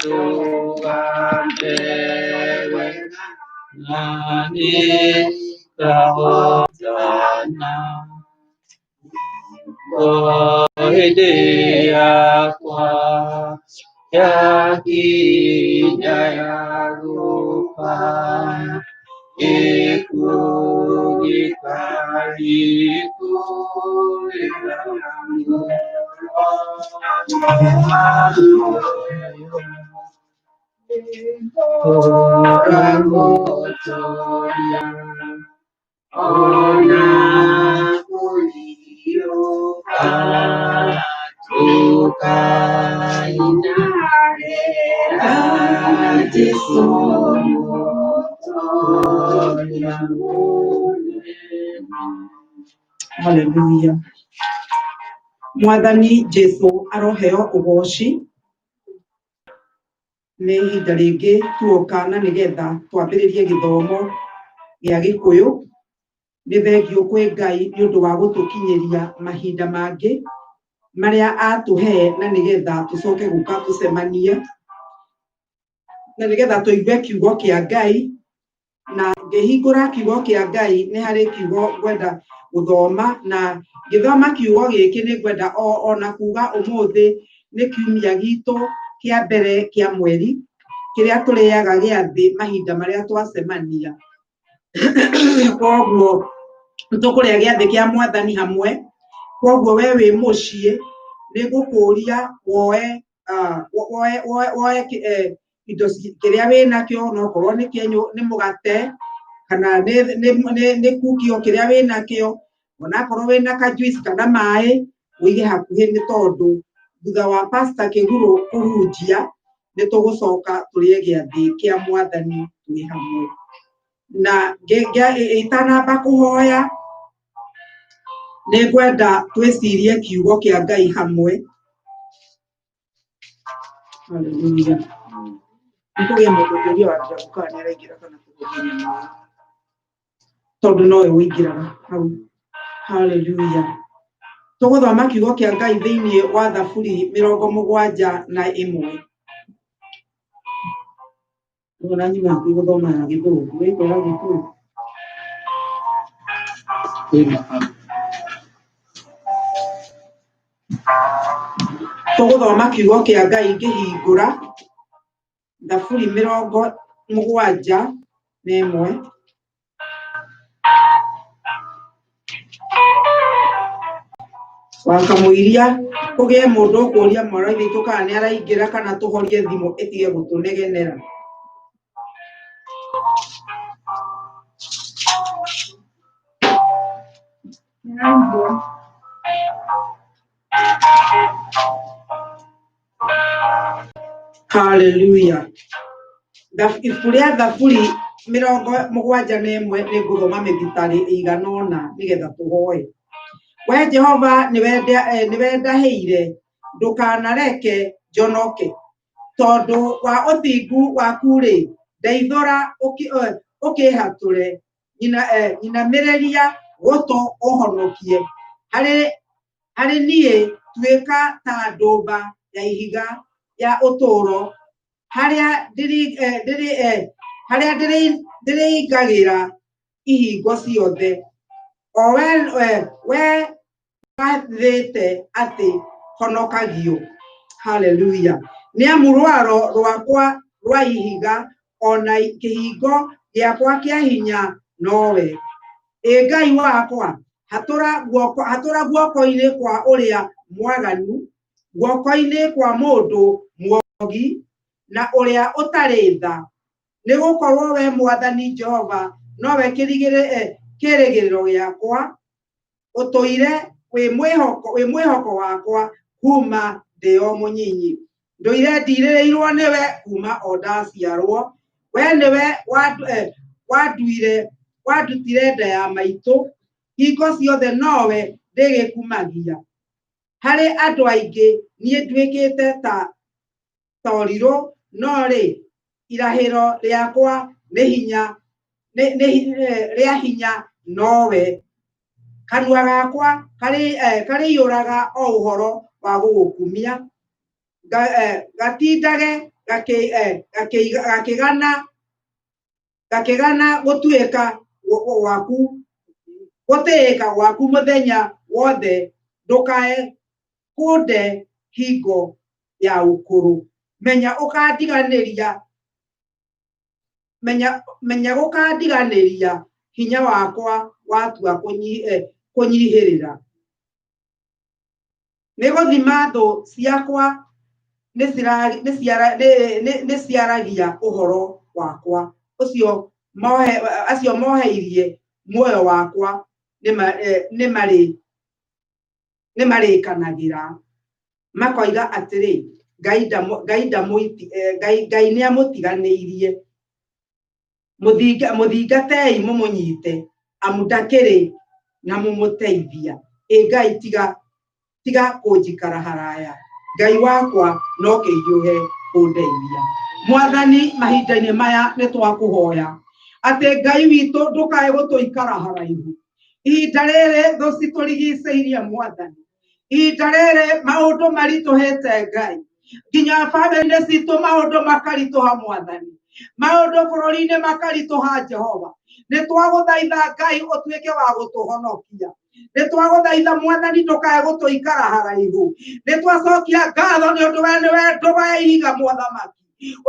Ndũgambere na nĩngahotana. O hĩndĩ yakwa yakinya ya gũka, gĩkuũ gĩkarikũrĩra. Tũra gũtũria ona kũriũka tũkaina hera Jesũ mũtoria mũnene. Haleluya. Mwathani Jesu aroheo ũgoci. Nĩ ihinda rĩngĩ tuoka na nĩgetha twambĩrĩrie gĩthomo gĩa Gĩkũyũ. Nĩ thengiũ kwĩ Ngai nĩ ũndũ wa gũtũkinyĩria mahinda mangĩ marĩa atũhe na nĩgetha tũcoke gũka tũcemanie na nĩgetha tũigue kiugo kĩa Ngai. Na ngĩhingũra kiugo kĩa Ngai nĩ harĩ kiugo ngwenda gũthoma, na ngĩthoma kiugo gĩkĩ nĩ ngwenda ona kuga ũmũthĩ nĩ kiumia gitũ kĩa mbere kĩa mweri kĩrĩa tũrĩaga gĩathĩ mahinda marĩa twacemania. Koguo tũkũrĩa gĩathĩ kĩa Mwathani hamwe. Koguo we wĩ mũciĩ nĩ ngũkũria woe woe woe woe indo kĩrĩa wĩ nakĩo, no korwo nĩ kĩenyũ, nĩ mũgate, kana nĩ kuki, o kĩrĩa wĩ nakĩo, onakorwo wĩna ka juice kana maĩ, ũige hakuhĩ, nĩ tondũ thutha wa Pastor Kĩgurũ kũhunjia nĩ tũgũcoka tũrĩe gĩathĩ kĩa Mwathani twĩ hamwe. Na itanamba kũhoya nĩ ngwenda twĩcirie kiugo kĩa Ngai hamwe. Haleluya. Nĩ kũgĩe mũndũ ũngĩũria wa Njambu kana nĩ araingĩra kana kũhũthĩria maĩ, tondũ nowe ũingĩraga hau. Haleluya. Tũgũthoma kiugo kĩa Ngai thĩinĩ wa Thaburi 71. Ona nyuma hakuhĩ gũthoma ya Gĩthũngũ, wĩkwa ya Gĩkũyũ. Tũgũthoma kiugo kĩa Ngai ngĩhingũra Thaburi 71. Wakamũiria kũgĩe mũndũ ũkũria mwana wa ithe witũ kana nĩ araingĩra kana tũhorie thimũ ĩtige gũtũnegenera. Haleluya. Ibuku rĩa Thaburi 71 nĩ ngũthoma mĩthitari ĩigana ũna nĩgetha tũhoe. We Jehova nĩwendahĩire, ndũkanareke njonoke. Tondũ wa ũthingu waku-rĩ, ndeithũra ũkĩhatũre, nyinamĩrĩria gũtũ ũhonokie. Harĩ niĩ tuĩka ta ndũmba ya ihiga ya ũtũũro, harĩa ndĩrĩingagĩra ihingo ciothe. O we wathĩte atĩ honokagio. Haleluya. Nĩ amu rwaro rwakwa rwa ihiga ona kĩhingo gĩakwa kĩa hinya nowe. Ĩ Ngai wakwa, hatũra guoko, hatũra guoko-inĩ kwa ũrĩa mwaganu, guoko-inĩ kwa mũndũ mwogi na ũrĩa ũtarĩ tha. Nĩ gũkorwo we Mwathani Jehova nowe kĩrĩgĩrĩro gĩakwa, ũtũire wĩ mwĩhoko, wĩ mwĩhoko wakwa kuma ndĩ o mũnyinyi. Ndũire ndirĩrĩirwo nĩwe kuma o ndaciarwo. We nĩwe wandutire nda ya maitũ, hingo ciothe nowe ndĩgĩkumagia. Harĩ andũ aingĩ niĩ nduĩkĩte ta torirũ, no rĩ irahĩro rĩakwa nĩ hinya, nĩ rĩa hinya nowe. Kanua gakwa karĩiyũraga o ũhoro wa gũgũkumia, gatindage gakĩgana gakĩgana gũtuĩka gwaku gũtĩĩka gwaku mũthenya wothe, ndũkae kũnde hingo ya ũkũrũ. Menya ũkandiganĩria, menya menya gũkandiganĩria hinya wakwa watua kũnyihĩrĩra. Nĩ gũthima thũ ciakwa nĩ ciaragia ũhoro wakwa, ũcio mohe acio moheirie muoyo wakwa nĩ marĩkanagĩra, makoiga atĩrĩ, Ngai Ngai Ngai Ngai nĩamũtiganĩirie, mũthingatei mũmũnyite, amu ndakĩrĩ na mũmũteithia. Ĩ Ngai, tiga tiga kũnjikara haraya, Ngai wakwa no kĩhiũhe kũndeithia. Mwathani, mahinda-inĩ maya nĩ twakũhoya atĩ Ngai witũ ndũkae gũtũikara haraihu. Ihinda rĩrĩ thũ citũrigicĩirie Mwathani, ihinda rĩrĩ maũndũ maritũhĩte Ngai, nginya bamĩrĩ-inĩ citũ maũndũ makaritũha Mwathani, maũndũ bũrũri-inĩ makaritũha Jehova, nĩ twagũthaitha Ngai ũtuĩke wa gũtũhonokia. Nĩ twagũthaitha Mwathani ndũkae gũtũikara haraihu. Nĩ twacokia ngatho nĩ ũndũ we nĩwe ndũba ya ihiga Mũthamaki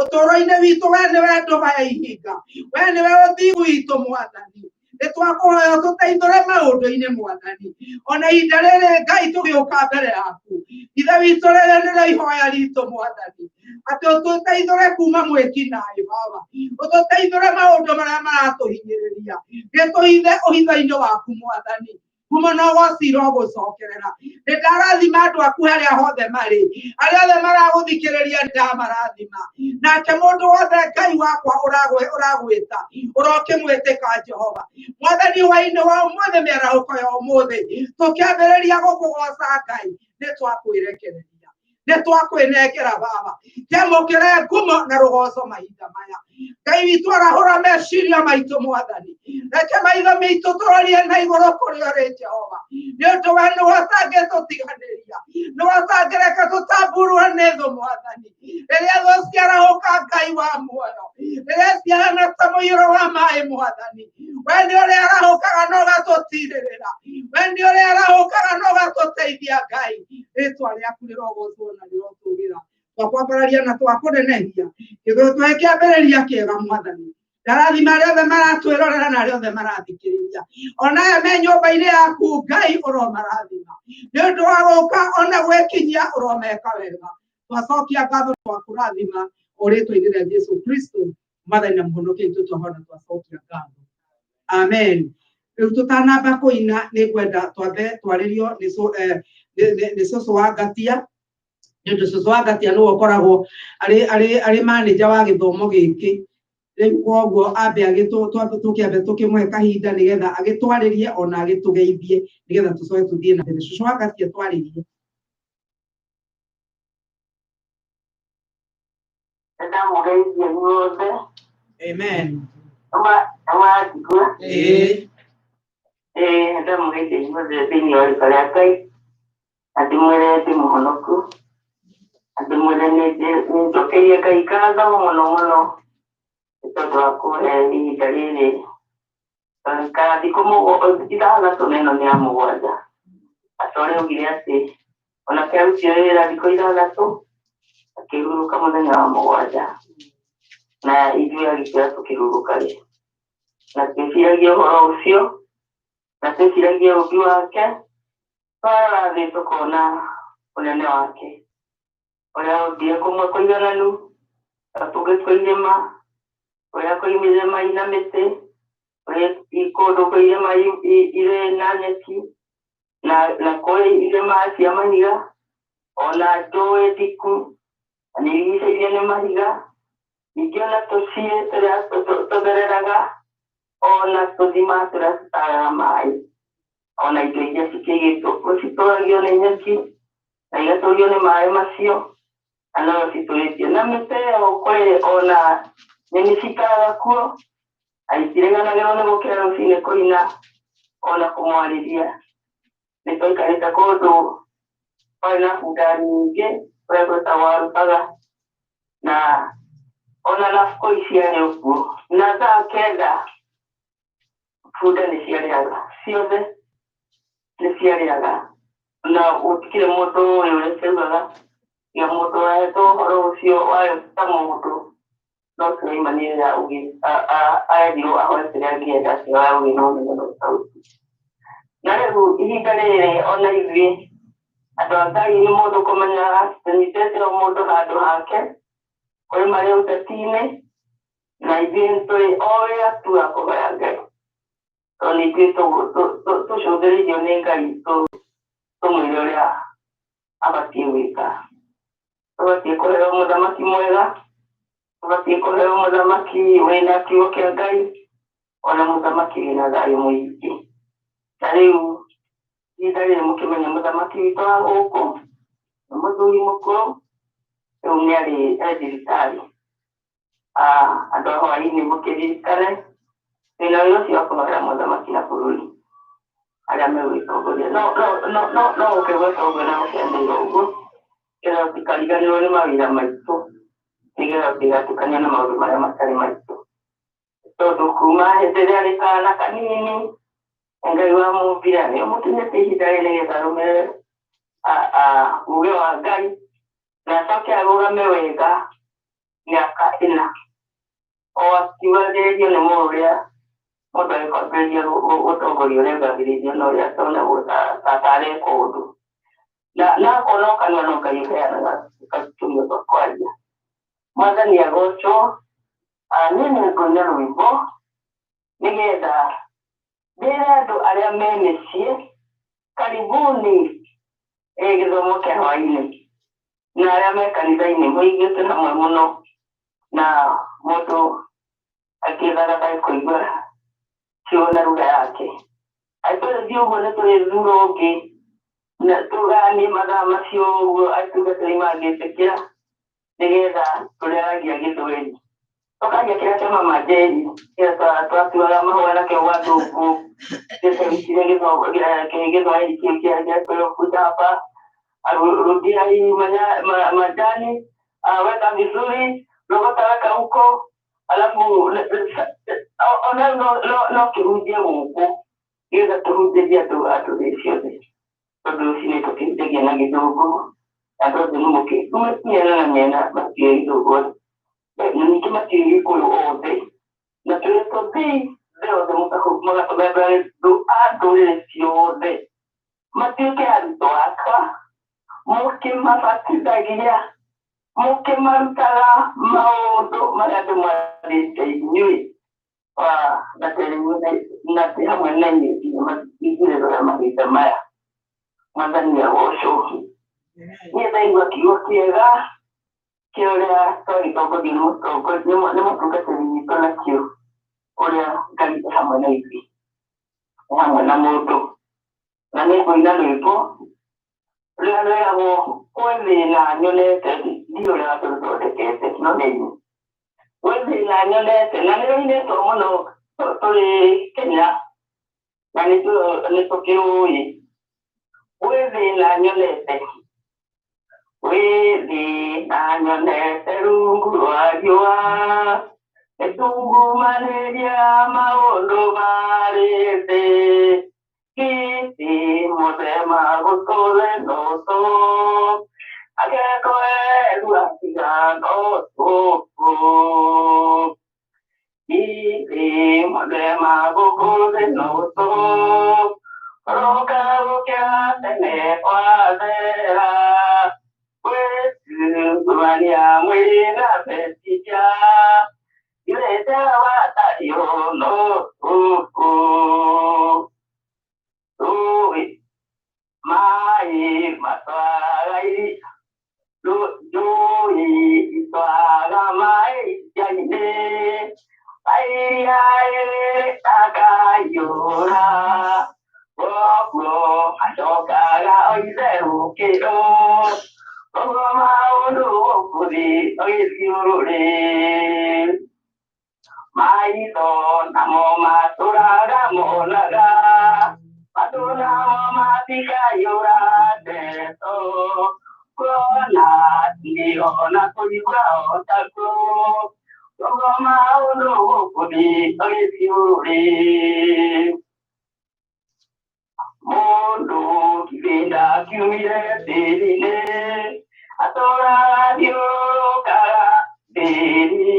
ũtũũro-inĩ witũ, we nĩwe ndũba ya ihiga, we nĩwe ũthingu witũ Mwathani. Nĩ twakũhoya ũtũteithũre maũndũ-inĩ Mwathani, ona ihinda rĩrĩ Ngai tũgĩũka mbere yaku Ithe witũ, rĩrĩ nĩrĩo ihoya ritũ Mwathani, atĩ ũtũteithũre kuma mwĩkinaĩ Baba, ũtũteithũre maũndũ marĩa maratũhinyĩrĩria, gĩtũhithe ũhitho-inĩ waku Mwathani, kuma na ũgoci irogũcokerera. Nĩ ndarathima andũ aku harĩa hothe marĩ, arĩa othe maragũthikĩrĩria ndamarathima, nake mũndũ wothe Ngai wakwa ũragwĩta ũrokĩmwĩtĩka Jehova. Mwathani, hwainĩ wa ũmũthĩ, mĩarahũko ya ũmũthĩ, tũkĩambĩrĩria gũkũgoca Ngai, nĩ twakwĩrekereria, nĩ twakwĩnengera Baba, kĩamũkĩre ngumo na rũgoco mahinda maya. Ngai witũ, arahũra meciria maitũ Mwathani, reke maitho maitũ tũrorie na igũrũ kũrĩa ũrĩ Jehova, nĩ ũndũ we nĩwe ũtangĩtũtiganĩria, nĩwe ũtangĩreka tũtamburwo nĩ thũ Mwathani. Rĩrĩa thũ ciarahũka Ngai wa muoyo, rĩrĩa ciahana ta mũiyũro wa maĩ Mwathani, we nĩ ũrĩa arahũkaga na ũgatũtirĩrĩra, we nĩ ũrĩa arahũkaga na ũgatũteithia Ngai. Rĩtwa rĩaku rĩrogocwo na rĩrotũgĩra, twakwambararia na twakũnenehia, gĩtũhe kĩambĩrĩria kĩega Mwathani. Ndarathima arĩa othe maratwĩrorera na arĩa othe marathikĩrĩria, ona aya me nyũmba-inĩ yaku Ngai, ũromarathima nĩ ũndũ wa gũka ona gwĩkinyia, ũromeka wega. Twacokia ngatho, twakũrathima o rĩtwa-inĩ rĩa Jesu Kristo, Mwathani na Mũhonokia witũ, twahona twacokia ngatho, amen. Rĩu tũtanamba kũina, nĩ ngwenda twambe twarĩrio nĩ nĩ cũcũ wa Ngatia, nĩ ũndũ cũcũ wa Ngatia nĩwe ũkoragwo arĩ manager wa gĩthomo gĩkĩ. Rĩu koguo ambe agĩtũ tũkĩambe tũkĩmũhe kahinda nĩgetha agĩtwarĩrie ona agĩtũgeithie, nĩgetha tũcoke tũthiĩ na mbere. Cũcũ wa Ngatia, twarĩrie. Ndamũgeithia inyuothe. Amen. Nĩmũranjigua? Ĩĩ. Ĩĩ, ndamũgeithia inyuothe thĩinĩ wa rĩtwa rĩa Ngai, na ndĩmwĩre ndĩ mũhonoku, na ndĩmwĩre nĩ njokeirie Ngai ngatho mũno mũno nĩ tondũ wa kũhe ihinda rĩrĩ. Kana thikũ 6 na ĩno nĩ ya 7. Ata ũrĩa augire atĩ onake arutire wĩra thikũ 6 akĩhurũka mũthenya wa 7, na ithuĩ agĩtwĩra tũkĩhurũka rĩ, na twĩciragie ũhoro ũcio na twĩciragie ũũmbi wake, twarora thĩ tũkona ũnene wake ũrĩa ombire kũmwe kũigananu na kũngĩ kwĩ irĩma, kũrĩa kwĩ irĩma ina mĩtĩ, kũrĩ kũndũ kwĩ irĩma irĩ na nyeki, na kwĩ irĩma cia mahiga, ona njũĩ ndiku na nĩ irigicĩirio nĩ mahiga, ningĩ ona tũciĩ tũrĩa tũthereraga, ona tũthima tũrĩa tũtagaga maĩ, ona indo iria cikĩigĩtwo kuo citũragio nĩ nyeki na igatũrio nĩ maĩ macio, na no citũrĩtio na mĩtĩ ĩyo. Kũrĩ ona nyoni cikaraga kuo na itireganagĩrwo nĩ gũkĩra rũcinĩ kũina ona kũmwarĩria. Nĩ twaikarĩte kũndũ kwarĩ na bunda nyingĩ kũrĩa gwĩtagwo Warubaga. Na ona nabukũ ciarĩ ũguo na thaa 9 bunda nĩ ciarĩaga ciothe nĩ ciarĩaga na gũtikĩrĩ mũndũ ũyũ ũrĩa ciaugaga ya mũndũ wahetwo ũhoro ũcio warĩ ta mũndũ no Suleimani rĩrĩa arerirwo ahoe kĩrĩa angĩenda akĩhoya ũgĩ na ũmenyo na ũtaũku. Na rĩu ihinda rĩrĩ ona ithuĩ andũ a Ngai nĩ mũndũ kũmenya tũnyitĩte o mũndũ handũ hake kũrĩ marĩ ũteti-inĩ na ithuĩ tũrĩ o wĩra tu wa kũhoya Ngai tondũ nĩ ithuĩ tũcũthĩrĩirio nĩ Ngai tũmwĩre ũrĩa abatiĩ gwĩka. Tũbatiĩ kũheo mũthamaki mwega, tũbatiĩ kũheo mũthamaki wĩna kiugo kĩa Ngai, ona mũthamaki wĩna thayũ mũingĩ. Na rĩu ihinda rĩrĩ mũkĩmenye mũthamaki witũ wa gũkũ nĩ mũthuri mũkũrũ rĩu nĩ arĩ e thibitarĩ. Andũ a hwaĩ-inĩ mũkĩririkane twĩna wĩra ũcio wa kũhoera mũthamaki na bũrũri arĩa megũgĩtongoria. No no no no no ũkĩgweta ũguo na ũkĩanĩrĩra ũguo nĩgetha tũtikariganĩrwo nĩ mawĩra maitũ nĩgetha tũtigatukanie na maũndũ marĩa matarĩ maitũ. Tondũ kuma hĩndĩ ĩrĩa arĩ kana kanini Ngai wamũmbire nĩ ũmũkinyĩtie ihinda rĩrĩ nĩgetha arũmĩrĩre uge wa Ngai na acoke arũgame wega mĩaka 4 o akiugagĩrĩrio nĩ mũndũ ũrĩa mũndũ agĩkwambĩrĩria gũtongoria ũrĩa agagĩrĩrio na ũrĩa atonagwo ta atareka ũndũ na akorwo no kanua no Ngai ũheanaga tũnua twa kwaria. Mwathani agocwo. Niĩ nĩ ngũina rwĩmbo nĩgetha ndĩre andũ arĩa me mĩciĩ karibuni gĩthomo kĩa hwaĩ-inĩ na arĩa me kanitha-inĩ mũigĩte hamwe mũno na mũndũ akĩethaga ndagĩkũigua ciugo na lugha yake. Angĩtũrĩthiĩ ũguo nĩ tũrĩthura ũngĩ na tũganie mathaa macio ũguo atungatĩri mangĩtĩkĩra nĩgetha tũrĩaragia gĩthweri tũkaria kĩrĩa kĩa mama Njeri kĩrĩa twatuaga mahũa nakĩo gwa thũngũ gĩtũrutire gĩthweri kĩu kĩa kwĩrwo hapa rudia hii majani weka vizuri rogota weka huko alafu ona no kĩhunjie gũkũ nĩgetha tũhunjĩrie andũ a ndũrĩrĩ ciothe tondũ rũcinĩ tũkĩhunjagia na gĩthũngũ andũ othe nĩ mũkĩ mĩena na mĩena matiũĩ gĩthũngũ na ningĩ matiũĩ gĩkũyũ othe na twĩrĩtwo thĩ thĩ othe mũgatũmendwo andũ a ndũrĩrĩ ciothe matuĩke arutwo akwa mũkĩmabatithagia mũkĩmarutaga maũndũ marĩa ndĩmwathĩte inyuĩ na ndĩ hamwe na inyuĩ nginya ithirĩro rĩa mahinda maya. Mwathani agocwo. Niĩ ndaigua kiugo kĩega kĩa ũrĩa twagĩtongorio nĩ mũtongoria nĩ mũtungatĩri witũ nakĩo ũrĩa Ngai e hamwe na ithuĩ e hamwe na mũndũ na nĩ ngũina rwĩmbo rũrĩa rwĩragwo kwĩ thĩna nyonete ndiũĩ ũrĩa watũthondekete no nĩ inyuĩ gwĩ thĩna nyonete na nĩ rũinĩtwo mũno tũrĩ Kenya na nĩ tũkĩũĩ gwĩ thĩna nyonete gwĩ thĩna nyonete rungu rwa riũa nĩtungumanĩria maũndũ marĩ thĩ gĩtĩ mũthema gũtũre nũtũ agekoerwo atiga no tũkũ gĩtĩ mũthema gũkũthĩ nũtũ kũroka gũkĩra tene kwathera gwĩtungumania mwĩrĩ na meciria irĩte watario no tũkũ rũĩ maĩ matwaraga njũĩ itwaraga maĩ iria-inĩ iria rĩtakaiyũra ũguo acokaga oitherũkĩro ũguo maũndũ gũkũ thĩ ũgĩthiũrũrĩ maitho namo matũraga monaga matũ namo matikaiyũra ndeto Kuona nĩona kũigua otakuo ũguo maũndũ gũkũ thĩ ũgĩciũrĩ mũndũ kĩbĩnda kiumire tĩri-inĩ atũraga thiũrũrũkaga tĩri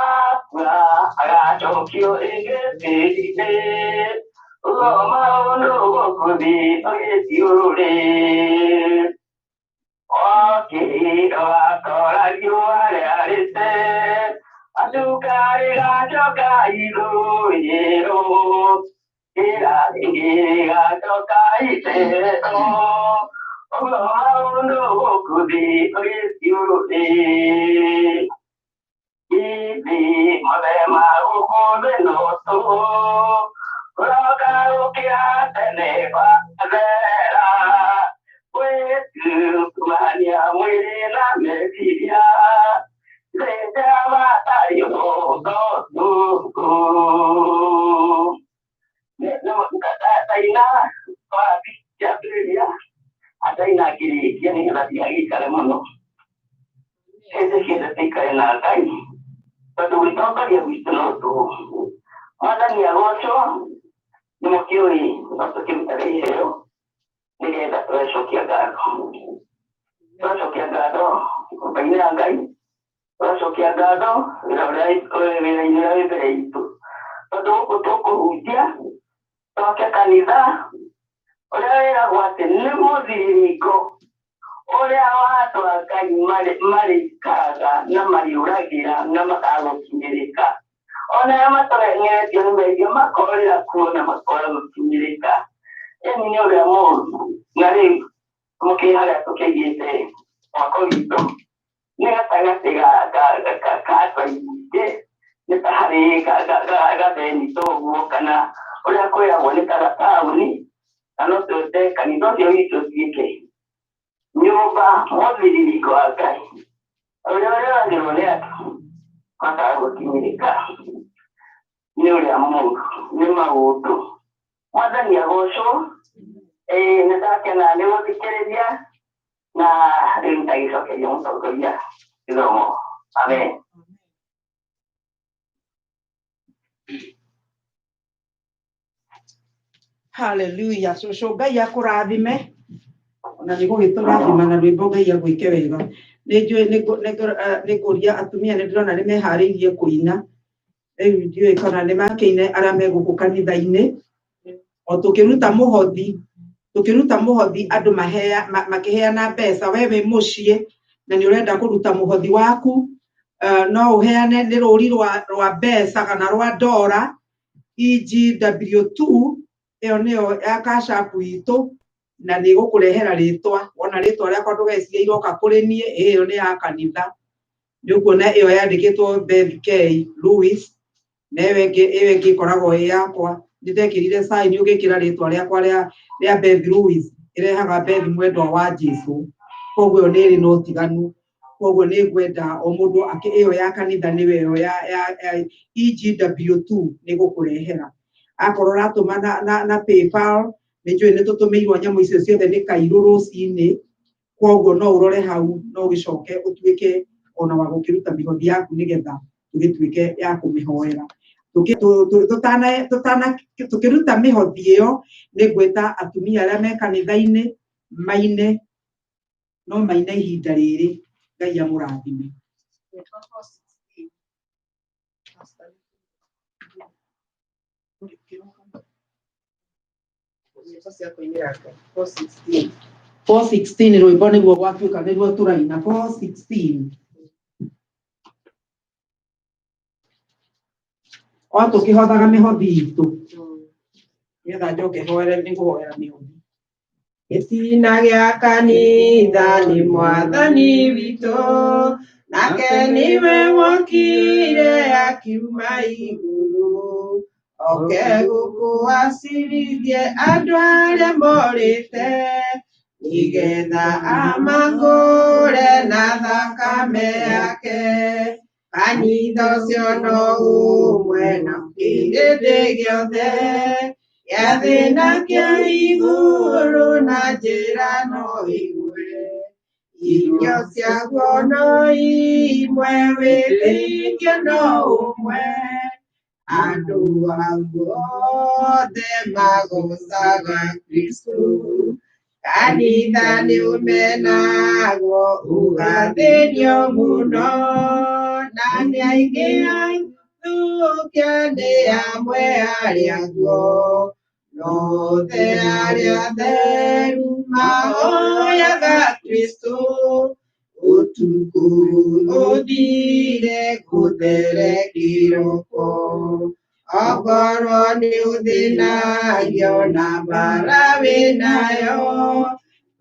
akua agacokio ĩngĩ tĩri-inĩ ũguo maũndũ gũkũ thĩ ũgĩciũrĩ okĩrĩro akora riũa rĩarĩte atuka rĩgacoka ithũĩro ĩra rĩngĩ rĩgacoka icero ũguo maũndũ gũkũ thĩ ũgĩciũrĩ ithe mothe ma gũkũ thĩ no tũhũ kũroka gũkĩra tene gwathera gwĩtukumania mwĩrĩ na meciria rĩrĩa matarĩ ũndũ tũhũ ndaina kĩambĩrĩria andaina ngĩrĩkia nĩgetha ndigagĩikare mũno hĩndĩ ciothe tũikare na Ngai tondũ gwĩtongoria gwitũ no tũhũ mwathani agocwo nĩ mũkĩũĩ no tũkĩrutaga iheo nĩgetha tũgacokia ngatho tũgacokia ngatho nyũmba-inĩ ya Ngai tũgacokia ngatho wĩra ũrĩa wĩra-inĩ ũrĩa wĩ mbere itũ tondũ gũkũ tũkũhunjia twake kanitha ũrĩa wĩragwo atĩ nĩ mũthiringo ũrĩa watũ a Ngai marĩikaraga na marĩũragĩra na makagũkinyĩrĩka ona arĩa mateng'eretio nĩ mehia makorĩra kuo na makora gũkinyĩrĩka ĩni nĩ ũrĩa mũũru na rĩu mũkĩ harĩa tũkĩigĩte mwako witũ nĩ gatagatĩ ka andũ aingĩ nĩ ta harĩ gatheni toguo kana ũrĩa kwĩragwo nĩ ta gataũni na no twĩte kanitha ũcio witũ ũtuĩke nyũmba mũthiringo wa Ngai ũrĩa ũrĩoragĩrwo nĩ andũ makaga gũkinyĩrĩka nĩ ũrĩa mũũru nĩ maũndũ mwathani agocwo nĩ ndakena nĩ gũthikĩrĩria na rĩu ndagĩcokeria mũtongoria gĩthomo amen. Hallelujah. Cũcũ Ngai akũrathime ona nĩ gũgĩtũrathima na rwĩmbo Ngai agwĩke wega. Nĩ njũĩ nĩ ngũria atumia nĩ ndĩrona nĩ meharĩirie kũina. Rĩu ndiũĩ kana nĩ makĩine arĩa me gũkũ kanitha-inĩ. O tũkĩruta mũhothi andũ makĩheana mbeca we wĩ mũciĩ na nĩ ũrenda kũruta mũhothi waku no ũheane nĩ rũri rwa mbeca kana rwa ndora EGW2 ĩyo nĩyo ya Cash App itũ na nĩ gũkũrehera rĩtwa wona rĩtwa rĩakwa ndũgecirie iroka kũrĩ niĩ ĩyo nĩ ya kanitha nĩ ũkuona ĩyo yandĩkĩtwo Beth K Lewis na ĩyo ĩngĩ ĩkoragwo ĩ yakwa nĩ ndekĩrire sign ũgĩkĩra rĩtwa rĩakwa rĩa Beth Lewis ĩrehaga Beth mwendwa wa Jesũ koguo ĩyo nĩ ĩrĩ na ũtiganu koguo nĩ ngwenda o mũndũ ĩyo ya kanitha nĩyo ĩyo ya EGW2 nĩ gũkũrehera akorwo ũratũma na PayPal nĩ njũĩ nĩ tũtũmĩirwo nyamũ icio ciothe nĩ kairũ rũcinĩ koguo no ũrore hau no ũgĩcoke ũtuĩke ona wa gũkĩruta mĩhothi yaku nĩgetha tũgĩtuĩke ya kũmĩhoera tũkĩruta mĩhothi ĩyo nĩ ngwĩta atumia arĩa me kanitha-inĩ maine no maine ihinda rĩrĩ Ngai amũrathime. Four 16 rwĩmbo nĩguo gwatuĩka nĩguo tũraina 416 o tũkĩhothaga mĩhothi itũ nĩgetha njoke hoere nĩ ngũhoera mĩhothi. Gĩtina gĩa kanitha nĩ mwathani witũ nake nĩwe wokire akiuma igũrũ oke gũkũ acirithie andũ arĩa morĩte nĩgetha amakũũre na thakame yake kanitha ũcio no ũmwe na kĩrĩndĩ gĩothe gĩa thĩ na kĩa igũrũ na njĩra no ĩmwe Irio ciaguo no imwe, wĩtĩkio no ũmwe. Andũ aguo othe magocaga Kristũ. Kanitha nĩ ũmenagwo ũgathĩnio mũno, na nĩ aingĩ athũkia nĩ amwe arĩa aguo. No othe arĩa atheru mahoyaga Kristũ, ũtukũ ũthire gũthere kĩroko. Okorwo nĩ ũthĩnagio na mbara wĩnayo,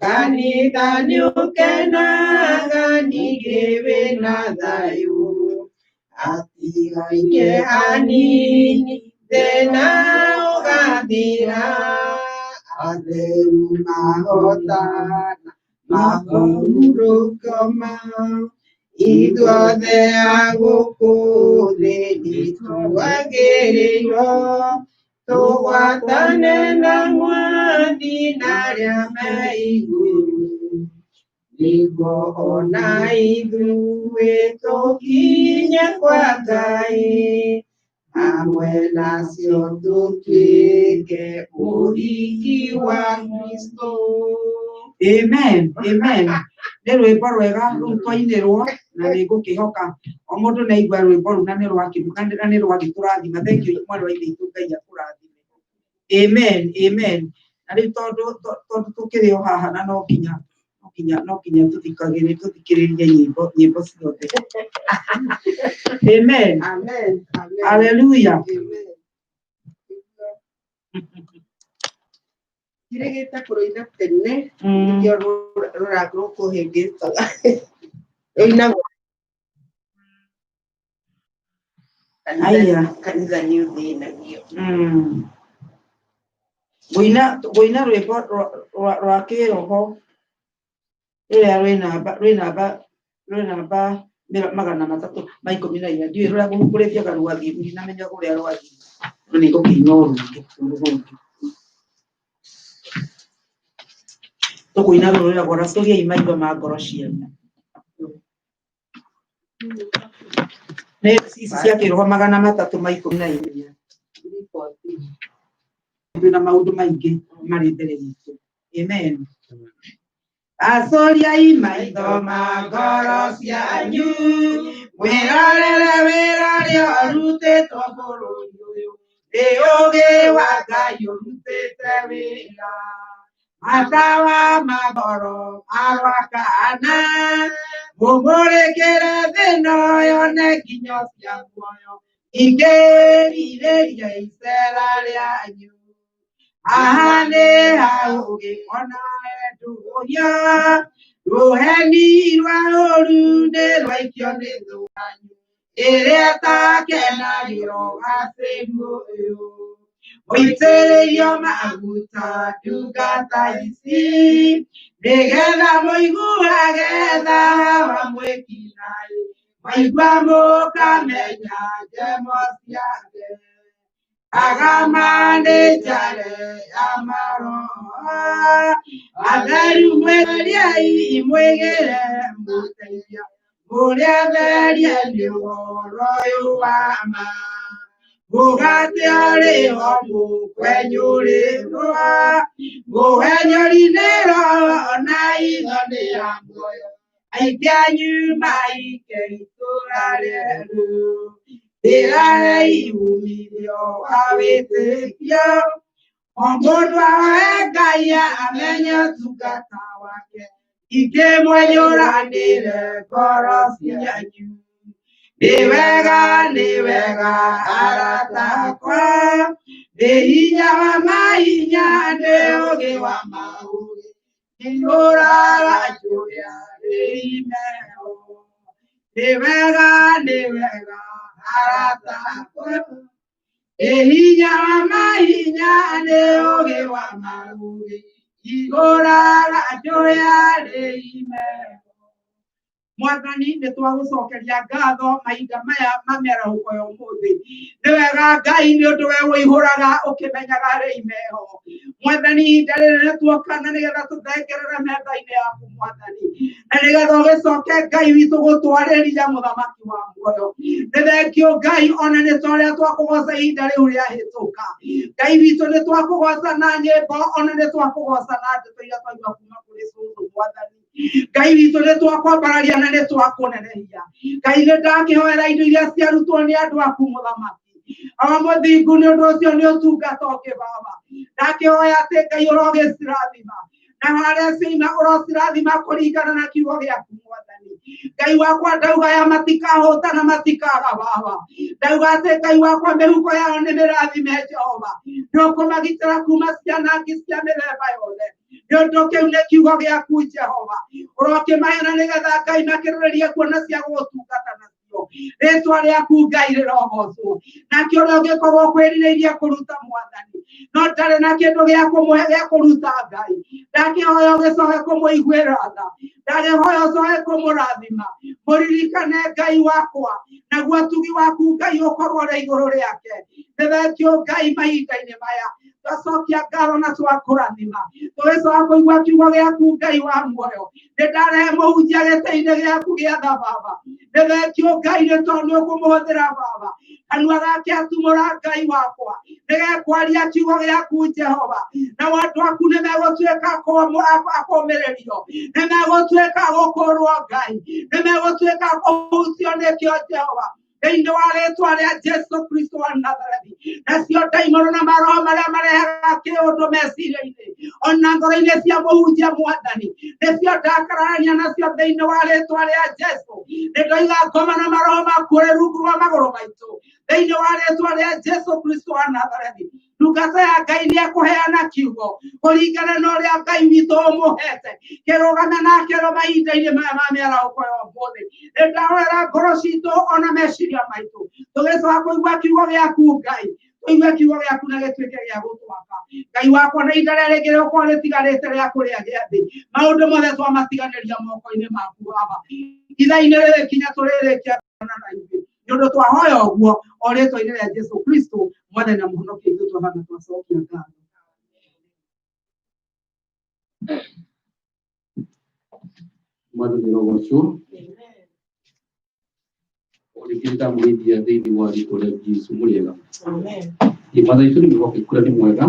kanitha nĩ ũkenaga ningĩ wĩna thayũ. Atigaire hanini thĩna ũgathira, atheru mahotana mahurũko mao. Ithuothe a gũkũ thĩ nĩtwagĩrĩirwo tũgwatane na Mwathi na arĩa me igũrũ, nĩguo ona ithuĩ tũkinye kwa Ngai, hamwe nacio tũtuĩke ũhiki wa Kristũ. Amen, amen. Nĩ rwĩmbo rwega rũu twainĩrwo na nĩ ngũkĩhoka o mũndũ nĩ aigua rwĩmbo rũu na nĩ na nĩ rwagĩtũrathima. Thank you mwarĩ wa ithe witũ, Ngai akũrathime. Amen, amen. Na rĩu tondũ tondũ tũkĩrĩ o haha na no nginya no nginya no nginya tũthikagĩrĩrie tũthikĩrĩrie nyĩmbo nyĩmbo ciothe. Amen. Amen, amen. Hallelujah. Amen. Njirĩgĩte kũrũina tene nĩkĩo rũkũhĩngĩcaga. Rũinagwo Aya. kanitha nĩ ũthĩnagio. Ngũina ngũina rwĩmbo rwa kĩroho rũrĩa rwĩ namba rwĩ namba rwĩ namba 314. Ndiũĩ rũrĩa kũrĩthiaga rwathiĩ, ndinamenya kũrĩa rwathiĩ, no nĩ ngũkĩina o rũngĩ rũrũ rũngĩ. Tũkũina rũrũ rwĩragwo racũriai maitho ma ngoro cianyu. Nĩ ici cia kĩroho 314. Twĩna maũndũ maingĩ marĩ mbere itũ. Amen. Acũriai maitho ma ngoro cianyu, mwĩrorere wĩra ũrĩa ũrutĩtwo bũrũri ũyũ, nĩ ũũgĩ wa Ngai ũrutĩte wĩra. Matawa ma ngoro marwakana, mũmũrĩkĩre thĩ ĩno yone nginyo cia muoyo, ingĩrirĩria icera rĩanyu. Haha nĩ haũgĩ ona ndũhia, rũheni rwa ũũru nĩ rwaikio nĩ thũ yanyu, ĩrĩa ĩtakenagĩra ũgacĩru ũyũ. Mũitĩrĩrio maguta ndungata ici, nĩgetha mũiguage tha wa mwĩki-naĩ, mwaigua mũkamenya njemo ciake. Agama nĩ njare ya maroho, atheru mwĩtheriei mwĩgĩre mũteithia, mũrĩa therie nĩ ũhoro ũyũ wa ma. Mũgate ũrĩ ho mũkwenyũrĩrwo, mũhenyũri nĩ roho na itho nĩ ya muoyo, aingĩ anyu maike itũũra rĩerũ. Ndĩrahei umithio wa wĩtĩkio, o mũndũ ahoe Ngai amenye ũtungata wake, ingĩmwenyũranĩre ngoro cianyu. Nĩ wega arata akwa, nĩ hinya wa mahinya, nĩ ũũgĩ wa maũgĩ, ndihũraga njũya rĩ imero. Nĩ wega arata akwa, nĩ hinya wa mahinya, nĩ ũũgĩ wa maũgĩ, ihũraga njũya rĩ imero. Mwathani nĩ twagũcokeria ngatho mahinda maya ma mĩarahũko ya ũmũthĩ. Nĩ wega Ngai nĩ ũndũ we ũihũraga ũkĩmenyaga arĩa imeho. Mwathani ihinda rĩrĩ nĩ tuoka na nĩgetha tũthengerere metha-inĩ yaku Mwathani, na nĩgetha ũgĩcoke Ngai witũ gũtwarĩria mũthamaki wa muoyo. Nĩ thengio Ngai ona nĩ twarĩa twakũgoca ihinda rĩu rĩahĩtũka. Ngai witũ nĩ twakũgoca na nyĩmbo ona nĩ twakũgoca na ndeto iria twaigua kuma kũrĩ cũcũ Mwathani. Ngai witũ nĩ twakwambararia na nĩ twakũnenehia. Ngai nĩ ndakĩhoera indo iria ciarutwo nĩ andũ aku mũthamaki. Awa mũthingu nĩ ũndũ ũcio nĩ ũtungata ũngĩ baba. Ndakĩhoya atĩ Ngai ũrogĩcirathima na harĩa ciaima ũrocirathima kũringana na kiugo gĩaku Mwathani. Ngai wakwa ndauga ya matikahũta na matikaga baba. Ndauga atĩ Ngai wakwa mĩhuko yao nĩ mĩrathime Jehova. Nĩ ũkũmagitĩra kuma cianangi cia mĩthemba yothe. Nĩ ũndũ kĩu nĩ kiugo gĩaku Jehova. Ũrokĩmaheana nĩgetha Ngai makĩrĩrĩrie kuona cia gũgũtungata nacio. Rĩtwa rĩaku Ngai rĩrogocwo. Nake ũrĩa ũngĩkorwo kwĩrirĩirie kũruta Mwathani no ndarĩ na kĩndũ gĩa kũmũhe gĩa kũruta Ngai, ndakĩhoya ũgĩcoke kũmũiguĩra tha, ndakĩhoya ũcoke kũmũrathima. Mũririkane Ngai wakwa, naguo ũtugi waku Ngai ũkorwo ũrĩ igũrũ rĩake. Nĩ thengio Ngai mahinda-inĩ maya twacokia ngatho na twakũrathima, tũgĩcoka kũigua kiugo gĩaku Ngai wa muoyo. Nĩ ndarehe mũhunjia gĩtĩ-inĩ gĩaku gĩa tha baba. Nĩ thengio Ngai nĩ tondũ nĩ ũkũmũhũthĩra baba. Kanua gake atumũra Ngai wakwa nĩgekwaria kiugo gĩaku Jehova, na andũ aku nĩ megũtuĩka akũmĩrĩrio, nĩ megũtuĩka gũkũrwo Ngai, nĩ megũtuĩka kũhutio nĩkĩo Jehova, thĩinĩ wa rĩtwa rĩa Jesu Kristo wa Nazarethi. Nacio ndaimono na maroho marĩa marehaga kĩũndũ meciria-inĩ ona ngoro-inĩ cia mũhunjia Mwathani, nĩcio ndakararania nacio thĩinĩ wa rĩtwa rĩa Jesu. Nĩ ndoiga ngoma na maroho maku ũrĩ rungu rwa magũrũ maitũ thĩinĩ wa rĩtwa rĩa Jesu Kristo wa Nazarethi. Ndungata ya Ngai nĩ ekũheana kiugo kũringana na ũrĩa Ngai witũ ũmũhete, kĩrũgame nake ro mahinda-inĩ maya ma mĩarahũko ya ũmũthĩ. Nĩ ndahorera ngoro citũ ona meciria maitũ, tũgĩcoka kũigua kiugo gĩaku Ngai, tũigue kiugo gĩaku na gĩtuĩke gĩa gũtwaka. Ngai wakwa, na ihinda rĩrĩa rĩngĩ rĩgũkorwo rĩtigarĩte rĩa kũrĩa gĩathĩ, maũndũ mothe twamatiganĩria moko-inĩ maku Baba. Ithaa-inĩ rĩrĩ kinya tũrĩrĩkia kuona na ithuĩ, nĩ ũndũ twahoya ũguo o rĩtwa-inĩ rĩa Jesu Kristo Mwathani na Mũhonokia witũ, twahana twacokia ngatho. Mwathani rogocwo. Rĩngĩ ndamũgeithia thĩinĩ wa rĩtwa rĩa Jesu mũrĩega. Mwathani witũ nĩ mwĩhokeku na nĩ mwega,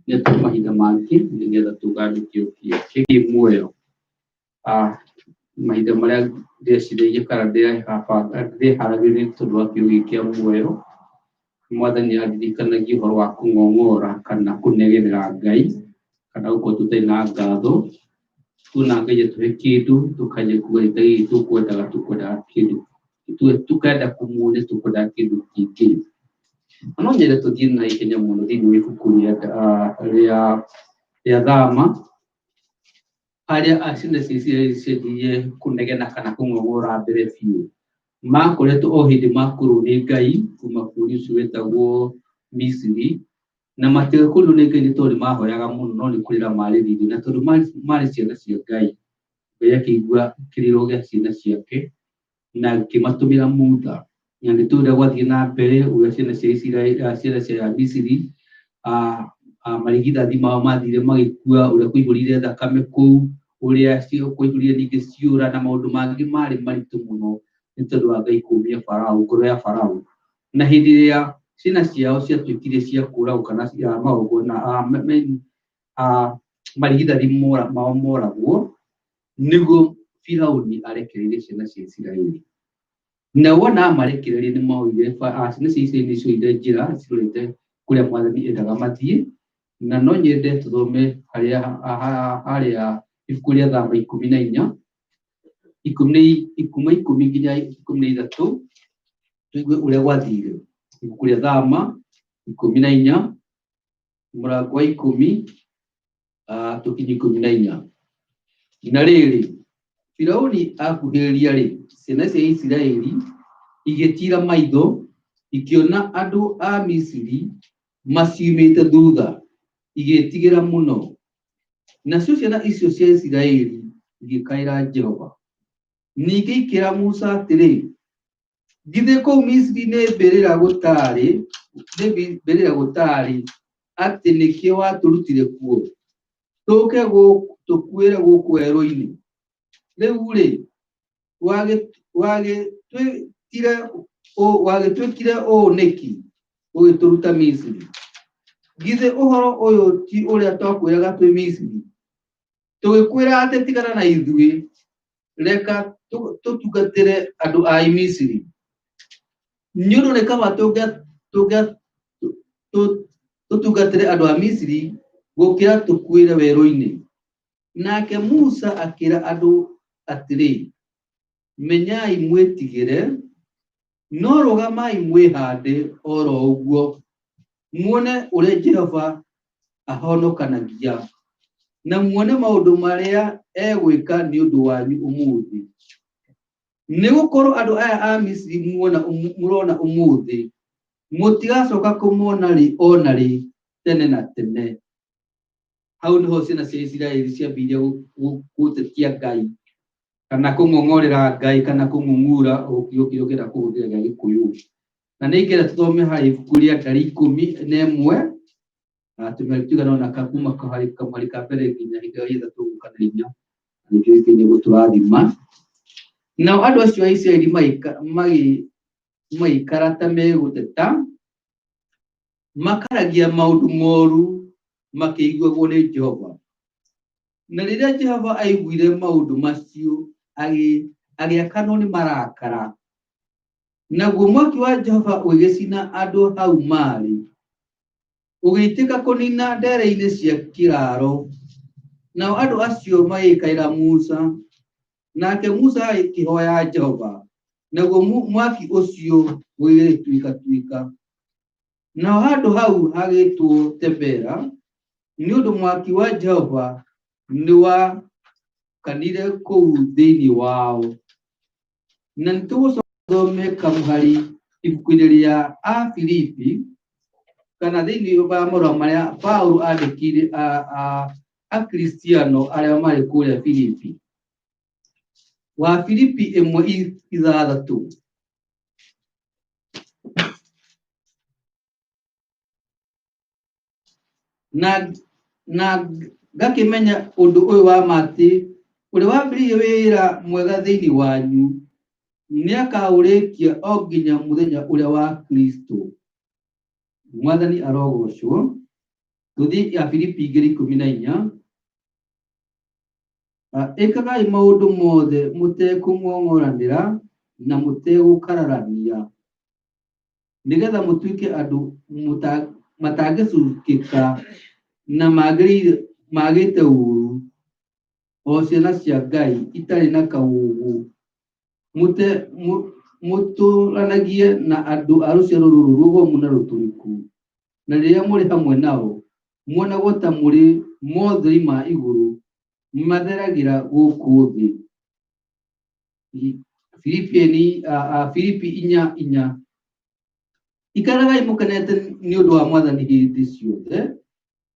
nĩ atũhe mahinda mangĩ nĩgetha tũgane kĩo kĩgiĩ muoyo. Mahinda marĩa ndecirĩirie kana ndĩharagĩrĩria tondũ wa kĩo gĩkĩ kĩa muoyo, Mwathani aririkanagia ũhoro wa kũng'ong'ora kana kũnegenera Ngai, kana gũkorwo tũtarĩ na ngatho. Tuona Ngai atũhe kĩndũ tũkanjia kuga nĩ ta gĩkĩ tũkwendaga, tũkwendaga kĩndũ, tũkenda kũmuonia tũkwendaga kĩndũ kĩngĩ. Na no nyende tũthiĩ na ihenya mũno thĩinĩ wa ibuku rĩa Thama, harĩa ciana cia Isiraeli cianjirie kũnegena kana kũng'ong'ora mbere biũ. Makoretwo o hĩndĩ makũrwo nĩ Ngai kuma bũrũri ũcio wetagwo Misiri, na matiakũrirwo nĩ Ngai nĩ tondũ nĩ mahoyaga mũno, no nĩ kũrĩra marĩrire, na tondũ marĩ ciana cia Ngai, Ngai akĩigua kĩrĩro gĩa ciana ciake na akĩmatũmĩra Mutha. Na nĩ tũĩ ũrĩa gwathiĩ na mbere, ũrĩa ciana cia Isiraeli, ciana cia Misiri, marigithathi mao mathire magĩkua, ũrĩa kwaihũrire thakame kũu, ũrĩa kwaihũrire ningĩ ciũra na maũndũ mangĩ marĩ maritũ mũno nĩ tondũ wa Ngai kũmia Farao, ngoro ya Farao. Na hĩndĩ ĩrĩa ciana ciao ciatuĩkire cia kũragwo kana cia magongona, marigithathi mao moragwo, nĩguo Firauni arekereirie ciana cia Isiraeli. Na wona amarekereria nĩ maoire, ciana cia Isiraeli nĩ cioire njĩra cirorete kũrĩa Mwathani endaga mathiĩ. Na no nyende tũthome harĩa ibuku rĩa Thama 14, kuma 10 nginya 13, tũigue ũrĩa gwathire. Ibuku rĩa Thama 14, mũrango wa 10, tũkinye 14. Na rĩrĩ, Firauni akuhĩrĩria rĩ, ciana cia Isiraeli igĩtiira maitho, ikĩona andũ a Misiri maciumĩte thutha, igĩĩtigĩra mũno. Nacio ciana icio cia Isiraeli igĩkaĩra Jehova. Ningĩ ikĩra Musa atĩrĩ, githĩ kũu Misiri nĩ mbĩrĩra gũtaarĩ, nĩ mbĩrĩra gũtaarĩ atĩ nĩkĩo watũrutire kuo, tũũke gũkũ tũkuĩre gũkũ werũ-inĩ? Rĩu-rĩ, wagĩtwĩkire ũũ nĩkĩ ũgĩtũruta Misiri? Githĩ ũhoro ũyũ ti ũrĩa twakwĩraga twĩ Misiri, tũgĩkwĩra atĩ tigana na ithuĩ, reka tũtungatĩre andũ a Misiri? Nĩ ũndũ nĩ kaba tũtungatĩre andũ a Misiri gũkĩra tũkuĩre werũ-inĩ. Nake Musa akĩra andũ atĩrĩ, menyai mwĩtigĩre, no rũgamai mwĩhande oro ũguo, muone ũrĩa Jehova ahonokanagia, na muone maũndũ marĩa egwĩka nĩ ũndũ wanyu ũmũthĩ. Nĩ gũkorwo andũ aya a Misiri mũrona ũmũthĩ, mũtigacoka kũmona rĩ ona rĩ tene na tene. Hau niho ciana cia Isiraeli ciambĩrĩirie gũtetia Ngai, kana kũng'ong'orera Ngai, kana kũng'ung'ura, o kiugo kĩrĩa ũngĩenda kũhũthĩra gĩa Gĩkũyũ. Na nĩ ingĩenda tũthome harĩ ibuku rĩa Ndari 11, na tũmĩhari tũigana ũna kuma kamũhari ka mbere nginya hĩndĩ ĩrĩa ithatũ kana inya, na nĩkĩo gĩkĩ nĩ gũtũrathima. Nao andũ acio a Isiraeli magĩikara ta megũteta, makaragia maũndũ moru makĩiguagwo nĩ Jehova. Na rĩrĩa Jehova aiguire maũndũ macio, agĩakanwo nĩ marakara. Naguo mwaki wa Jehova ũgĩgĩcina andũ hau maarĩ, ũgĩitĩka kũnina ndere-inĩ cia kĩraaro. Nao andũ acio magĩkaĩra Musa, nake Musa agĩkĩhoya Jehova, naguo mwaki ũcio ũgĩgĩtuĩkatuĩka. Naho handũ hau hagĩtwo Tebera, nĩ ũndũ mwaki wa Jehova nĩwakanire kũu thĩinĩ wao. Na nĩtũgũcoka thome kamũhari ibuku-inĩ rĩa Afilipi, kana thĩinĩ wa marũa marĩa Paulo andĩkĩire Akristiano arĩa marĩ kũrĩa Filipi. Wa Filipi 1:6. Na ngakĩmenya ũndũ ũyũ wa ma atĩ ũrĩa wambĩrĩirie wĩra mwega thĩinĩ wanyu nĩakaũrĩkia o nginya mũthenya ũrĩa wa Kristo. Mwathani arogocwo. Tũthiĩ ya Filipi 2:14. Ĩkagai maũndũ mothe mũtekũng'ong'oranĩra na mũtegũkararania, nĩgetha mũtuĩke andũ matangĩcukĩka na magĩte ũũru, o ciana cia Ngai itarĩ na kaũũgũ, mũtũranagie na andũ a rũciaro rũrũ rũgomu na rũtũrĩku, na rĩrĩa mũrĩ hamwe nao, muonagwo ta mũrĩ motheri ma igũrũ matheragĩra gũkũ thĩ. Filipi 4:4. Ikaragai mũkenete nĩ ũndũ wa Mwathani hĩndĩ ciothe,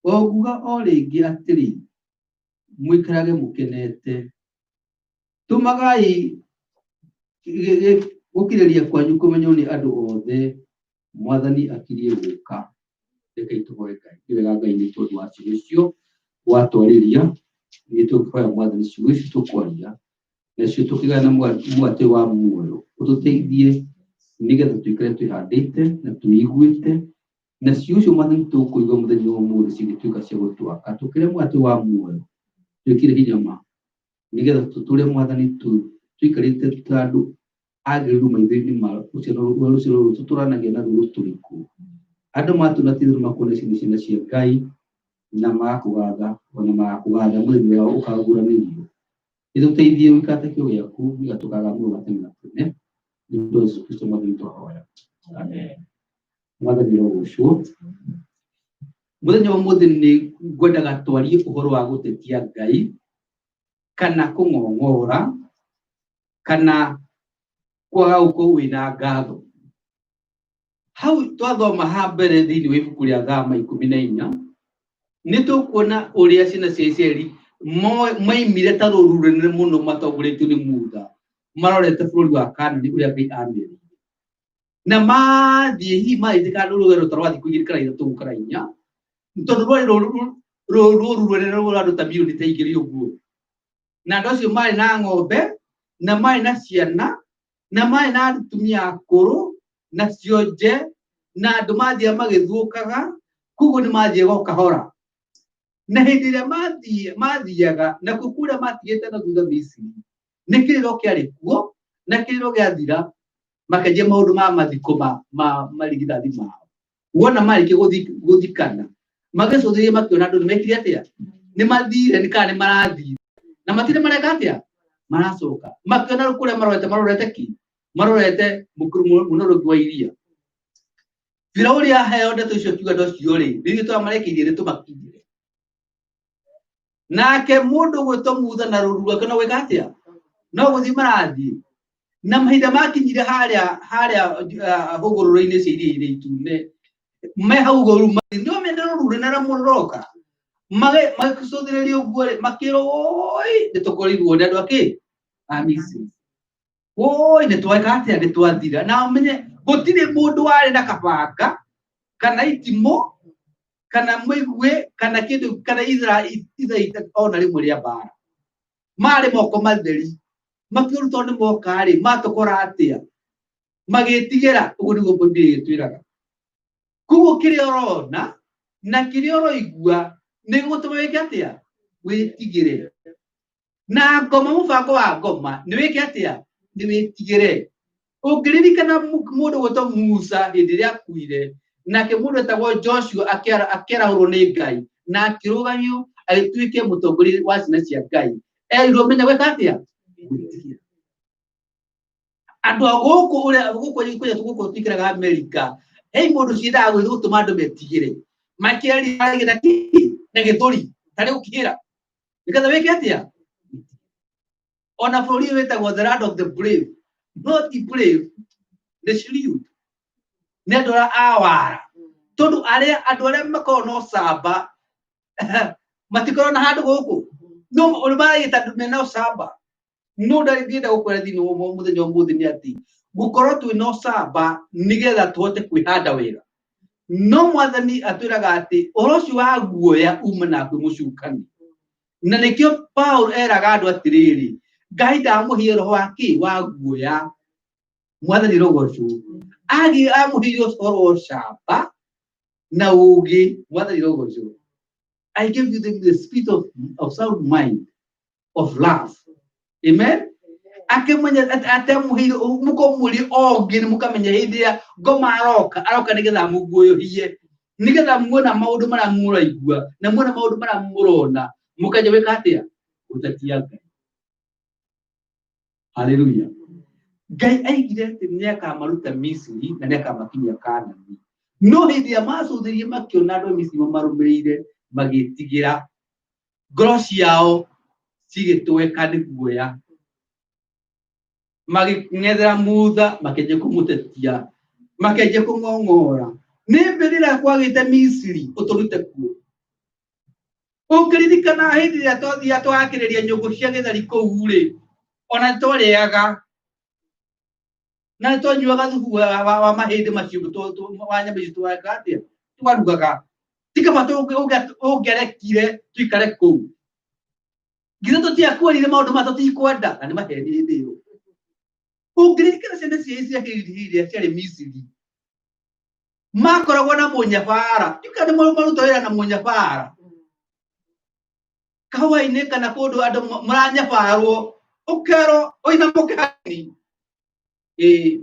o nguga o rĩngĩ atĩrĩ, mũikarage mũkenete. Tũmagai gũkirĩrĩria kwanyu kũmenywo nĩ andũ othe, Mwathani akirie gũka. Rekei tũhoe Ngai. Nĩ wega Ngai nĩ tondũ wa ciugo icio watwarĩria, nĩ tũkũhoya Mwathani ciugo icio tũkwaria, nacio tũkĩgaya na mũgate wa muoyo, ũtũteithie nĩgetha tũikare twĩhandĩte na twĩiguĩte, na ciugo icio Mwathani tũkũigua mũthenya wa ũmũthĩ cigĩtuĩka cia gũtwaka, tũkĩrĩa mũgate wa muoyo, twĩkĩre hinya ma, nĩgetha tũtũre Mwathani tũikarĩte ta andũ agĩrĩru maitho-inĩ ma rũciaro rũrũ tũtũranagia naruo rũtũrĩku. Andũ matũna ti itherũ makona ici nĩ ciana cia Ngai na magakũgatha, ona magakũgatha mũthenya ũrĩa ũkaguũranĩrio. Ĩtũteithie gũikara kĩo gĩaku nĩgetha tũkaga muoyo wa tene na tene. Nĩ ũndũ wa Jesũ Kristo Mwathani twahoya. Amen. Mwathani arogocwo. Mũthenya wa ũmũthĩ nĩ ngwendaga twarie ũhoro wa gũtetia Ngai kana kũng'ong'ora kana kwaga gũkorwo wĩna ngatho. Hau twathoma ha mbere thĩinĩ wa ibuku rĩa Thama 14, nĩ tũkuona ũrĩa ciana cia Isiraeli maimire ta rũru rũnene mũno matongoretio nĩ Musa. Marorete bũrũri wa Kanani ũrĩa Ngai ameriire. Na mathiĩ hihi mathiĩte kana nĩ rũgendo ta rwa thikũ igĩrĩ kana ithatũ kana inya, tondũ rwarĩ rũru rũnene rwa andũ ta mirioni ta igĩrĩ ũguo. Na andũ acio marĩ na ng'ombe, na marĩ na ciana, na marĩ na atumia akũrũ, na cionje, na andũ mathiaga magĩthuũkaga, koguo nĩ mathiaga o kahora. Na hĩndĩ ĩrĩa mathiaga, nakuo kũrĩa matigĩte na thutha Misiri, nĩ kĩrĩro kĩarĩ kuo, na kĩrĩro gĩathira, makĩanjia maũndũ ma mathiko ma marigithathi mao. Wona marĩkia gũthikana, magĩcũthĩrĩria makĩona andũ nĩ mekire atĩa? Nĩ mathire nĩ kana nĩ marathire. Na matirĩ mareka atĩa? Maracoka. Makĩona kũrĩa marorete, marorete kĩ? Marorete mũnũrũki wa iria. Firaũni aheo ndeto icio akiuga andũ acio rĩ, nĩ ithuĩ twamarekeirie nĩ tũmakinyĩre. Nake mũndũ gwĩtwo Mutha na rũru rwake no gwĩka atĩa? No gũthiĩ marathiĩ. Na mahinda makinyire harĩa harĩa hũgũrũrũ-inĩ cia iria irĩ itune, me hau ũguo nĩ mende rũru rũnene mũno rũroka. Magĩcũthĩrĩria ũguo rĩ, makĩrwo oi nĩ tũkorirwo nĩ andũ akĩ? A Misiri. Woi nĩ tweka atĩa nĩ twathira. Na ũmenye gũtirĩ mũndũ warĩ na kabanga kana itimũ kana mũiguĩ kana kĩndũ kana ithaita ona rĩmwe rĩa mbara. Marĩ moko matheri. Makĩũrwo tondũ nĩ moka rĩ, matũkora atĩa? Magĩtigĩra, ũguo nĩguo Bibilia ĩtwĩraga. Koguo kĩrĩa ũrona na kĩrĩa ũroigua nĩ gũtũma wĩke atĩa? Wĩtigĩre. Na ngoma, mũbango wa ngoma nĩ wĩke atĩa? Nĩ wĩtigĩre. Ũngĩririkana mũndũ gwĩtwo Musa hĩndĩ ĩrĩa akuire, nake mũndũ etagwo Joshua akĩarahũrwo nĩ Ngai na akĩrũgamio agĩtuĩke mũtongoria wa ciana cia Ngai, erirwo menya gwĩka atĩa? Gwĩtigĩra. Andũ a gũkũ ũrĩa gũkũ kũrĩa gũkũ twikaraga Amerika, hei mũndũ ciendaga gũtũma andũ metigĩre, makĩaria na kĩ na gĩthũri tarĩ gũkihĩra nĩgetha wĩke atĩa? Ona bũrũri ũyũ wĩtagwo the land of the brave, no ti brave, nĩ shrewd, nĩ andũ arĩa awara, tondũ arĩa andũ arĩa makoragwo na ũcamba matikoragwo na handũ gũkũ, no ũrĩa maragĩta andũ mena ũcamba. No ndingĩenda gũkwĩra thĩinĩ wa mũthenya ũmũthĩ nĩ atĩ gũkorwo twĩ na ũcamba nĩgetha tũhote kwĩhanda wega, no mwathani atwĩraga atĩ ũhoro ũcio wa guoya umanaga kwĩ mũcukani. Na nĩkĩo Paul eraga andũ atĩrĩrĩ, Ngai ndamũheire roho wa kĩ? Wa guoya. Mwathani rogocwo. Amũheire ũhoro wa ũcamba na ũũgĩ. Mwathani rogocwo. I give you the spirit of sound mind, of love. Amen. Akĩmenya atemũheire mũkorwo mũrĩ ogĩ, nĩ mũkamenya hĩndĩ ĩrĩa ngoma aroka, aroka nĩgetha mũguoyohie, nĩgetha muona maũndũ marĩa mũraigua na muona maũndũ marĩa mũrona, mũkanjia gwĩka atĩa? Gũtetia Ngai. Haleluya. Ngai aigire atĩ nĩ akamaruta Misiri na nĩ akamakinyia Kanani. No hĩndĩ ĩrĩa macũthĩrĩirie makĩona andũ a Misiri mamarũmĩrĩire, magĩtigĩra, ngoro ciao cigĩtweka nĩ guoya, magĩng'ethera Mutha, makĩanjia kũmũtetia, makĩanjia kũng'ong'ora, nĩ mbĩrĩra kwagĩte Misiri ũtũrute kuo. Ũngĩririkana hĩndĩ ĩrĩa twathiaga twakĩrĩria nyũngũ cia gĩtheri kũu rĩ, ona nĩ twarĩaga na nĩ twanyuaga thubu wa mahĩndĩ macio wa nyama icio tweka atĩa twarugaga. Ti kaba ũngĩarekire tũikare kũu, githĩ tũtiakuonire maũndũ maya tũtikwenda? Na nĩ maheni hĩndĩ ĩyo. Ũngĩririkana ciana cia Isiraeli hĩndĩ ĩrĩa ciarĩ Misiri, makoragwo na mũnyabara, ndikana nĩ maruta wĩra na mũnyabara kahũa-inĩ kana kũndũ andũ mũranyabarwo, ũkerwo ũinamũke hanini, ĩĩ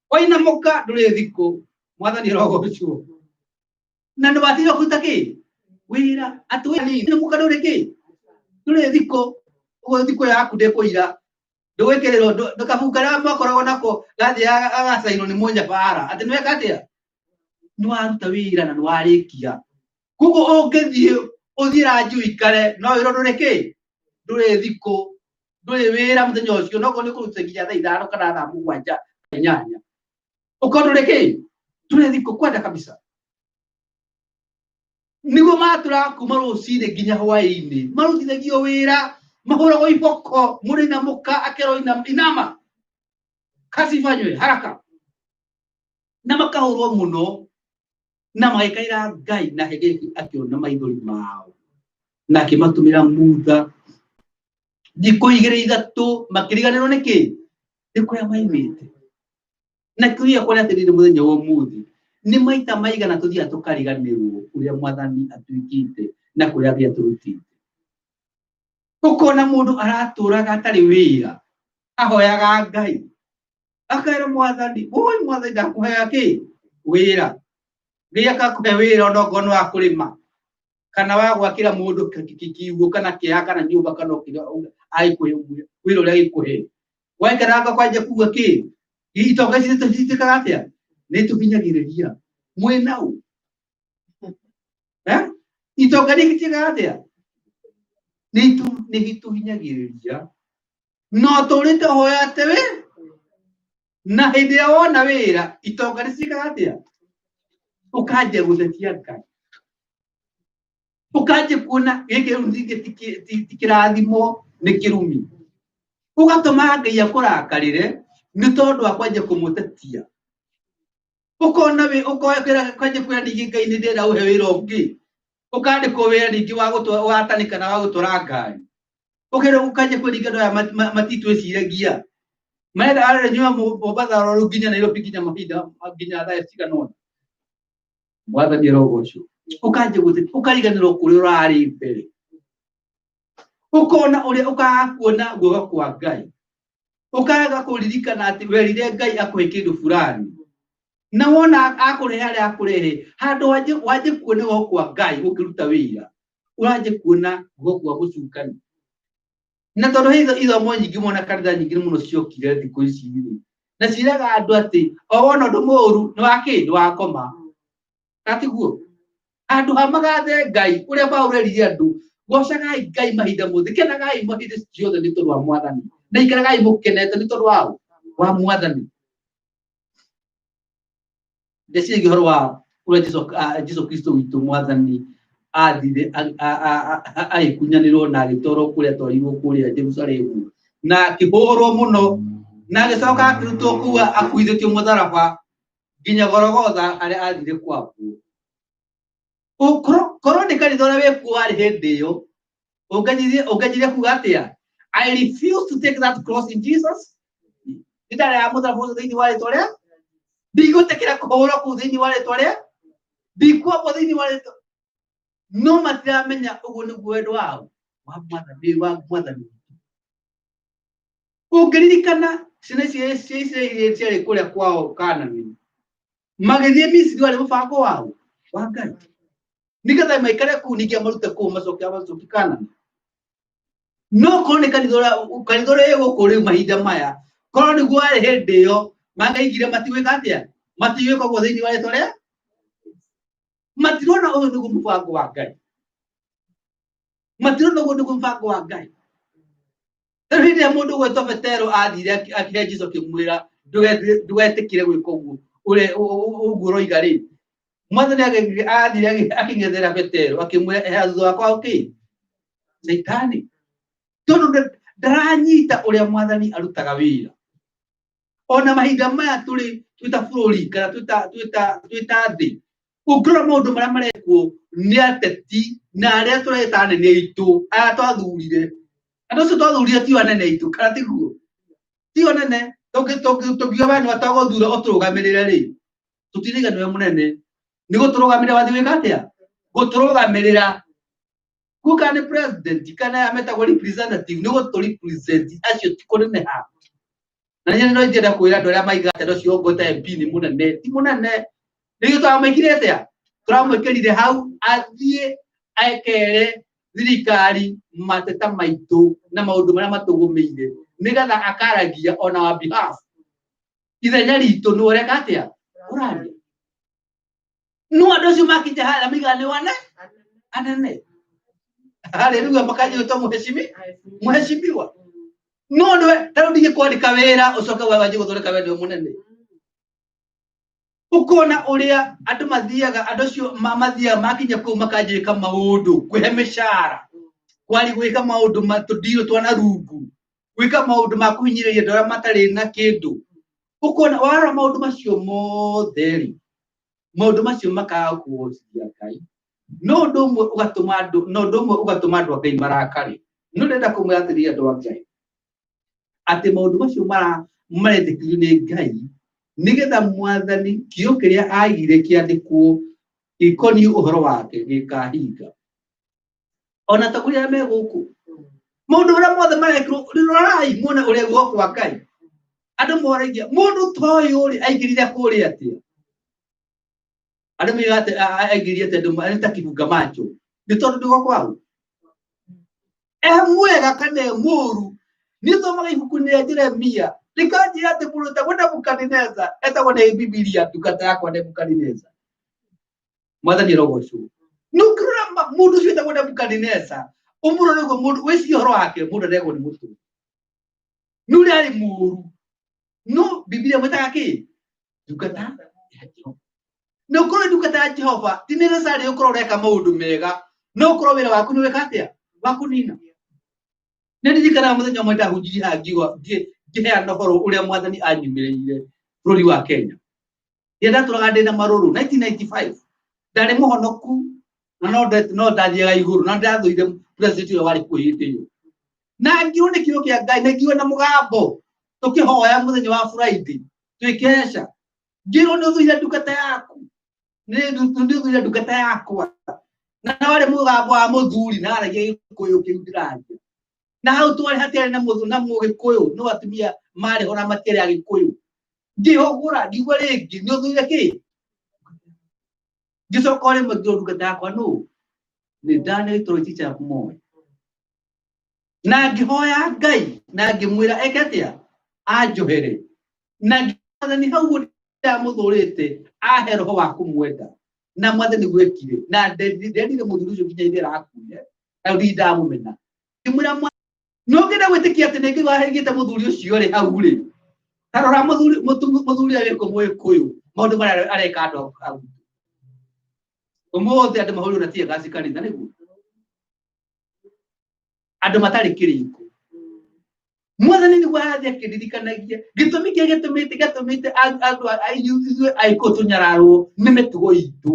wainamũka ndũrĩ thikũ. Mwathani arogocwo. Na nĩ watiga kũruta kĩ wĩra atĩ wĩra nini inamũka ndũrĩ kĩ ndũrĩ thikũ, ũguo thikũ yaku ndĩkũira, ndũgwĩkĩrĩrwo kabuku karĩa makoragwo nako gathiaga gagacainwo nĩ mũnyabara atĩ nĩweka atĩa, nĩ waruta wĩra na nĩ warĩkia. Koguo ũngĩthiĩ ũthiĩ ranji ũikare no wĩra ndũrĩ kĩ ndũrĩ thikũ, ndũrĩ wĩra mũthenya ũcio, nokorwo nĩ kũruta nginya thaa ithano kana thaa mũgwanja inyanya, ũkorwo ndũrĩ kĩ ndũrĩ thikũ kwenda kabisa. Nĩguo matũraga kuma rũcinĩ nginya hwaĩ-inĩ, marutithagio wĩra, mahũragwo iboko, mũndũ inamũka akerwo inama. Kazi ifanywe haraka. Na makahũrwo mũno na magĩkaĩra Ngai na Ngai akĩona maithori mao na akĩmatũmĩra Mutha thikũ igĩrĩ ithatũ makĩriganĩrwo nĩ kĩ nĩ kũrĩa maimĩte. Na kĩũria kũrĩa atĩrĩrĩ mũthenya wa ũmũthĩ nĩ maita maigana tũthiaga tũkariganĩrwo ũrĩa mwathani atuĩkĩte na kũrĩa Ngai atũrutĩte. Ũkona mũndũ aratũraga atarĩ wĩra, ahoyaga Ngai akera mwathani, oi mwathani ndakũhea kĩ wĩra. Ngai akakũhe wĩra ona okorwo nĩ wa kũrĩma kana wa gwakĩra mũndũ kiugũ kana kĩaha kana nyũmba kana o kĩrĩa agĩkũhe wĩra ũrĩa agĩkũhe. Waikaranga kwanja kuga kĩ itonga ici citĩkaga atĩa nĩ tũhinyagĩrĩria mwĩna ũ eh itonga nĩ citĩkaga atĩa nĩ itũhinyagĩrĩria no tũrĩte hoyate wĩ na hĩndĩ ĩrĩa wona wĩra itonga nĩ ciĩkaga atĩa ũkanjia gũtetia Ngai ũkanjia kuona gĩkĩ rĩu ti kĩrathimo nĩ kĩrumi ũgatũma Ngai akũrakarĩre nĩ tondũ wa kwanjia kũmũtetia ũkona wĩ ũkanjia kwĩra ningĩ Ngai nĩ ndĩrenda ũhe wĩra ũngĩ ũkandĩkwo wĩra ningĩ wa watani kana wa gũtwara ngari ũkerwo ũkanjia kwĩra ningĩ andũ aya matitwĩciragia marenda arĩa nyuma Mombatha rũrũ nginya Nairobi nginya mahinda nginya thaa cigana ũna mwathani arogocwo ũkanjia gũteti ũkariganĩrwo kũrĩa ũrarĩ mbere ũkona ũrĩa ũkaga kuona guoko kwa Ngai ũkaga kũririkana atĩ werire Ngai akũhe kĩndũ fulani na wona akũrehe harĩa akũrehe handũ wanjie kuona guoko kwa Ngai gũkĩruta wĩra ũranjia kuona guoko kwa mũcukani. Na tondũ he ithomo nyingĩ mũno na kanitha nyingĩ mũno ciokire thikũ ici rĩ na ciĩraga andũ atĩ o wona ũndũ mũũru nĩ wa kĩ nĩ wakoma katiguo handũ ha magathe Ngai ũrĩa Paũlũ erire andũ gocagai Ngai mahinda mothe kenagai mahinda ciothe nĩ tondũ wa mwathani na ikaragai mũkenete nĩ tondũ wa mwathani. Ndeciragia ũhoro wa ũrĩa Jesu Kristo witũ mwathani athire agĩkunyanĩrwo na agĩtwarwo kũrĩa atwarirwo kũrĩa Jerusalemu na akĩhũrwo mũno na agĩcoka akĩrutwo kũu akuithĩtio mũtharaba nginya Golgotha harĩa athire kwambwo. Korwo nĩ kanitha ũrĩa wĩkuo warĩ hĩndĩ ĩyo ũnganjirie kuga atĩa I refuse to take that cross in Jesus. Nĩ ndarega mũtharaba ũcio thĩinĩ wa rĩtwa rĩa ndigũtĩkĩra kũhũrwo kũu thĩinĩ wa rĩtwa rĩa ndikwambwo thĩinĩ wa rĩtwa no matiramenya ũguo nĩguo wendo wao wa mwathani wa mwathani. Ũngĩririkana ciana ici cia Isiraeli ciarĩ kũrĩa kwao Kanani magĩthiĩ Misiri warĩ mũbango wao wa Ngai nĩgetha maikare kũu ningĩ amarute kũu macoke amacokie Kanani. No korwo nĩ kanitha ũrĩa wĩ gũkũ rĩu mahinda maya korwo nĩguo warĩ hĩndĩ ĩyo mangaigire matigwĩka atĩa matigwĩka ũguo thĩinĩ wa rĩtwa rĩa matirona ũyũ nĩguo mũbango wa Ngai matirona ũguo nĩguo mũbango wa Ngai. Rĩu hĩndĩ ĩrĩa mũndũ ũgwĩtwo Petero athire akĩhe Jesũ akĩmwĩra ndũgetĩkĩre gwĩka ũguo ũguo ũroiga rĩ mwathani athire akĩng'ethera Petero akĩmwĩra ehera thutha wakwa ũkĩ Caitani tondũ ndaranyita ũrĩa mwathani arutaga wĩra. Ona mahinda maya tũrĩ twĩta bũrũri kana twĩta thĩ ũngĩrora maũndũ marĩa marekwo nĩ ateti na arĩa tũreta anene aitũ arĩa twathurire andũ acio twathurire tio anene aitũ kana tiguo tio anene tũngiuga we nĩwe twagũthura ũtũrũgamĩrĩre rĩ tũtiraiga nĩwe mũnene nĩ gũtũrũgamĩrĩra wathiĩ gwĩka atĩa gũtũrũgamĩrĩra kuo kana nĩ president kana aya metagwo representative nĩ gũtũ represent acio ti kũneneha. Na niĩ no ingĩenda kwĩra andũ arĩa maigaga atĩ andũ acio ongota MP nĩ mũnene ti mũnene nĩgĩo tũramwĩkire atĩa tũramwĩkĩrire hau athiĩ ekere thirikari mateta maitũ na maũndũ marĩa matũgũmĩire nĩgetha akaragia on our behalf ithenya ritũ nĩ ũreka atĩa ũraria no andũ acio makinya harĩa maigaga nĩ wane anene haleluya makanjia gwĩtwo mũheshimiwa no nĩwe ta rĩu ndingĩkwandĩka wĩra ũcoke wanjie gũthondeka we nĩwe mũnene ũkona ũrĩa andũ mathiaga andũ acio mathiaga makinya kũu makanjia gwĩka maũndũ kwĩhe mĩcara kwari gwĩka maũndũ tũndirũ twa na rungu gwĩka maũndũ ma kũhinyĩrĩria andũ arĩa matarĩ na kĩndũ. Ũkona warora maũndũ macio mothe rĩ, maũndũ macio makaga kũgocithia Ngai. No ũndũ ũmwe ũgatũma andũ, no ũndũ ũmwe ũgatũma andũ a Ngai marakare. No ndĩrenda kũmwĩra atĩrĩrĩ andũ a Ngai, atĩ maũndũ macio mara maretĩkĩrio nĩ Ngai nĩgetha mwathani kĩo kĩrĩa agire kĩandĩkwo gĩkoniĩ ũhoro wake gĩkahinga. Ona ta kũrĩa me gũkũ maũndũ marĩa mothe marekirwo, rorai muone ũrĩa guoko kwa Ngai. Andũ moragia mũndũ ta ũyũ rĩ aingĩrire kũrĩa atĩa? Andũ moigaga atĩ aingĩrire atĩ andũ nĩ ta kĩbunga macho nĩ tondũ ndĩ kwao e mwega kana e mũru. Niĩ thomaga ibuku rĩa Jeremia rĩkanjĩra atĩ mũndũ wĩtagwo Nebukadineza etagwo nĩ Bibilia ndungata yakwa Nebukadineza. Mwathani arogocwo. Nĩ ũkĩrora mũndũ ũcio wĩtagwo Nebukadineza, ũmũrore ũguo mũndũ wĩcirie ũhoro wake, mũndũ aregwo nĩ mũtwe nĩ ũrĩa arĩ mũru, no Bibilia mwĩtaga kĩ? Ndungata ya Jehova. Na ũkorwo ndungata ya Jehova ti necessarily ũkorwo ũreka maũndũ mega, no ũkorwo wĩra waku nĩ wĩka atĩa? Wa kũnina. Nĩ ndirikanaga mũthenya ũmwe ndahunjirie haha ngiuga ngĩheana ũhoro ũrĩa mwathani anyumĩrĩire bũrũri wa Kenya. Rĩrĩa ndatũraga ndĩ na marũrũ 1995, ndarĩ mũhonoku na no ndathiaga igũrũ na ndathũire president ũrĩa warĩ kuo hĩndĩ ĩyo. Na ngiuga nĩ kiugo kĩa Ngai, na ngiuga na mũgambo tũkĩhoya mũthenya wa Friday twĩkesha, ngĩrwo nĩ ũthũire ndungata yaku, nĩ ũthũire ndungata yakwa. Na warĩ mũgambo wa mũthuri na aragia Gĩkũyũ kĩu ndĩraria. Na hau twarĩ hatiarĩ na mũthuri na mũgĩkũyũ, no atumia marĩ ho na matiarĩ Agĩkũyũ. Ngĩhũgũra ngigua rĩngĩ nĩ ũthũire kĩ? Ngĩcoka o rĩmwe ngĩrwo ndungata yakwa nũ? Nĩ Daniel Toroitich arap Moi. Na ngĩhoya Ngai na ngĩmwĩra eke atĩa? Anjohere. Na mwathani hau ũguo ndamũthũrĩte ahe roho wa kũmwenda. Na mwathani gwekire. Na ndendire mũthuri ũcio nginya hĩndĩ ĩrĩa arakuire. Na rĩu ndamũmena. Ngĩmwĩra no ngĩenda gwĩtĩkia atĩ nĩ Ngai wahengete mũthuri ũcio rĩ hau rĩ. Ta rora mũthuri mũthuri arĩ kũ Mũgĩkũyũ maũndũ marĩa areka andũ hau. Ũmũthĩ andũ mahũrirwo na tear gas kanitha nĩguo. Andũ matarĩ kĩrĩko. Mwathani nĩguo arathiĩ akĩndirikanagia gĩtũmi kĩrĩa gĩtũmĩte andũ ithuĩ Agĩkũyũ tũnyararwo nĩ mĩtugo itũ.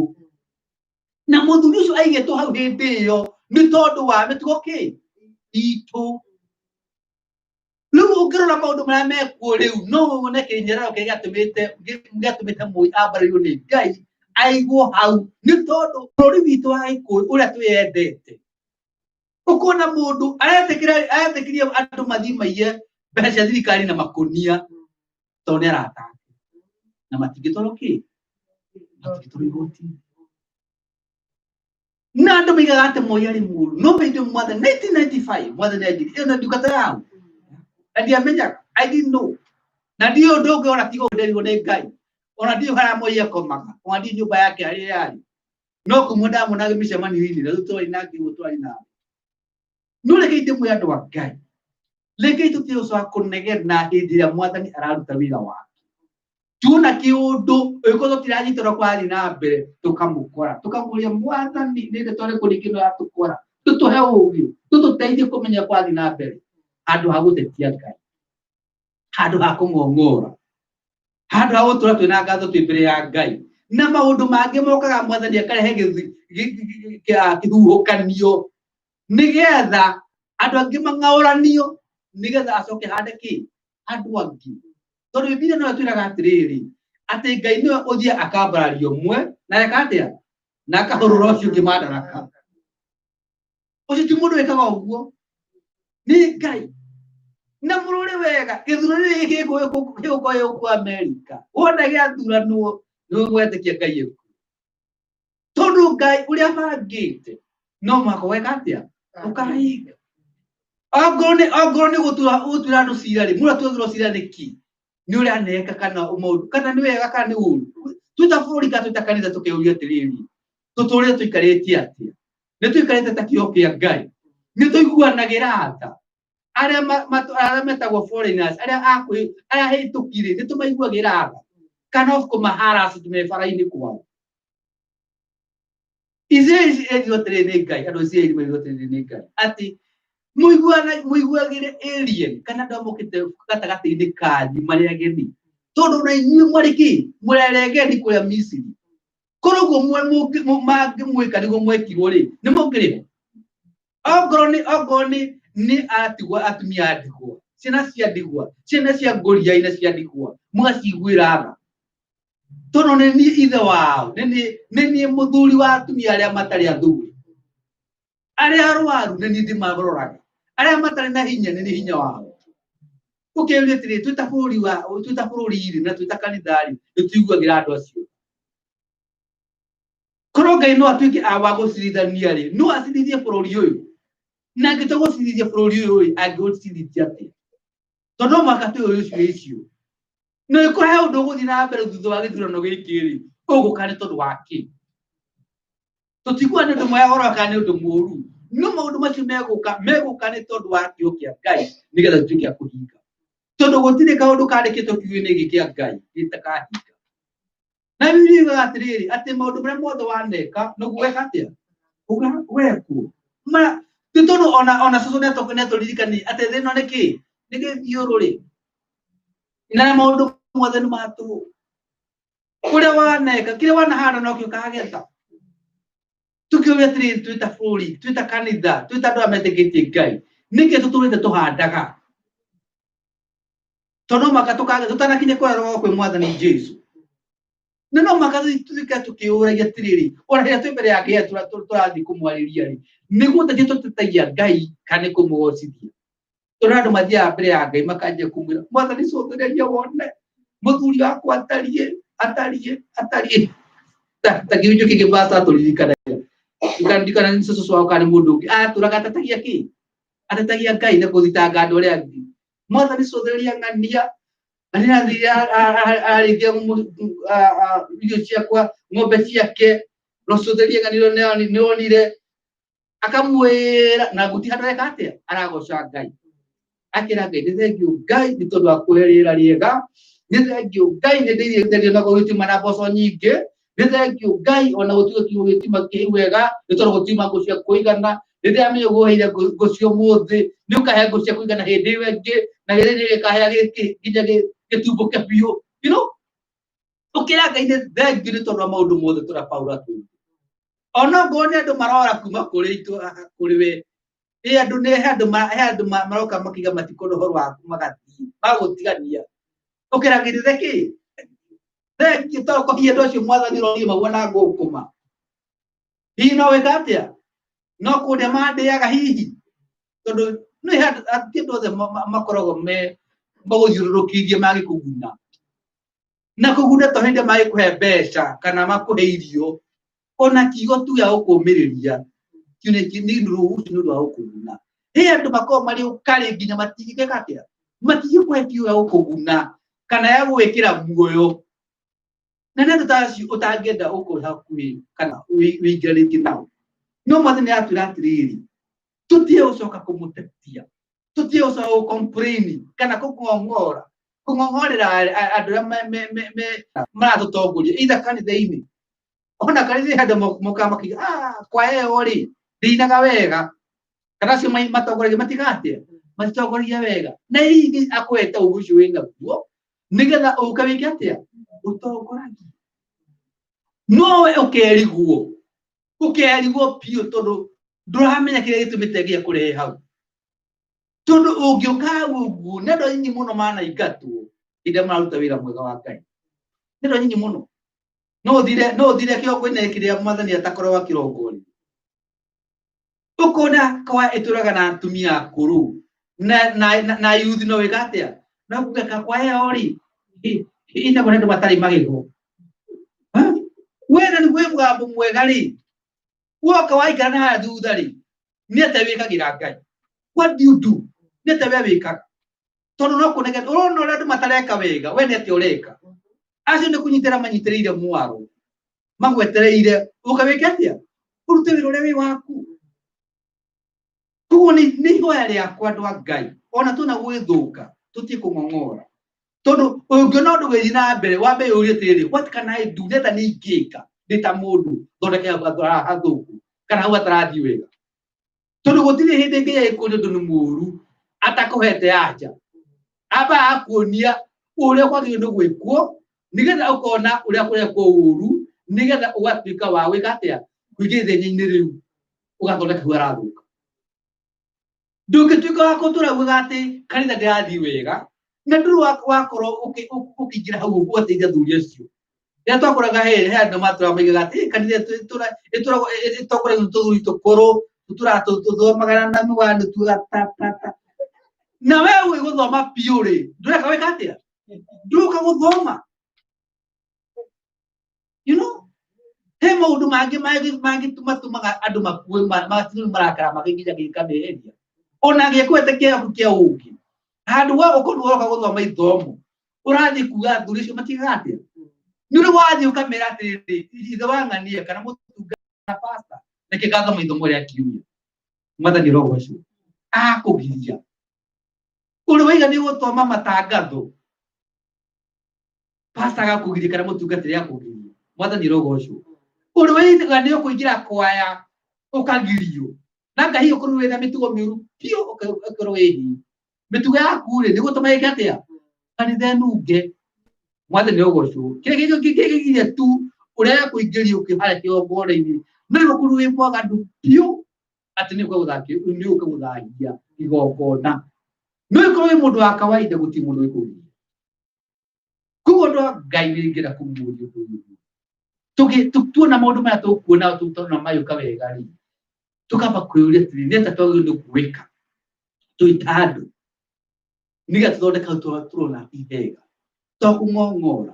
Na mũthuri ũcio aigĩtwo hau hĩndĩ ĩyo nĩ tondũ wa mĩtugo kĩ itũ. Rĩu ũngĩrora maũndũ marĩa mekuo rĩu no wone kĩnyararo kĩrĩa gĩatũmĩte Moi ambarĩrio nĩ Ngai aigwo hau nĩ tondũ bũrũri witũ wa Gĩkũyũ ũrĩa twĩyendete. Ũkona mũndũ aretĩkĩria andũ mathiĩ maiye mbeca cia thirikari na makũnia tondũ nĩ arata ake. Na matingĩtwarwo kĩ? Matingĩtwarwo igoti-inĩ. Na andũ moigaga atĩ Moi arĩ mũũru, no hĩndĩ mwathani 1995 mwathani anjĩrire ĩyo nĩ ndungata yao. Na ndiamenyaga, I didn't know. Na ndiũĩ ũndũ ũngĩ ona tiga ũndũ nderirwo nĩ Ngai. Ona ndiũĩ harĩa Moi akomaga, ona ndiũĩ nyũmba yake harĩa yarĩ. No kũmwe ndamuonaga mĩcemanio-inĩ, na rĩu twarĩ nake ũguo twarĩ nake. No rekei ndĩmwĩre andũ a Ngai, rekei tũtige gũcoka kũnegena hĩndĩ ĩrĩa mwathani araruta wĩra wake. Tuona kĩũndũ, ũngĩkorwo tũtiranyita ũrĩa kũrathiĩ na mbere, tũkamũkora, tũkamũria mwathani nĩ ndeto ĩrĩkũ rĩngĩ ĩno yatũkora, tũtũhe ũgĩ, tũtũteithie kũmenya kũrathiĩ na mbere, handũ ha gũtetia Ngai, handũ ha kũng'ong'ora, handũ ha gũtũra twĩna ngatho twĩ mbere ya Ngai. Na maũndũ mangĩ mokaga mwathani akarehe kĩhuhũkanio nĩgetha andũ angĩ mang'aũranio, nĩgetha acoke hande kĩ? Andũ angĩ. Tondũ Bibilia no ĩtwĩraga atĩrĩrĩ, atĩ Ngai nĩwe ũthiaga akambararia ũmwe na eka atĩa? Na akahũrũra ũcio ũngĩ madaraka. Ũcio ti mũndũ wĩkaga ũguo, nĩ Ngai. Na mũrore wega, gĩthurano gĩkĩ gĩgũkorwo gĩgũkũ Amerika, wona gĩathuranwo nĩ ũgwetĩkia Ngai ekuo. Tondũ Ngai ũrĩa abangĩte no mũhaka ũgeka atĩa? Ũkahinga. Ongorwo nĩ gũtuĩra andũ cira rĩ, mũndũ atuagĩrwo cira nĩkĩ? Nĩ ũrĩa aneka kana maũndũ, kana nĩ wega kana nĩ ũru. Twĩ ta bũrũri kana twĩ ta kanitha tũkeyũria atĩrĩrĩ, tũtũrĩte tũikarĩtie atĩa? Nĩ tũikarĩte ta kĩo kĩa Ngai? Nĩ tũiguanagĩra tha? Arĩa arĩa metagwo foreigners, arĩa arĩa ahĩtũki rĩ, nĩ tũmaiguagĩra tha? Kana kũmaharass me bara-inĩ kwao? Isiraeli erirwo atĩrĩrĩ nĩ Ngai, andũ a Isiraeli merirwo atĩrĩrĩ nĩ Ngai atĩ mũiguagĩre alien kana andũ arĩa mokĩte gatagatĩ-inĩ kanyu marĩ ageni. Tondu na inyuĩ mwarĩ kĩ mũreregeni kũrĩa Misiri. Korwo ũguo mangĩmwĩka nĩguo mwekirwo rĩ, nĩ mũngĩrĩha? Okorwo nĩ atigwa, atumia a ndigwa, ciana cia ndigwa, ciana cia ngũriai na cia ndigwa, mũgaciguĩra tha, tondũ nĩ niĩ ithe wao, nĩ niĩ mũthuri wa atumia arĩa matarĩ athuri, arĩa arwaru nĩ niĩ ndĩmaroraga, arĩa matarĩ na hinya nĩ niĩ hinya wao. Ũkĩũria atĩrĩrĩ, twĩ ta bũrũri wa twĩ ta bũrũri rĩ, na twĩ ta kanitha rĩ, nĩ tũiguagĩra andũ acio? Korwo Ngai no atuĩke a wa gũcirithania rĩ, no acirithie bũrũri ũyũ? Na angĩtua gũcirithia bũrũri ũyũ rĩ, angĩũcirithia atĩa? Tondũ no mũhaka twĩyũrie ciũria icio. Na ĩkorwo he ũndũ ũgũthiĩ na mbere thutha wa gĩthurano gĩkĩ rĩ, ũgũka nĩ tondũ wa kĩ? Tũtikuga nĩ ũndũ mwega ũroka kana nĩ ũndũ mũũru, no maũndũ macio megũka nĩ tondũ wa kĩo kĩa Ngai, nĩgetha tũtuĩke a kũhinga, tondũ gũtirĩ kaũndũ kandĩkĩtwo kiugo-inĩ gĩkĩ kĩa Ngai gĩtakahinga. Na Bibilia yugaga atĩrĩrĩ, atĩ maũndũ marĩa mothe waneka noguo weka atĩa wekwo. Ti tondũ ona cũcũ nĩatũririkania atĩ thĩ ĩno nĩ kĩ nĩ gĩthiũrũrĩ, na maũndũ mothe nĩ ma tũhũ. Kũrĩa waneka, kĩrĩa wanahanda nokĩo ũkagetha. Tũkĩũria atĩrĩrĩ, twĩ ta bũrũri, twĩ ta kanitha, twĩ ta andũ arĩa metĩkĩtie Ngai, nĩkĩ tũtũrĩte tũhandaga? Tondũ no mũhaka tũkagetha tũtanakinya kũrĩa rũgongo kwĩ Mwathani Jesu. Na no mũhaka tũtuĩke tũkĩũragia atĩrĩrĩ, ona rĩrĩa twĩ mbere ya Ngai tũrathiĩ kũmwarĩria rĩ, nĩ gũtetia tũtetagia Ngai kana nĩ kũmũgocithia? Tondũ andũ mathiaga mbere ya Ngai makanjia kũmwĩra, "Mwathani, cũthĩrĩria wone mũthuri wakwa atariĩ atariĩ atariĩ." Ta kĩhunjio kĩngĩ pastor atũririkanagia, ndikana nĩ cũcũ wao kana nĩ mũndũ ũngĩ, atũraga atetagia kĩ atetagia Ngai na gũthitanga andũ arĩa angĩ. "Mwathani, cũthĩrĩria ng'ania ng'ania ararĩithia irio ciakwa, ng'ombe ciake, rũcũthĩrĩria ng'ania nĩonire." Akamwĩra na guti handũ eka atĩa, aragoca Ngai, akĩra Ngai, "Nĩ thengiũ Ngai nĩ tondũ wa kũhe rĩera rĩega, nĩ thengiũ Ngai nĩ ndĩirie na gũgĩtiuma na mboco nyingĩ, nĩ thengiũ Ngai ona gũtirĩ kiugo gĩtima kĩ wega nĩ tondũ gũtiuma ngũ cia kũigana, rĩrĩa amenya ũgũheire ngũ cia ũmũthĩ nĩ ũkahe ngũ cia kũigana hĩndĩ ĩyo ĩngĩ, na gĩthĩ nĩ gĩkahĩa nginya gĩtumbũke biũ." Ũkĩra Ngai nĩ thengiũ nĩ tondũ wa maũndũ mothe tũrĩa Paulo atwĩrire. Ona ngorwo nĩ andũ marora kuma kũrĩ itũ kũrĩ we ĩ andũ nĩ he andũ he andũ maroka makiuga matikwenda ũhoro waku, magathiĩ magũtigania, ũkĩra Ngai nĩ kĩ thengiũ, tondũ ko hihi andũ acio Mwathani ũrorie maguo na ngũkũma, hihi no wĩka atĩa? No kũndĩa mandĩaga hihi, tondũ nĩ he andũ ti andũ othe makoragwo me magũthiũrũrũkĩirie magĩkũguna na kũguna, to hĩndĩ magĩkũhe mbeca kana makũhe irio, ona kiugo tu gĩa gũkũmĩrĩria kĩu nĩ rũhuti nĩ ũndũ wa gũkũguna. He andũ makoragwo marĩ ũkarĩ nginya matingĩka atĩa, matingĩkũhe kiugo gĩa gũkũguna kana ya gũgwĩkĩra muoyo, na nĩ andũ ta acio ũtangĩenda ũkorwo hakuhĩ kana wĩingĩranĩtie nao. No Mwathani nĩ atwĩra atĩrĩrĩ, tũtige gũcoka kũmũtetia, tũtige gũcoka gũ-complain kana kũng'ong'ora kũng'ong'orera andũ arĩa maratũtongoria, either kanitha-inĩ, ona kanitha andũ mokaga makiuga, "Ah, kwa ĩyo rĩ ndĩinaga wega," kana acio matongoragia matiga atĩa, matitongoragia wega. Na hihi akũhete ũguo ũcio wĩnaguo nĩgetha ũke wĩke atĩa? Ũtongoragie. No we ũkerigwo, ũkerigwo biũ, tondũ ndũramenya kĩrĩa gĩtũmĩte gĩa kũrehe hau. Tondũ ũngĩũka hau ũguo, nĩ andũ anyinyi mũno manaingatwo hĩndĩ ĩrĩa mararuta wĩra mwega wa Ngai, nĩ andũ anyinyi mũno. No ũthire kĩongo-inĩ kĩrĩa Mwathani atakoragwo akĩrongoria, ũkona kwa ĩtũraga na atumia akũrũ na yuthi, no wĩka atĩa? No kuga kakwa ĩyo rĩ inagwo nĩ andũ matarĩ magego. We na nĩ wĩ mũgambo mwega rĩ, woka waikara na haha thutha rĩ, nĩ atĩa wĩkagĩra Ngai? What do you do? Nĩ atĩa we wĩkaga? Tondũ no kuoneke ũrona ũrĩa andũ matareka wega, we nĩ atĩa ũreka? Acio nĩ kũnyitĩra manyitĩrĩire mwaro, magwetereire ũka wĩke atĩa, ũrute wĩra ũrĩa wĩ waku. Koguo nĩ ihoya rĩakwa, andũ a Ngai, ona tuna gwĩthũka tũtige kũng'ong'ora, tondũ ũngĩona ũndũ ũgĩthiĩ na mbere, wambe ũrie atĩrĩrĩ, "What can I do? Nĩ atĩa niĩ ingĩka ndĩ ta mũndũ thondeke hau hathũku kana hau hatarathiĩ wega?" Tondũ gũtirĩ hĩndĩ Ngai agĩkũria ũndũ nĩ mũũru atakũhete anja, amba akuonia. Ũrĩa kwagĩrĩirwo nĩ gwĩkwo nĩgetha ũkona ũrĩa kũrekwo ũru, nĩgetha ũgatuĩka wa gwĩka atĩa, kũingĩra ithenya-inĩ rĩu ũgathondeka hau harathũka. Ndũngĩtuĩka wa gũtũra ugaga atĩ kanitha ndĩrathiĩ wega na ndũrĩ wakorwo ũkĩingĩra hau ũguo ũgateithia athuri acio. Rĩrĩa twakoraga he andũ matũraga maigaga atĩ kanitha ĩtongoragio nĩ tũthuri tũkũrũ tũtũraga tũthomaga na mĩwani tugaga ta ta ta, na we ũĩ gũthoma biũ rĩ, ndũreka wĩka atĩa, ndũka gũthoma. You know, he maũndũ mangĩ mangĩ matũmaga andũ makue magatigwo nĩ marakara magĩkinya gĩka meheria ona angĩkwete kĩrabu kĩa ũngĩ handũ wa ũkorwo woka gũthoma ithomo ũrathiĩ kuga athuri acio matigaga atĩa. Nĩ ũrĩ wathiĩ ũkamera atĩrĩrĩ, ithe wa ng'ania kana mũtunga na pasta, reke ngathoma ithomo rĩa kiumia, mwathani ũrogocwo akũgiria. Ũrĩ waiga nĩ gũthoma matangatho, pasta agakũgiria kana mũtungatĩri akũgiria, mwathani ũrogocwo. Ũrĩ waiga nĩ ũkũingĩra kwaya ũkagirio, na ngai ũkorwo wĩna mĩtugo mĩũru biũ, ũkorwo wĩ hihi mĩtugo yaku rĩ nĩ gũtũma ĩke atĩa, kanitha ĩnunge, mwathani ũrogocwo. Kĩrĩa kĩgiria tu ũrĩa kũingĩrio harĩa kĩgongona-inĩ no ũkorwo wĩ mwaganu biũ atĩ nĩ nĩ ũke gũthahia igongona, no ĩkorwo wĩ mũndũ wa kawaida gũtirĩ mũndũ wĩkũgiria. Koguo andũ a Ngai nĩ ingĩenda kũmũria ũndũ ũyũ, tuona maũndũ maya tũkuona tũtona mayũka wega rĩ, tũkamba kwĩyũria atĩrĩrĩ, nĩ atĩa twagĩrĩirwo nĩ gwĩka twĩ ta andũ nĩgetha tũthondeke hau tũrona ti hega, to kũng'ong'ora,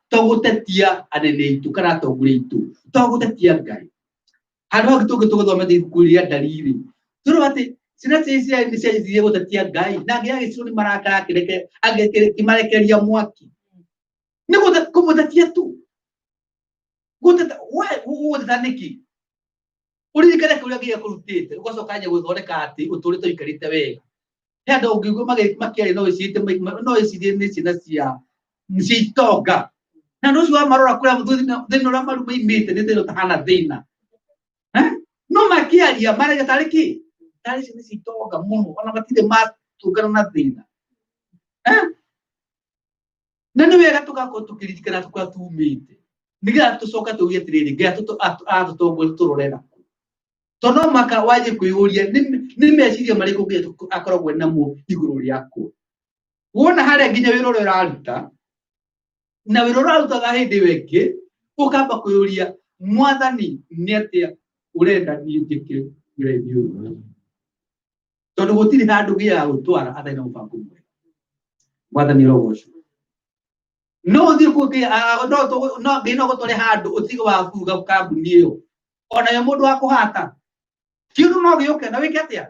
to gũtetia anene aitũ kana atongoria aitũ, to gũtetia Ngai. Handũ hau tũngĩ tũgũthomete ibuku rĩa Ndariri, tũrona atĩ ciana cia Isiraeli nĩ cianjirie gũtetia Ngai na Ngai agĩcinwo nĩ marakara akĩmarekereria mwaki. Nĩ kũmũtetia tu. Gũteta, we ũgũteta nĩkĩ? Ũririkane kĩrĩa Ngai akũrutĩte, ũgacoka anja gũthondeka atĩ ũtũrĩte ũikarĩte wega. He andũ ũngĩigua makĩaria no wĩcirie no wĩcirie nĩ ciana cia itonga. Na andũ ũcio wamarora kũrĩa thĩna ũrĩa maimĩte nĩ thĩna ũtahana thĩna. No makĩaria maragia tarĩ kĩ? Tarĩ ciana cia itonga mũno, ona matirĩ matũngana na thĩna. Na nĩ wega tũgakorwo tũkĩririkana kũrĩa tumĩte, nĩgetha tũcoke tũuge atĩrĩrĩ, Ngai atũtongoria tũrore nakũ. Tondũ no mũhaka wanjie kwĩyũria nĩ meciria marĩkũ Ngai akoragwo namo igũrũ rĩakwa. Wona harĩa nginya wĩra ũrĩa ũraruta, na wĩra ũrĩa ũrarutaga hĩndĩ ĩyo ĩngĩ, ũkamba kwĩyũria, mwathani nĩ atĩa ũrenda niĩ njĩke wĩra-inĩ ũyũ? Tondũ gũtirĩ handũ Ngai agagũtwara atarĩ na mũbango mwega. Mwathani ũrogocwo. No ũthiĩ kũ no Ngai no agũtware handũ ũtige waburuga kambuni ĩyo, onayo mũndũ wa kũhata kĩndũ no gĩũke na wĩke atĩa,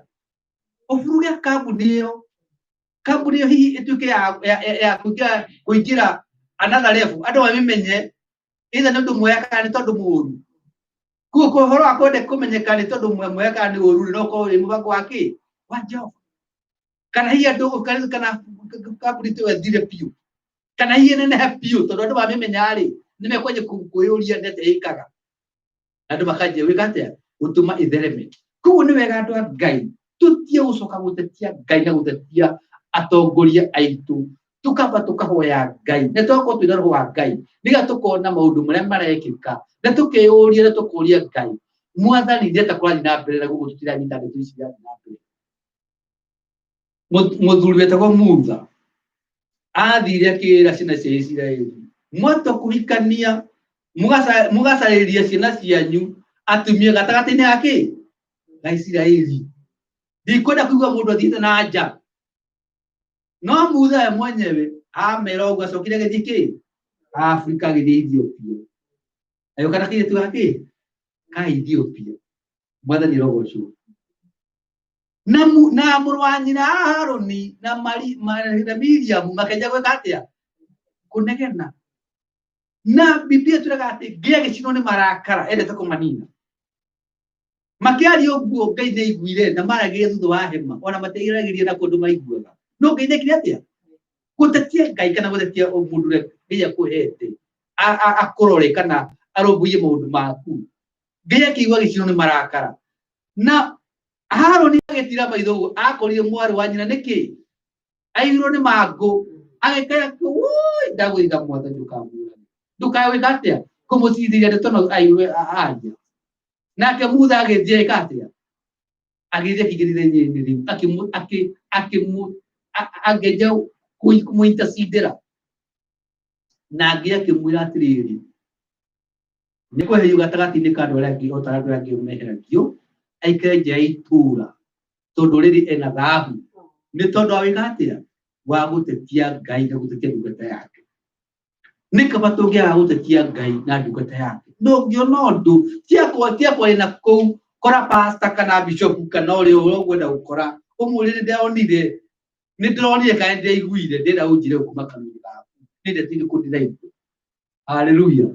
ũburuge kambuni ĩyo, kambuni ĩyo hihi ĩtuĩke ya kũingĩra another level, andũ mamĩmenye either nĩ ũndũ mwega kana nĩ tondũ mũũru. Koguo ũhoro wa kwenda kũmenyeka nĩ tondũ mwega kana nĩ ũru no ũkorwo wĩ mũbango wa kĩ wa Jehova, kana hihi andũ kana kambuni ĩyo ĩthire biũ, kana hihi ĩnenehe biũ, tondũ andũ mamĩmenya rĩ nĩ mekwanjia kwĩyũria nĩ atĩa ĩkaga, na andũ makanjia gwĩka atĩa, gũtũma ĩthereme. Koguo nĩ wega andũ a Ngai tũtige gũcoka gũtetia Ngai na gũtetia atongoria aitũ, tũkamba tũkahoya Ngai na tũgakorwo twĩna roho wa Ngai nĩgetha tũkona maũndũ marĩa marekĩka na tũkeyũria na tũkoria Ngai, mwathani nĩ atĩa kũrathiĩ na mbere na gũkũ tũtiranyita ndeto ici irathiĩ na mbere. Mũthuri wetagwo Mutha athire akĩra ciana cia Isiraeli, mwatua kũhikania mũgacarĩria ciana cianyu atumia gatagatĩ-inĩ ga kĩ ga Isiraeli. Ndikwenda kũigua mũndũ athiĩte na nja. No Mutha we mwenyewe amera ũguo acokire agĩthiĩ kĩ Afrika, agĩthiĩ Ethiopia, agĩũka na kairĩtu ga kĩ ka Ethiopia. Mwathani arogocwo. Na mũrũ wa nyina Harũni na na Miriam makĩanjia gwĩka atĩa, kũnegena. Na Biblia ĩtwĩraga atĩ Ngai agĩcinwo nĩ marakara endete kũmanina. Makĩaria ũguo Ngai nĩ aiguire na maragĩria thutha wa hema, ona matiagĩragĩria na kũndũ maiguaga. No Ngai nĩekire atĩa? Gũtetia Ngai kana gũtetia mũndũ ũrĩa Ngai akũhete akũrore kana arũmbũiye maũndũ maku. Ngai akĩigua agĩcinwo nĩ marakara. Na Harũni agĩtira maitho ũguo akorire mwarĩ wa nyina nĩkĩ? Aihirwo nĩ mangũ agĩkaya woi ndagũthaitha mwathani ndũkamũũrage ndũkae gwĩka atĩa kũmũcirithĩria ndeto no aigue aria. Nake Mutha agĩthiĩ eka atĩa agĩthiĩ akĩingĩrire nyeni rĩu akĩmũ akĩ akĩmũ akĩanjia kũmũintercedera na Ngai akĩmwĩra atĩrĩrĩ nĩ kweherio gatagatĩ-inĩ ka andũ arĩa angĩ o ta andũ arĩa angĩ meheragio aikare nja ya itũũra tondũ rĩrĩ ena thahu nĩ tondũ wa gwĩka atĩa wa gũtetia Ngai na gũtetia ndungata yake. Nĩ kaba tũngĩaga gũtetia Ngai na ndungata yake ndũngĩona ũndũ tia kwaria na kũu kora pastor kana bishop kana ũrĩa ũkwenda gũkora ũmwĩre nĩ ndĩronire nĩ ndĩronire kana nĩ ndĩraiguire ndĩrenda ũnjĩre kuma kanua-inĩ gaku nĩ ndeto irĩkũ ndĩraigua. Haleluya.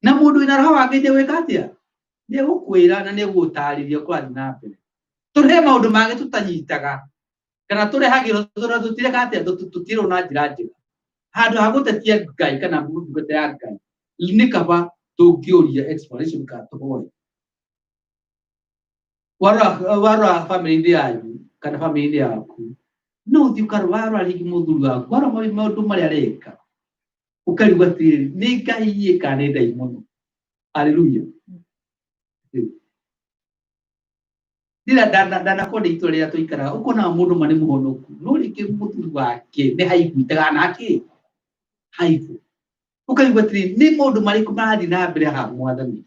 Na mũndũ wĩna roho wa Ngai nĩegwĩka atĩa nĩegũkwĩra na nĩegũgũtarĩria kũrathiĩ na mbere. Tondũ he maũndũ mangĩ tũtanyitaga kana tũrehagĩrwo tondũ tũtireka atĩa tũtirwo na njĩra njega. Handũ ha gũtetia Ngai kana ndungata ya Ngai nĩ kaba tũngĩũria explanation kana tũhoe. Warora warora family-inĩ yanyu kana family-inĩ yaku no ũthiĩ ũkarora warora rĩngĩ mũthuri waku warora maũndũ marĩa areka ũkarigwo atĩrĩrĩ nĩ Ngai ĩ kana nĩ ndaimono. Haleluya. Rĩrĩa ndanakorwo nĩ itũra rĩrĩa tũikaraga ũkona mũndũ ma nĩ mũhonoku no rĩngĩ mũthuri wake nĩ haiguitaga nake haibu ũkaigua atĩrĩrĩ nĩ maũndũ marĩkũ marathiĩ na mbere haha mwathani.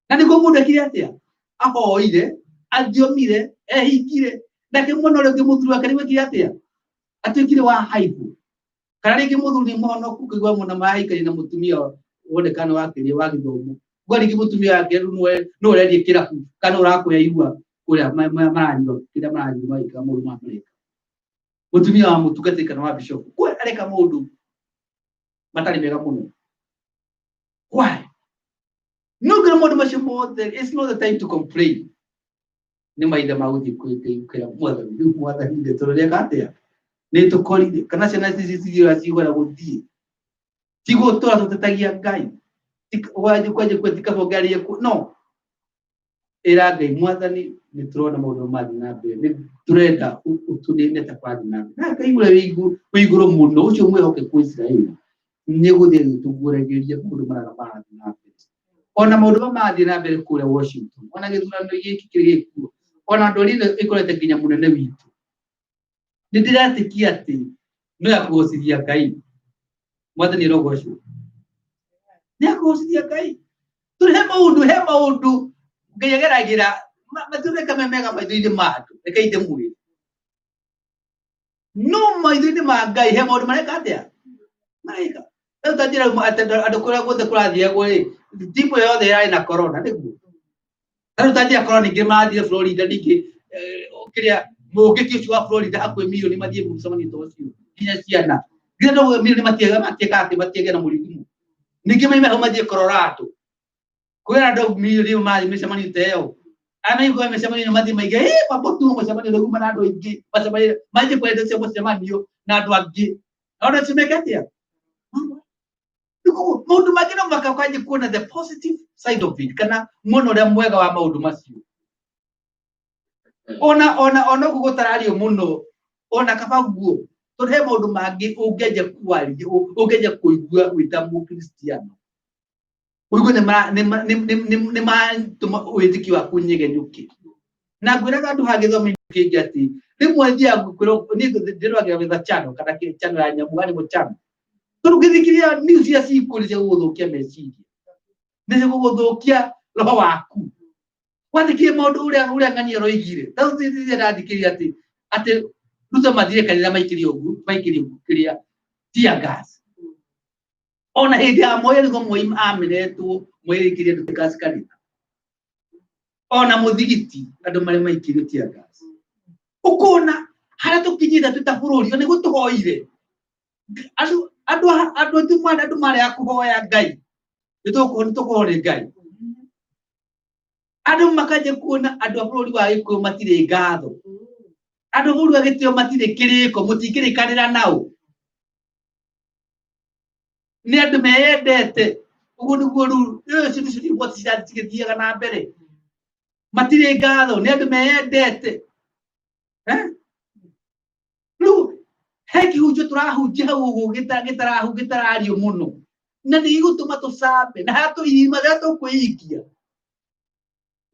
Na nĩguo mũndũ ekire atĩa ahoire athiomire ehingire nake mwena ũrĩa ũngĩ mũthuri wake nĩguo ekire atĩa atuĩkire wa haibu. Kana rĩngĩ mũthuri nĩ mũhonoku ũkaigua mũno maraikania na mũtumia wonekana wa kĩrĩa wa gĩthomo gwa rĩngĩ mũtumia wake rĩu nĩwe nĩwe ũrendia kĩrabu kana ũrakũhe irua kũrĩa maranyua kĩrĩa maranyua magĩkaga maũndũ ma mareka. Mũtumia wa mũtungatĩri kana wa bishop kwe areka maũndũ matarĩ mega mũno. Why? No ngĩra maũndũ macio mothe it's not the time to complain. Nĩ mahinda ma gũthiĩ kwĩra mwathani rĩu mwathani nĩ tũreka atĩa nĩ tũkorire kana ciana ici cithiũra cigwenda gũthiĩ ti gũtũra tũtetagia Ngai wanjie kwanjia kwe tika ku no ĩra Ngai mwathani nĩ tũrona maũndũ mathiĩ na mbere nĩ tũrenda ũtũnine ta kũrathiĩ na mbere. Na Ngai ũrĩa wĩ igũrũ mũno ũcio mwĩhokeku wa Isiraeli nĩ gũthiĩ agĩtũguũragĩria maũndũ marĩa marathiĩ na mbere. Ona maũndũ marĩa marathiĩ na mbere kũrĩa Washington ona gĩthurano gĩkĩ kĩrĩ gĩkuo ona ndwari ĩno ĩkorete nginya mũnene witũ nĩ ndĩretĩkia atĩ no ya kũgocithia Ngai. Mwathani arogocwo. Nĩ ya kũgocithia Ngai. Tondũ he maũndũ Ngai ageragĩra mationeka me mega maitho-inĩ ma andũ reke ndĩmwĩre. No maitho-inĩ ma Ngai he maũndũ mareka atĩa mareka. Rĩu ta njĩra atĩ andũ kũrĩa guothe kũrathiagwo rĩ timu yothe ĩrarĩ na corona nĩguo. Rĩu ta njĩra corona ningĩ marathire Florida ningĩ kĩrĩa mũngĩki ũcio wa Florida hakuhĩ milioni mathiĩ mũcemanio ta ũcio nginya ciana nginya no milioni matiega matieka atĩ matiegĩa na mũrimũ ningĩ maime hau mathiĩ Colorado kwĩra andũ milioni mathiĩ mĩcemanio ta ĩyo arĩa maiguaga mĩcemanio ĩno mathiĩ maige ĩ mambo tu mũcemanio rĩu na andũ aingĩ macemanio mathiĩ kwendia cio mũcemanio na andũ angĩ na andũ acio meke atĩa. Koguo maũndũ mangĩ no mũhaka ũkanjie kuona the positive side of it kana mwena ũrĩa mwega wa maũndũ macio. Ona ona ona ũguo gũtarario mũno ona kaba guo tondũ he maũndũ mangĩ ũngĩanjia kwaria ũngĩanjia kũigua wĩ ta mũkristiano ũigue nĩ matũma wĩtĩkio waku ũnyegenyũke. Na ngwĩraga andũ haha gĩthomo-inĩ kĩngĩ atĩ rĩmwe thiaga kwĩrwo niĩ ndĩroragĩra wetha channel kana channel ya nyamũ animal channel tondũ ũngĩthikĩrĩria news iria cikuo nĩ cia gũgũthũkia meciria nĩ cia gũgũthũkia roho waku. Wathikĩrĩria maũndũ ũrĩa ũrĩa ng'ania aroigire ta rĩu rĩrĩa ndathikĩrĩria atĩ atĩ Ruto mathire kanitha maikĩrio ũguo maikĩrio kĩrĩa tear gas. Ona hĩndĩ ya Moi nĩguo Moi amenetwo Moi aikĩrie andũ gas kanitha ona mũthigiti andũ marĩa maikĩrio tear gas. Ũkona harĩa tũkinyĩte twĩ ta bũrũri ona nĩguo tũhoire andũ andũ andũ andũ andũ marĩ a kũhoya Ngai nĩ tũkũhoya nĩ Ngai. Andũ makanjia kuona andũ a bũrũri wa Gĩkũyũ matirĩ ngatho andũ a bũrũri wa gĩtĩo matirĩ kĩrĩko mũtingĩrĩkanĩra nao nĩ andũ meyendete ũguo nĩguo rĩu rĩu icio nĩcio riboti cirathiĩ cigĩthiaga na mbere matirĩ ngatho nĩ andũ meyendete. Rĩu He kĩhunjio tũrahunjia hau ũguo gĩtarario mũno na nĩ gĩgũtũma tũcambe na harĩa tũirima rĩrĩa tũkwĩikia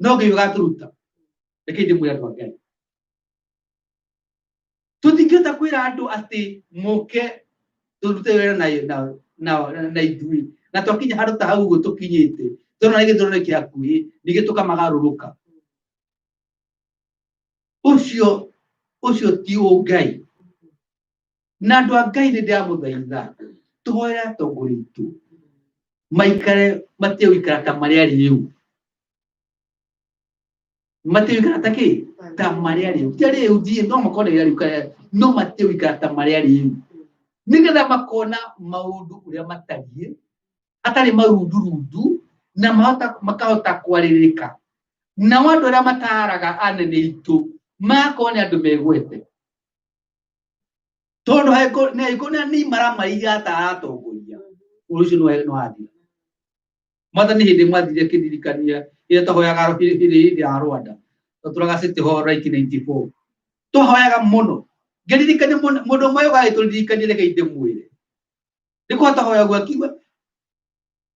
no Ngai ũgatũruta. Reke ndĩmwĩre andũ a Ngai, tũtingĩhota kwĩra andũ atĩ moke tũrute wĩra na ithuĩ na twakinya handũ ta hau ũguo tũkinyĩte tũrona gĩthurano kĩ hakuhĩ ningĩ tũkamagarũrũka. Ũcio ũcio ti ũngai. Na andũ a Ngai nĩ ndĩramũthaitha tũhoere atongoria aitũ maikare matige gũikara ta marĩ arĩu, matige gũikara ta kĩ ta marĩ arĩu, ti arĩu thiĩ no makorwo nĩ arĩu kana no matige gũikara ta marĩ arĩu, nĩgetha makona maũndũ ũrĩa matariĩ hatarĩ marundurundu na mahota makahota kwarĩrĩka. Nao andũ arĩa mataraga anene aitũ magakorwo nĩ andũ megwete, tondũ angĩkorwo nĩ imaramari iratara atongoria, ũndũ ũcio nĩ wathira. Mwathani hĩndĩ ĩmwe athire akĩndirikania rĩrĩa twahoyaga hĩndĩ ya Rwanda, twatũraga City Hall 1994, twahoyaga mũno, ngĩririkania mũndũ ũmwe ũgagĩtũririkania, reke ndĩmwĩre nĩ kũhota hoya gwakiuga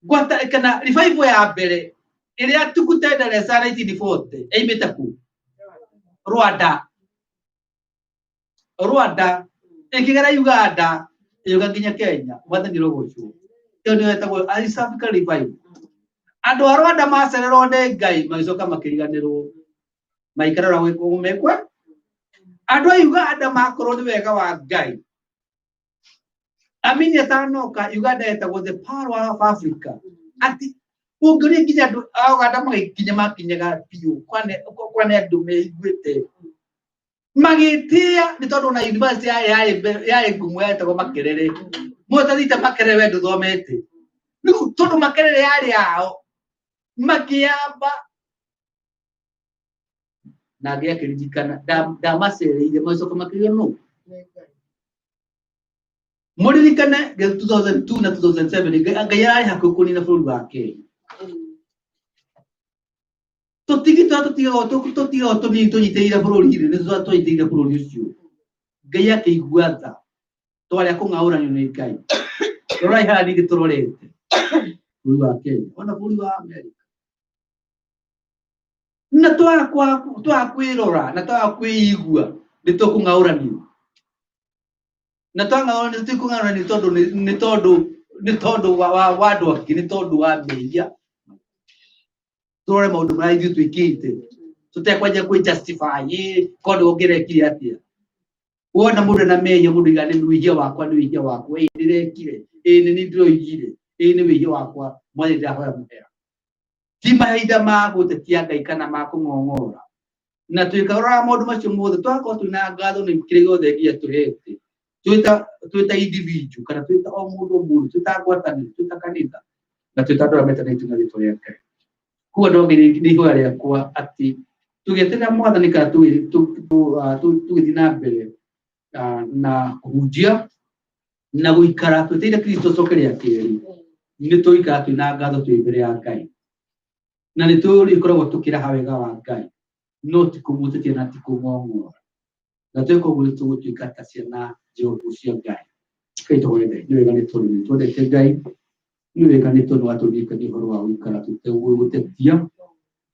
ngwata kana revival ya mbere ĩrĩa tukutendereza 1940 yaimĩte kũ Rwanda. Rwanda ĩkĩgera Uganda ĩgĩũka nginya Kenya. Mwathani rũgocwo. Ĩyo nĩyo ĩtagwo East Africa Revival. Andũ a Rwanda macererwo nĩ Ngai magĩcoka makĩriganĩrwo maikara ũrĩa gwĩkwo mekwe. Andũ a Uganda makorwo nĩ wega wa Ngai Amini atanoka Uganda yetagwo the power of Africa. Ati ũngĩũria nginya andũ a Uganda magĩkinya makinyaga biũ kwane andũ meiguĩte magĩtĩa nĩ tondũ ona university yarĩ yarĩ ngumo yetagwo Makerere. Mũndũ ũtathiĩte Makerere we ndũthomete. Rĩu tondũ Makerere yarĩ yao makĩamba na Ngai akĩririkana ndamacereire magĩcoka makĩrio nũ mũririkane 2002 na 2007 Ngai ararĩ hakuhĩ kũnina bũrũri wa Kenya. Tũtigi tũrĩa tũtigagwo tũtigagwo tũnini tũnyitĩrĩire bũrũri-rĩ, nĩ tũnyitĩrĩire bũrũri ũcio. Ngai akĩigua tha twarĩa kũng'aũranio nĩ Ngai. Rorai haha ningĩ tũrorete bũrũri wa Kenya ona bũrũri wa Amerika na twaga kwĩrora na twaga kwĩigua nĩ tũkũng'aũranio na twang'aũranio tũtikũng'aũranio tondũ nĩ tondũ nĩ tondũ wa andũ angĩ, nĩ tondũ wa mehia. Tũrore maũndũ marĩa ithuĩ twĩkĩte tũtekwanjia kwĩ justify korwo nĩwe ũngĩrekire atĩa. Wona mũndũ ena mehia mũndũ aiga nĩ wĩhia wakwa, nĩ wĩhia wakwa, ĩĩ ndĩrekire, ĩĩ nĩ niĩ ndĩroigire, ĩĩ nĩ wĩhia wakwa, mwathani ndĩrahoya mũhera. Ti mahinda ma gũtetia Ngai kana ma kũng'ong'ora. Na twĩkaroraga maũndũ macio mothe twakorwo twĩna ngatho nĩ kĩrĩa gĩothe Ngai atũhete twĩta individual kana twĩta o mũndũ o mũndũ, twĩta ngwatanĩro, twĩta kanitha na twĩta andũ arĩa metanĩtio na rĩtwa rĩa Ngai. Koguo andũ a Ngai nĩ ihoya rĩakwa atĩ tũgĩeterera mwathani kana tũgĩthiĩ na mbere na kũhunjia na gũikara twetereire Kristo acoke rĩa kerĩ, nĩ tũikara twĩna ngatho twĩ mbere ya Ngai na nĩ tũrĩkoragwo tũkĩraha wega wa Ngai, no ti kũmũtetia na ti kũng'ong'ora. Na tweka ũguo nĩ tũgũtuĩka ta ciana njĩhokeku cia Ngai. Ngai tũhoe Ngai, nĩ wega nĩ tondũ nĩ twendete Ngai, nĩ wega nĩ tondũ watũririkania ũhoro wa gũikara tũtegũtetia,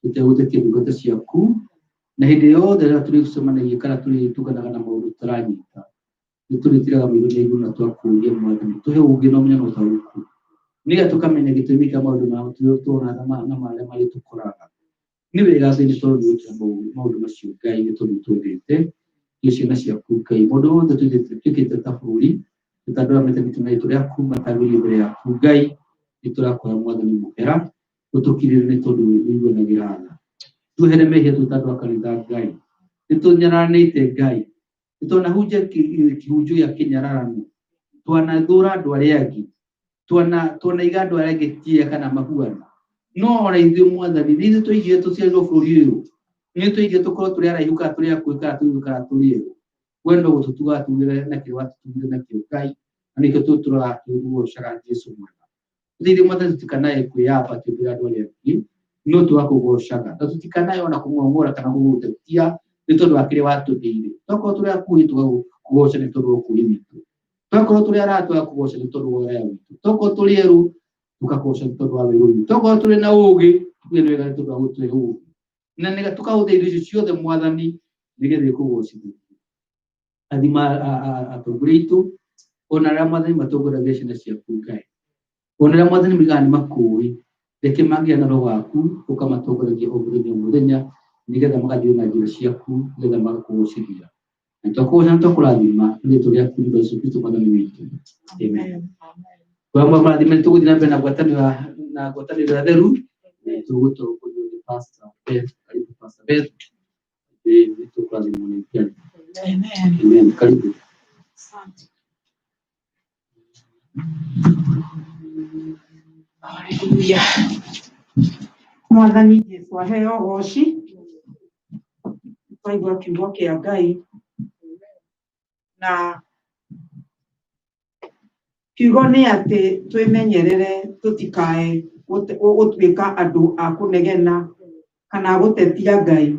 tũtegũtetia ndungata ciaku, na hĩndĩ yothe rĩrĩa tũrĩcemanagia kana tũrĩtũnganaga na maũndũ tũtaranyita, nĩ tũrĩtiraga maitho na igũrũ na twakũria Mwathani tũhe ũũgĩ na ũmenyo na ũtaũku, nĩgetha tũkamenya gĩtũmi kĩa maũndũ marĩa tuonaga na marĩa marĩtũkoraga. Nĩ wega Ngai nĩ tondũ nĩ ũgwĩkĩra maũndũ macio Ngai nĩ tondũ nĩtwendete twĩ ciana ciaku Ngai. Maũndũ mothe twĩkĩte ta bũrũri twĩ ta andũ arĩa metanĩtio na rĩtwa rĩaku matagĩrĩire mbere yaku Ngai, nĩ tũrakũhoya Mwathani mũhera ũtũkirĩre nĩ tondũ nĩ ũiguanagĩra tha. Tuohere mehia twĩ ta andũ a kanitha Ngai, nĩ tũnyararanĩte Ngai, nĩ twanahunjia kĩhunjio gĩa kĩnyararano, twanathũra andũ arĩa angĩ, twanaiga andũ arĩa angĩ kĩea kana mahuana. No ona ithuĩ Mwathani, nĩ ithuĩ twaigire tũciarirwo bũrũri ũyũ, nĩ ithuĩ twaigire tũkorwo tũrĩ araihu kana tũrĩ akuhĩ kana tũrĩ kana tũrĩ erũ. We no gũtũtuga atugire na kĩrĩa watũtugire nakĩo Ngai, na nĩkĩo tũtũraga tũgocaga Jesũ mwega. Tũteithie Mwathani tũtikanae kwĩyamba twĩ mbere ya andũ arĩa angĩ, no tũgakũgocaga na tũtikanae ona kũng'ong'ora kana gũgũtetia nĩ tondũ wa kĩrĩa watũheire. Tokorwo tũrĩ akuhĩ tũgakũgoca. Tũgakũgoca nĩ tondũ wa ũkũũri witũ. Twakorwo tũrĩ arata tũgakũgoca nĩ tondũ wa ũraya witũ. Tokorwo tũrĩ erũ tũgakũgoca nĩ tondũ wa werũ witũ. Tokorwo tũrĩ na ũũgĩ tuge nĩ wega nĩ tondũ wa gũtũhe ũũgĩ. Na nĩgetha tũkahũthĩra indo icio ciothe Mwathani nĩgetha ikũgocithie. Athima atongoria aitũ ona arĩa Mwathani matongoragia ciana ciaku Ngai. Ona arĩa Mwathani moigaga nĩ makũũĩ, reke mangĩgĩa na roho waku ũkamatongoragia o mũthenya o mũthenya nĩgetha magathiĩ na njĩra ciaku nĩgetha magakũgocithia. Na twakũgoca na twakũrathima nĩ rĩĩtwa rĩaku nĩ Jesũ Kristo Mwathani witũ. Amen. Kwa marathime nĩ tũgũthiĩ na mbere na ngwatanĩro na ngwatanĩro ya theru tũgũtongorio nĩ Pastor Beth. Karibu Pastor Beth. Nĩ tũkũrathimwo nĩ Ngai. Amen. Amen. Karibu. Asante. Haleluya. Mwathani Jesu aheo goci. Twaigua kiugo kĩa Ngai na kiugo nĩ atĩ twĩmenyerere tũtikae gũtuĩka andũ a kũnegena kana gũtetia Ngai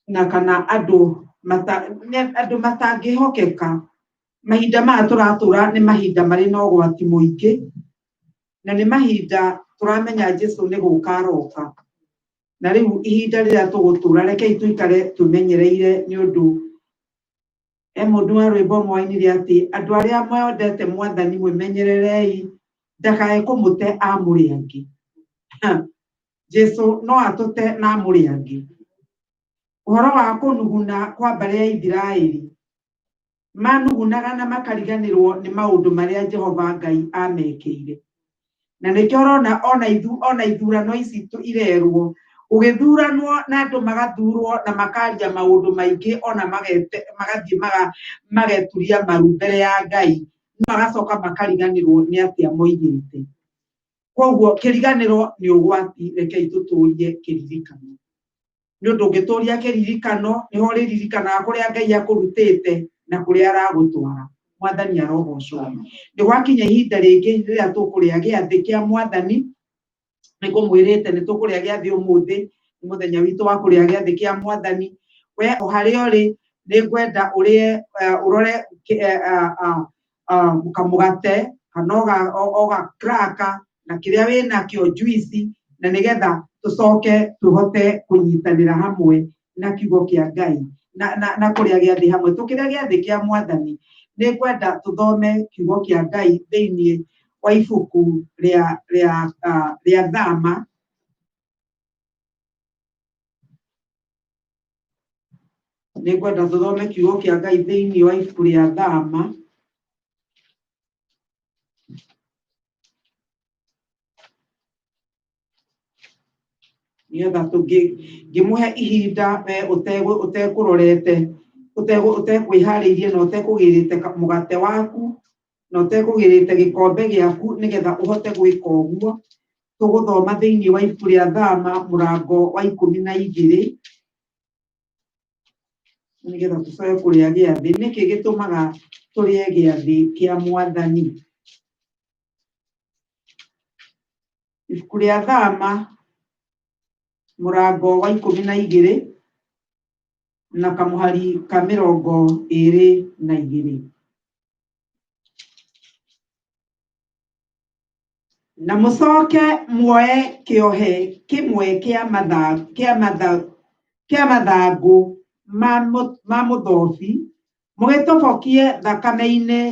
na kana andũ andũ matangĩhokeka. Mahinda maya tũratũra nĩ mahinda marĩ na ũgwati mũingĩ na nĩ mahinda tũramenya Jesu nĩ gũka aroka. Na rĩu ihinda rĩrĩa tũgũtũra rekei tũikare twĩmenyereire nĩ ũndũ he mũndũ wa rwĩmbo mwainire atĩ andũ arĩa mwendete Mwathani mwĩmenyererei ndakae kũmũte amũrĩ angĩ. Jesu no atũte na amũrĩ angĩ. Ũhoro wa kũnuguna kwa mbarĩ ya Ithiraĩri, manugunaga na makariganĩrwo nĩ maũndũ marĩa Jehova Ngai amekĩire. Na nĩkĩo ũrona ona ithurano ici irerwo, gũgĩthuranwo na andũ magathurwo na makaria maũndũ maingĩ ona magathiĩ mageturia maru mbere ya Ngai, no magacoka makariganĩrwo nĩ atĩa moigĩte. Koguo kĩriganĩro nĩ ũgwati, rekei tũtũrie kĩririkano. Nĩ ũndũ ũngĩtũria kĩririkano nĩho ũrĩririkanaga kũrĩa Ngai akũrutĩte na kũrĩa aragũtwara. Mwathani arogocwo. Nĩ gwakinya ihinda rĩngĩ rĩrĩa tũkũrĩa gĩathĩ kĩa Mwathani, nĩ ngũmwĩrĩte nĩ tũkũrĩa gĩathĩ ũmũthĩ, nĩ mũthenya witũ wa kũrĩa gĩathĩ kĩa Mwathani. We o harĩa ũrĩ nĩ ngwenda ũrĩe, ũrore kamũgate kana oga cracker na kĩrĩa wĩnakĩo juice, na nĩgetha tũcoke tũhote kũnyitanĩra hamwe na kiugo kĩa Ngai na kũrĩa gĩathĩ hamwe. Tũkĩrĩa gĩathĩ kĩa Mwathani nĩ ngwenda tũthome kiugo kĩa Ngai thĩinĩ wa ibuku rĩa Thama. Nĩ ngwenda tũthome kiugo kĩa Ngai thĩinĩ wa ibuku rĩa Thama. Nĩgetha ngĩmũhe ihinda we ũtekũrorete, ũtekwĩharĩirie na ũtekũgĩrĩte mũgate waku na ũtekũgĩrĩte gĩkombe gĩaku nĩgetha ũhote gwĩka ũguo. Tũgũthoma thĩinĩ wa ibuku rĩa Thama mũrango wa 12 nĩgetha tũcoke kũrĩa gĩathĩ. Nĩkĩ gĩtũmaga tũrĩe gĩathĩ kĩa Mwathani? Ibuku rĩa Thama mũrango wa 12 na kamũhari ka 22. Na mũcoke muoe kĩohe kĩmwe kĩa mathangũ ma mũthobi, mũgĩtobokie thakame-inĩ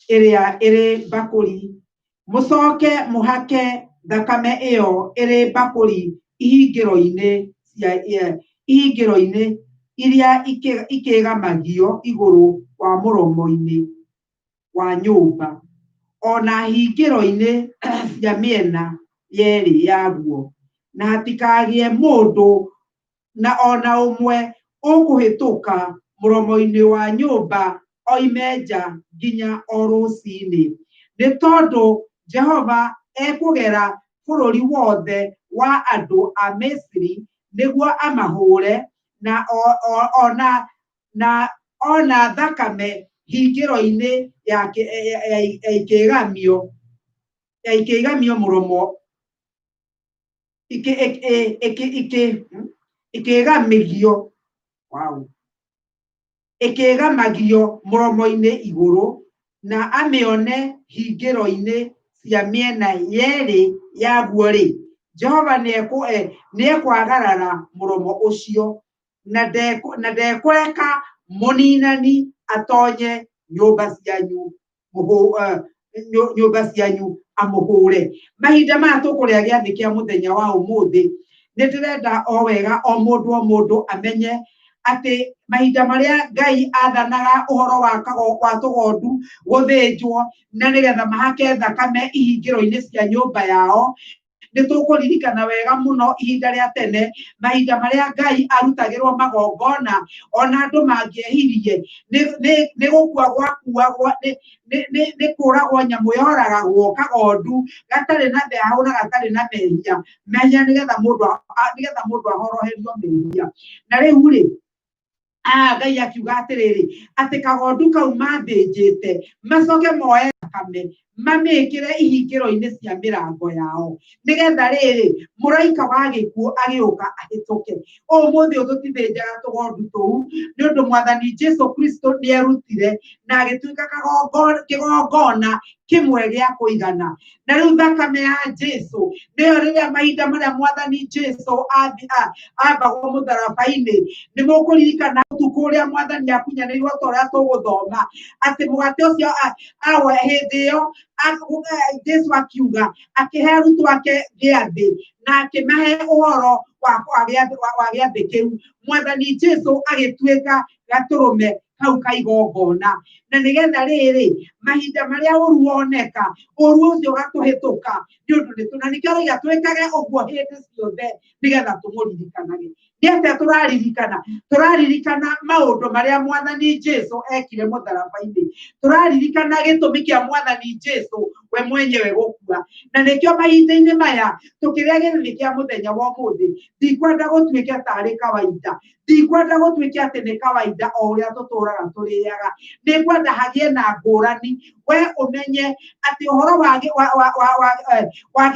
ĩrĩa ĩrĩ mbakũri, mũcoke mũhake thakame ĩyo ĩrĩ mbakũri ihingĩro-inĩ iria ikĩgamagio igũrũ wa mũromo-inĩ wa nyũmba, ona hingĩro-inĩ cia mĩena yerĩ yaguo, na hatikagĩe mũndũ na ona ũmwe ũkũhĩtũka mũromo-inĩ wa nyũmba oime nja nginya o rũcinĩ. Nĩ tondũ Jehova ekũgera bũrũri wothe wa andũ a Misiri nĩguo amahũre, na ona thakame hingĩro-inĩ ya ikĩgamio mũromo ikĩgamĩgio. Wow. Ĩkĩgamagio mũromo-inĩ igũrũ na amĩone hingĩro-inĩ cia mĩena yerĩ yaguo-rĩ, Jehova nĩekwagarara mũromo ũcio na ndekũreka mũninani atonye nyũmba cianyu nyũmba cianyu amũhũre. Mahinda maya tũkũrĩa gĩathĩ kĩa mũthenya wa ũmũthĩ, nĩ ndĩrenda o wega o mũndũ amenye atĩ mahinda marĩa Ngai athanaga ũhoro wa wa tũgondu gũthĩnjwo na nĩgetha mahake thakame ihingĩro-inĩ cia nyũmba yao, nĩ tũkũririkana wega mũno ihinda rĩa tene, mahinda marĩa Ngai arutagĩrwo magongona ona andũ mangĩehirie nĩ gũkua gwakuagwo, nĩ kũragwo nyamũ yoragagwo kagondu gatarĩ na thahu na gatarĩ na mehia mehia nĩgetha mũndũ ahoroherio mehia. Na rĩu rĩ, Ngai akiuga atĩrĩrĩ, atĩ kagondu kau mathĩnjĩte macoke moe thakame mamĩkĩre ihingĩro-inĩ cia mĩrango yao nĩgetha rĩrĩ mũraika wa gĩkuũ agĩũka ahĩtũke. Ũmũthĩ ũyũ tũtithĩnjaga tũgondu tũu nĩ ũndũ Mwathani Jesu Kristo nĩerutire na agĩtuĩka kĩgongona kĩmwe gĩa kũigana. Na rĩu thakame ya Jesu nĩyo rĩrĩa mahinda marĩa Mwathani Jesu ambagwo mũtharaba-inĩ, nĩ mũkũririkana ũtukũ ũrĩa Mwathani akunyanĩirwo ta ũrĩa tũgũthoma atĩ mũgate ũcio awe hĩndĩ ĩyo Jesu akiuga akĩhe arutwo ake gĩathĩ na akĩmahe ũhoro wa gĩathĩ kĩu. Mwathani Jesu agĩtuĩka gatũrũme kau ka igongona, na nĩgetha rĩrĩ mahinda marĩa ũru woneka ũru ũcio ũgatũhĩtũka nĩ ũndũ nĩ na nĩkĩo arauga twĩkage ũguo hĩndĩ ciothe nĩgetha tũmũririkanage. Nĩ atĩa tũraririkana? Tũraririkana maũndũ marĩa Mwathani Jesu ekire mũtharaba-inĩ, tũraririkana gĩtũmi kĩa Mwathani Jesu we mwenyewe gũkua. Na nĩkĩo mahinda-inĩ maya tũkĩrĩa gĩthimi kĩa mũthenya wa ũmũthĩ, ndikwenda gũtuĩke tarĩ kawaida, ndikwenda gũtuĩke atĩ nĩ kawaida o ũrĩa tũtũraga tũrĩaga, nĩngwenda hagĩe na ngũrani, we ũmenye atĩ ũhoro wa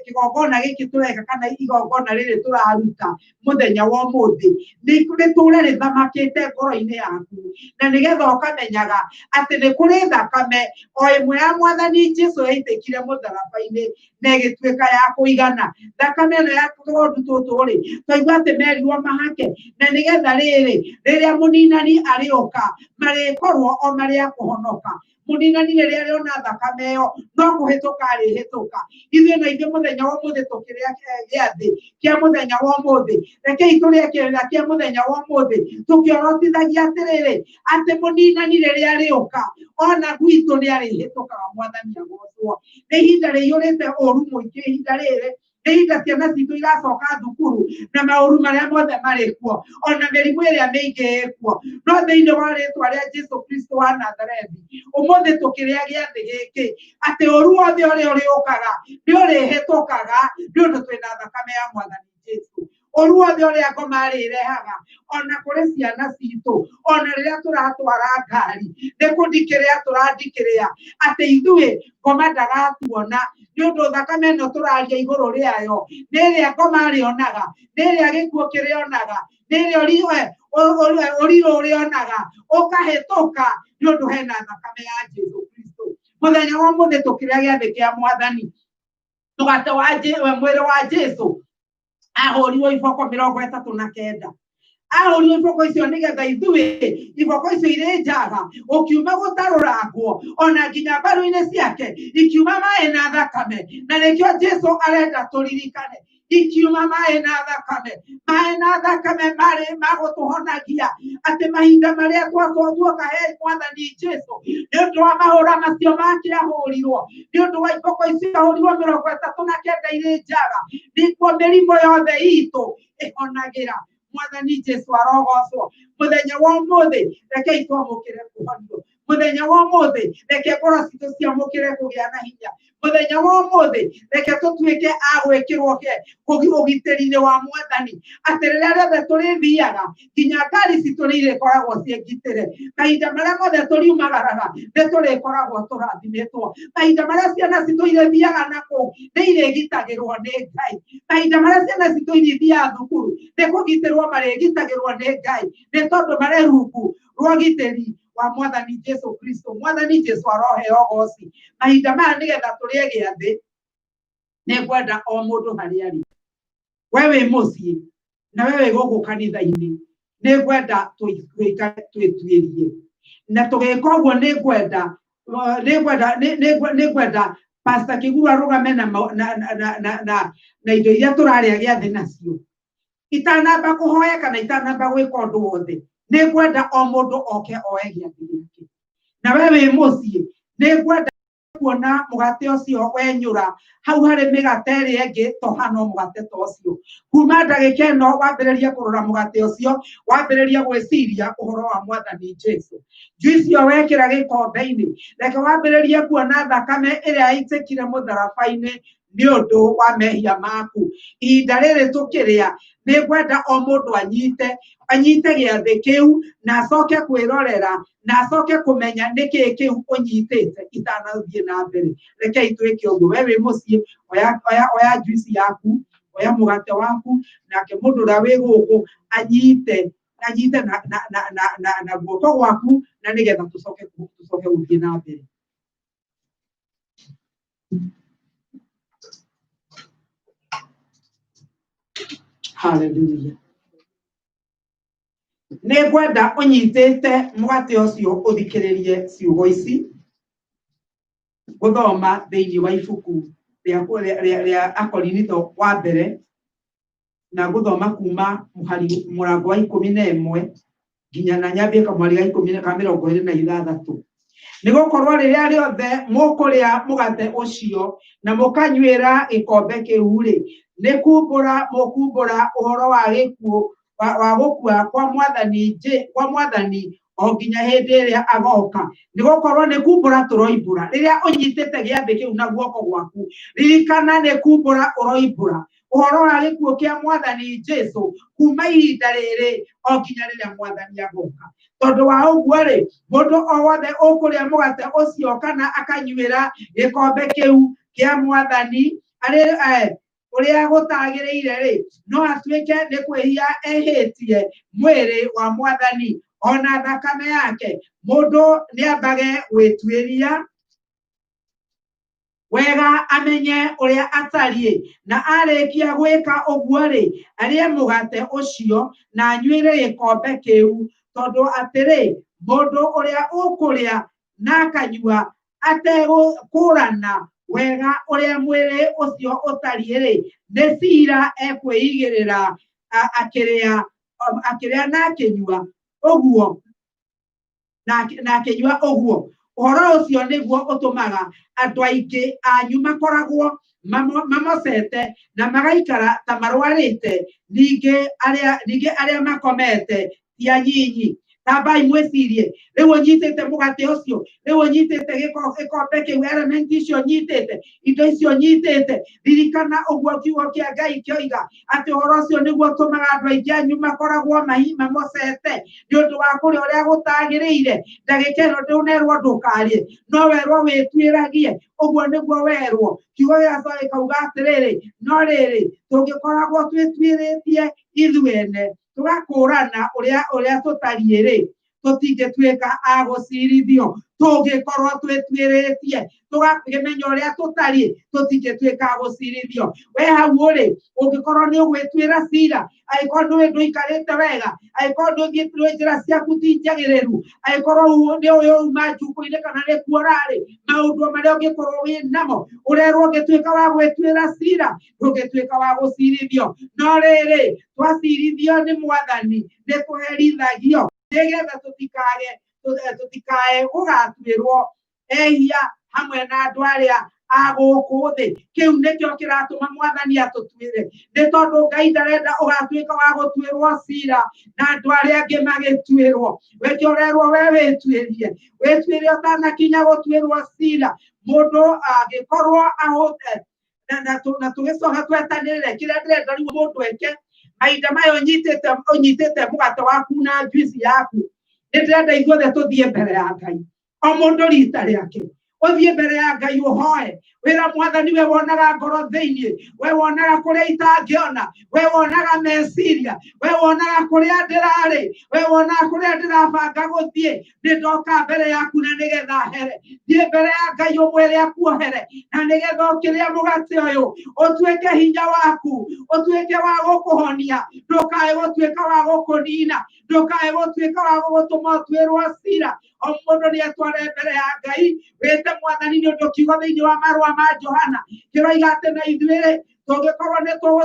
kĩgongona gĩkĩ tũreka kana igongona rĩrĩ tũraruta mũthenya wa ũmũthĩ rĩtũre rĩthamakĩte ngoro-inĩ yaku, na nĩgetha ũkamenyaga atĩ nĩ kũrĩ thakame o ĩmwe ya Mwathani Jesu yaitĩkire mũtharaba-inĩ na ĩgĩtuĩka ya kũigana. Thakame ĩno ya tũgondu tũtũ rĩ, twaigua atĩ merirwo mahake, na nĩgetha rĩrĩ rĩrĩa mũninani arĩũka marĩkorwo o marĩ a kũhonoka. Mũninani rĩrĩa arĩona thakame ĩyo no kũhĩtũka arĩhĩtũka. Ithuĩ na ithuĩ mũthenya wa ũmũthĩ tũkĩrĩa gĩathĩ kĩa mũthenya wa ũmũthĩ, rekei tũrĩe kĩrĩra kĩa mũthenya wa ũmũthĩ tũkĩorotithagia atĩrĩrĩ atĩ mũninani rĩrĩa arĩũka ona gwitũ nĩ arĩhĩtũkaga. Mwathani agocwo. Nĩ ihinda rĩiyũrĩte ũru mũingĩ, ihinda rĩrĩ nĩ ihinda ciana citũ iracoka thukuru na maũru marĩa mothe marĩ kuo, ona mĩrimũ ĩrĩa mĩingĩ ĩkuo, no thĩinĩ wa rĩtwa rĩa Jesu Kristo wa Nazarethi ũmũthĩ tũkĩrĩa gĩathĩ gĩkĩ atĩ ũru wothe ũrĩa ũrĩũkaga nĩ ũrĩhĩtũkaga nĩ ũndũ twĩna thakame ya Mwathani Jesu. Ũru wothe ũrĩa ngoma arĩrehaga ona kũrĩ ciana citũ, ona rĩrĩa tũratwara ngari nĩ kũndikĩrĩa tũrandikĩrĩa atĩ ithuĩ ngoma ndagatuona nĩ ũndũ thakame ĩno tũraria igũrũ rĩayo nĩ ĩrĩa ngoma arĩonaga, nĩ ĩrĩa gĩkuũ kĩrĩonaga, nĩ ĩrĩa ũrirũ ũrĩonaga ũkahĩtũka nĩ ũndũ hena thakame ya Jesu Kristo. Mũthenya wa ũmũthĩ tũkĩrĩa gĩathĩ kĩa Mwathani, mũgate wa mwĩrĩ wa Jesu ahũrirwo iboko 39, ahũrirwo iboko icio nĩgetha ithuĩ iboko icio irĩ njaga ũkiuma gũtarũrangwo ona nginya mbaru-inĩ ciake ikiuma maĩ na thakame. Na nĩkĩo Jesu arenda tũririkane ikiuma maĩ na thakame, maĩ na thakame marĩ magũtũhonagia atĩ mahinda marĩa tuoka he Mwathani Jesu nĩ ũndũ wa mahũra macio make ahũrirwo, nĩ ũndũ wa iboko icio ahũrirwo 39 irĩ njaga, nĩkuo mĩrimũ yothe itũ ĩhonagĩra. Mwathani Jesu arogocwo. Mũthenya wa ũmũthĩ rekei twamũkĩre kũhonio. Mũthenya wa ũmũthĩ reke ngoro citũ ciamũkĩre kũgĩa na hinya. Mũthenya wa ũmũthĩ reke tũtuĩke a gwĩkĩrwo ũgitĩri-inĩ wa Mwathani, atĩ rĩrĩa rĩothe tũrĩthiaga nginya ngari citũ nĩ irĩkoragwo ciĩngitĩre. Mahinda marĩa mothe tũriumagaraga nĩ tũrĩkoragwo tũrathimĩtwo. Mahinda marĩa ciana citũ irĩthiaga na kũu nĩ irĩgitagĩrwo nĩ Ngai. Mahinda marĩa ciana citũ irĩthiaga thukuru nĩ kũgitĩrwo marĩgitagĩrwo nĩ Ngai, nĩ tondũ marĩ rungu Rwa ũgitĩri wa Mwathani Jesu Kristo. Mwathani Jesu aroheo ũgoci. Mahinda maya nĩgetha tũrĩe gĩathĩ, nĩ ngwenda o mũndũ harĩa arĩ, we wĩ mũciĩ na we wĩ gũkũ kanitha-inĩ, nĩ ngwenda tũikare twĩtuĩrie. Na tũgĩka ũguo nĩ ngwenda nĩ ngwenda nĩ ngwenda Pastor Kĩguru arũgame na na na na na na indo iria tũrarĩa gĩathĩ nacio. Itanamba kũhoya kana itanamba gwĩka ũndũ wothe, nĩ ngwenda o mũndũ oke oe gĩathĩ gĩake. Na we wĩ mũciĩ, nĩ ngwenda kuona mũgate ũcio wenyũra hau harĩ mĩgate ĩrĩa ĩngĩ toha no mũgate ta ũcio. Kuma ndagĩka ĩno wambĩrĩrie kũrora mũgate ũcio, wambĩrĩrie gwĩciria ũhoro wa Mwathani Jesu. Juice ĩyo wekĩra gĩkombe-inĩ, reke wambĩrĩrie kuona thakame ĩrĩa yaitĩkire mũtharaba-inĩ nĩ ũndũ wa mehia maku. Ihinda rĩrĩ tũkĩrĩa, nĩ ngwenda o mũndũ anyite anyite gĩathĩ kĩu na acoke kwĩrorera na acoke kũmenya nĩkĩĩ kĩu ũnyitĩte itanathiĩ na mbere. Rekei twĩke ũguo. We wĩ mũciĩ, oya oya oya juice yaku, oya mũgate waku, nake mũndũ ũrĩa wĩ gũkũ anyite anyite na na na na na, na guoko gwaku, na nĩgetha tũcoke tũcoke gũthiĩ na mbere. Hallelujah. Nĩ ngwenda ũnyitĩte mũgate ũcio ũthikĩrĩrie ciugo ici gũthoma thĩinĩ wa ibuku rĩa rĩa rĩa Akorinitho wa mbere, na ngũthoma kuma mũhari mũrango wa 11 nginya na nyambie kamũhari ga ikũmi ka 26. Nĩ gũkorwo rĩrĩa rĩothe mũkũrĩa mũgate ũcio na mũkanyuĩra gĩkombe kĩu-rĩ, nĩ kumbũra mũkumbũra ũhoro wa gĩkuũ wa gũkua kwa Mwathani kwa Mwathani o nginya hĩndĩ ĩrĩa agoka. Nĩ gũkorwo nĩ kumbũra tũroimbũra. Rĩrĩa ũnyitĩte gĩathĩ kĩu na guoko gwaku, ririkana nĩ kumbũra ũroimbũra ũhoro wa gĩkuũ kĩa Mwathani Jesu kuma ihinda rĩrĩ o nginya rĩrĩa Mwathani agoka. Tondũ wa ũguo rĩ, mũndũ o wothe ũkũrĩa mũgate ũcio kana akanyuĩra gĩkombe kĩu kĩa Mwathani arĩ ũrĩa gũtagĩrĩire rĩ, no atuĩke nĩ kwĩhia ehĩtie mwĩrĩ wa Mwathani ona thakame yake. Mũndũ nĩ ambage gwĩtuĩria wega amenye ũrĩa atariĩ, na arĩkia gwĩka ũguo rĩ, arĩe mũgate ũcio na anyuĩre gĩkombe kĩu. Tondũ atĩrĩ, mũndũ ũrĩa ũkũrĩa na akanyua ategũkũrana wega ũrĩa mwĩrĩ ũcio ũtariĩ rĩ, nĩ cira ekwĩigĩrĩra akĩrĩa akĩrĩa na akĩnyua ũguo na akĩnyua ũguo. Ũhoro ũcio nĩguo ũtũmaga andũ aingĩ anyu makoragwo mamocete na magaikara ta marwarĩte, ningĩ arĩa ningĩ arĩa makomete ti anyinyi. Tambai mwĩcirie, rĩu ũnyitĩte mũgate ũcio, rĩu ũnyitĩte gĩkombe kĩu, element icio ũnyitĩte, indo icio ũnyitĩte, ririkana ũguo kiugo kĩa Ngai kĩoiga atĩ ũhoro ũcio nĩguo ũtũmaga andũ aingĩ anyu makoragwo mamocete nĩ ũndũ wa kũrĩa ũrĩa gũtagĩrĩire. Ndagĩka ĩno ndũnerwo ndũkarĩe, no werwo wĩtuĩragie. Ũguo nĩguo werwo. Kiugo gĩgacoka gĩkauga atĩrĩrĩ, no rĩrĩ, tũngĩkoragwo twĩtuĩrĩtie ithuene tũgakũrana ũrĩa ũrĩa tũtariĩ rĩ, tũtingĩtuĩka a gũcirithio. Tũngĩkorwo twĩtuĩrĩtie tũgakĩmenya ũrĩa tũtariĩ, tũtingĩtuĩka a gũcirithio. We hau ũrĩ, ũngĩkorwo nĩ ũgwĩtuĩra cira, angĩkorwo nĩ ndũikarĩte wega, angĩkorwo ndũthiĩte njĩra ciaku ti njagĩrĩru, angĩkorwo nĩ ũyũ uma njukũ-inĩ kana nĩ kuo ũrarĩ, maũndũ marĩa ũngĩkorwo wĩ namo, ũrerwo ũngĩtuĩka wa gwĩtuĩra cira, ndũngĩtuĩka wa gũcirithio. No rĩrĩ, twacirithio nĩ Mwathani, nĩ tũherithagio nĩgetha tũtikage tũtikae gũgatuĩrwo ehia hamwe na andũ arĩa a gũkũ thĩ. Kĩu nĩkĩo kĩratũma Mwathani atũtuĩre, nĩ tondũ Ngai ndarenda ũgatuĩka wa gũtuĩrwo cira na andũ arĩa angĩ magĩtuĩrwo. Weke ũrerwo we wĩtuĩrie, wĩtuĩrie ũtanakinya gũtuĩrwo cira. Mũndũ angĩkorwo ahũte na tũgĩcoka twetanĩrĩre, kĩrĩa ndĩrenda rĩu mũndũ eke mahinda maya ũnyitĩte ũnyitĩte mũgate waku na juice yaku, nĩ ndĩrenda ithuothe tũthiĩ mbere ya Ngai, o mũndũ rita rĩake. Ũthiĩ mbere ya Ngai ũhoe. Wĩra Mwathani, we wonaga ngoro thĩinĩ, we wonaga kũrĩa itangĩona, we wonaga meciria, we wonaga kũrĩa ndĩrarĩ, we wonaga kũrĩa ndĩrabanga gũthiĩ. Nĩ ndoka mbere yaku na nĩgetha here. Thiĩ mbere ya Ngai ũmwĩre akuohere, na nĩgetha ũkĩrĩa mũgate ũyũ ũtuĩke hinya waku, ũtuĩke wa gũkũhonia, ndũkae gũtuĩka wa gũkũnina, ndũkae gũtuĩka wa gũgũtũma ũtuĩrwo cira. O mũndũ nĩ etware mbere ya Ngai, wĩte Mwathani, nĩ ũndũ kiugo thĩinĩ wa marũa ma Johana kĩroiga atĩ na ithuĩ-rĩ, tũngĩkorwo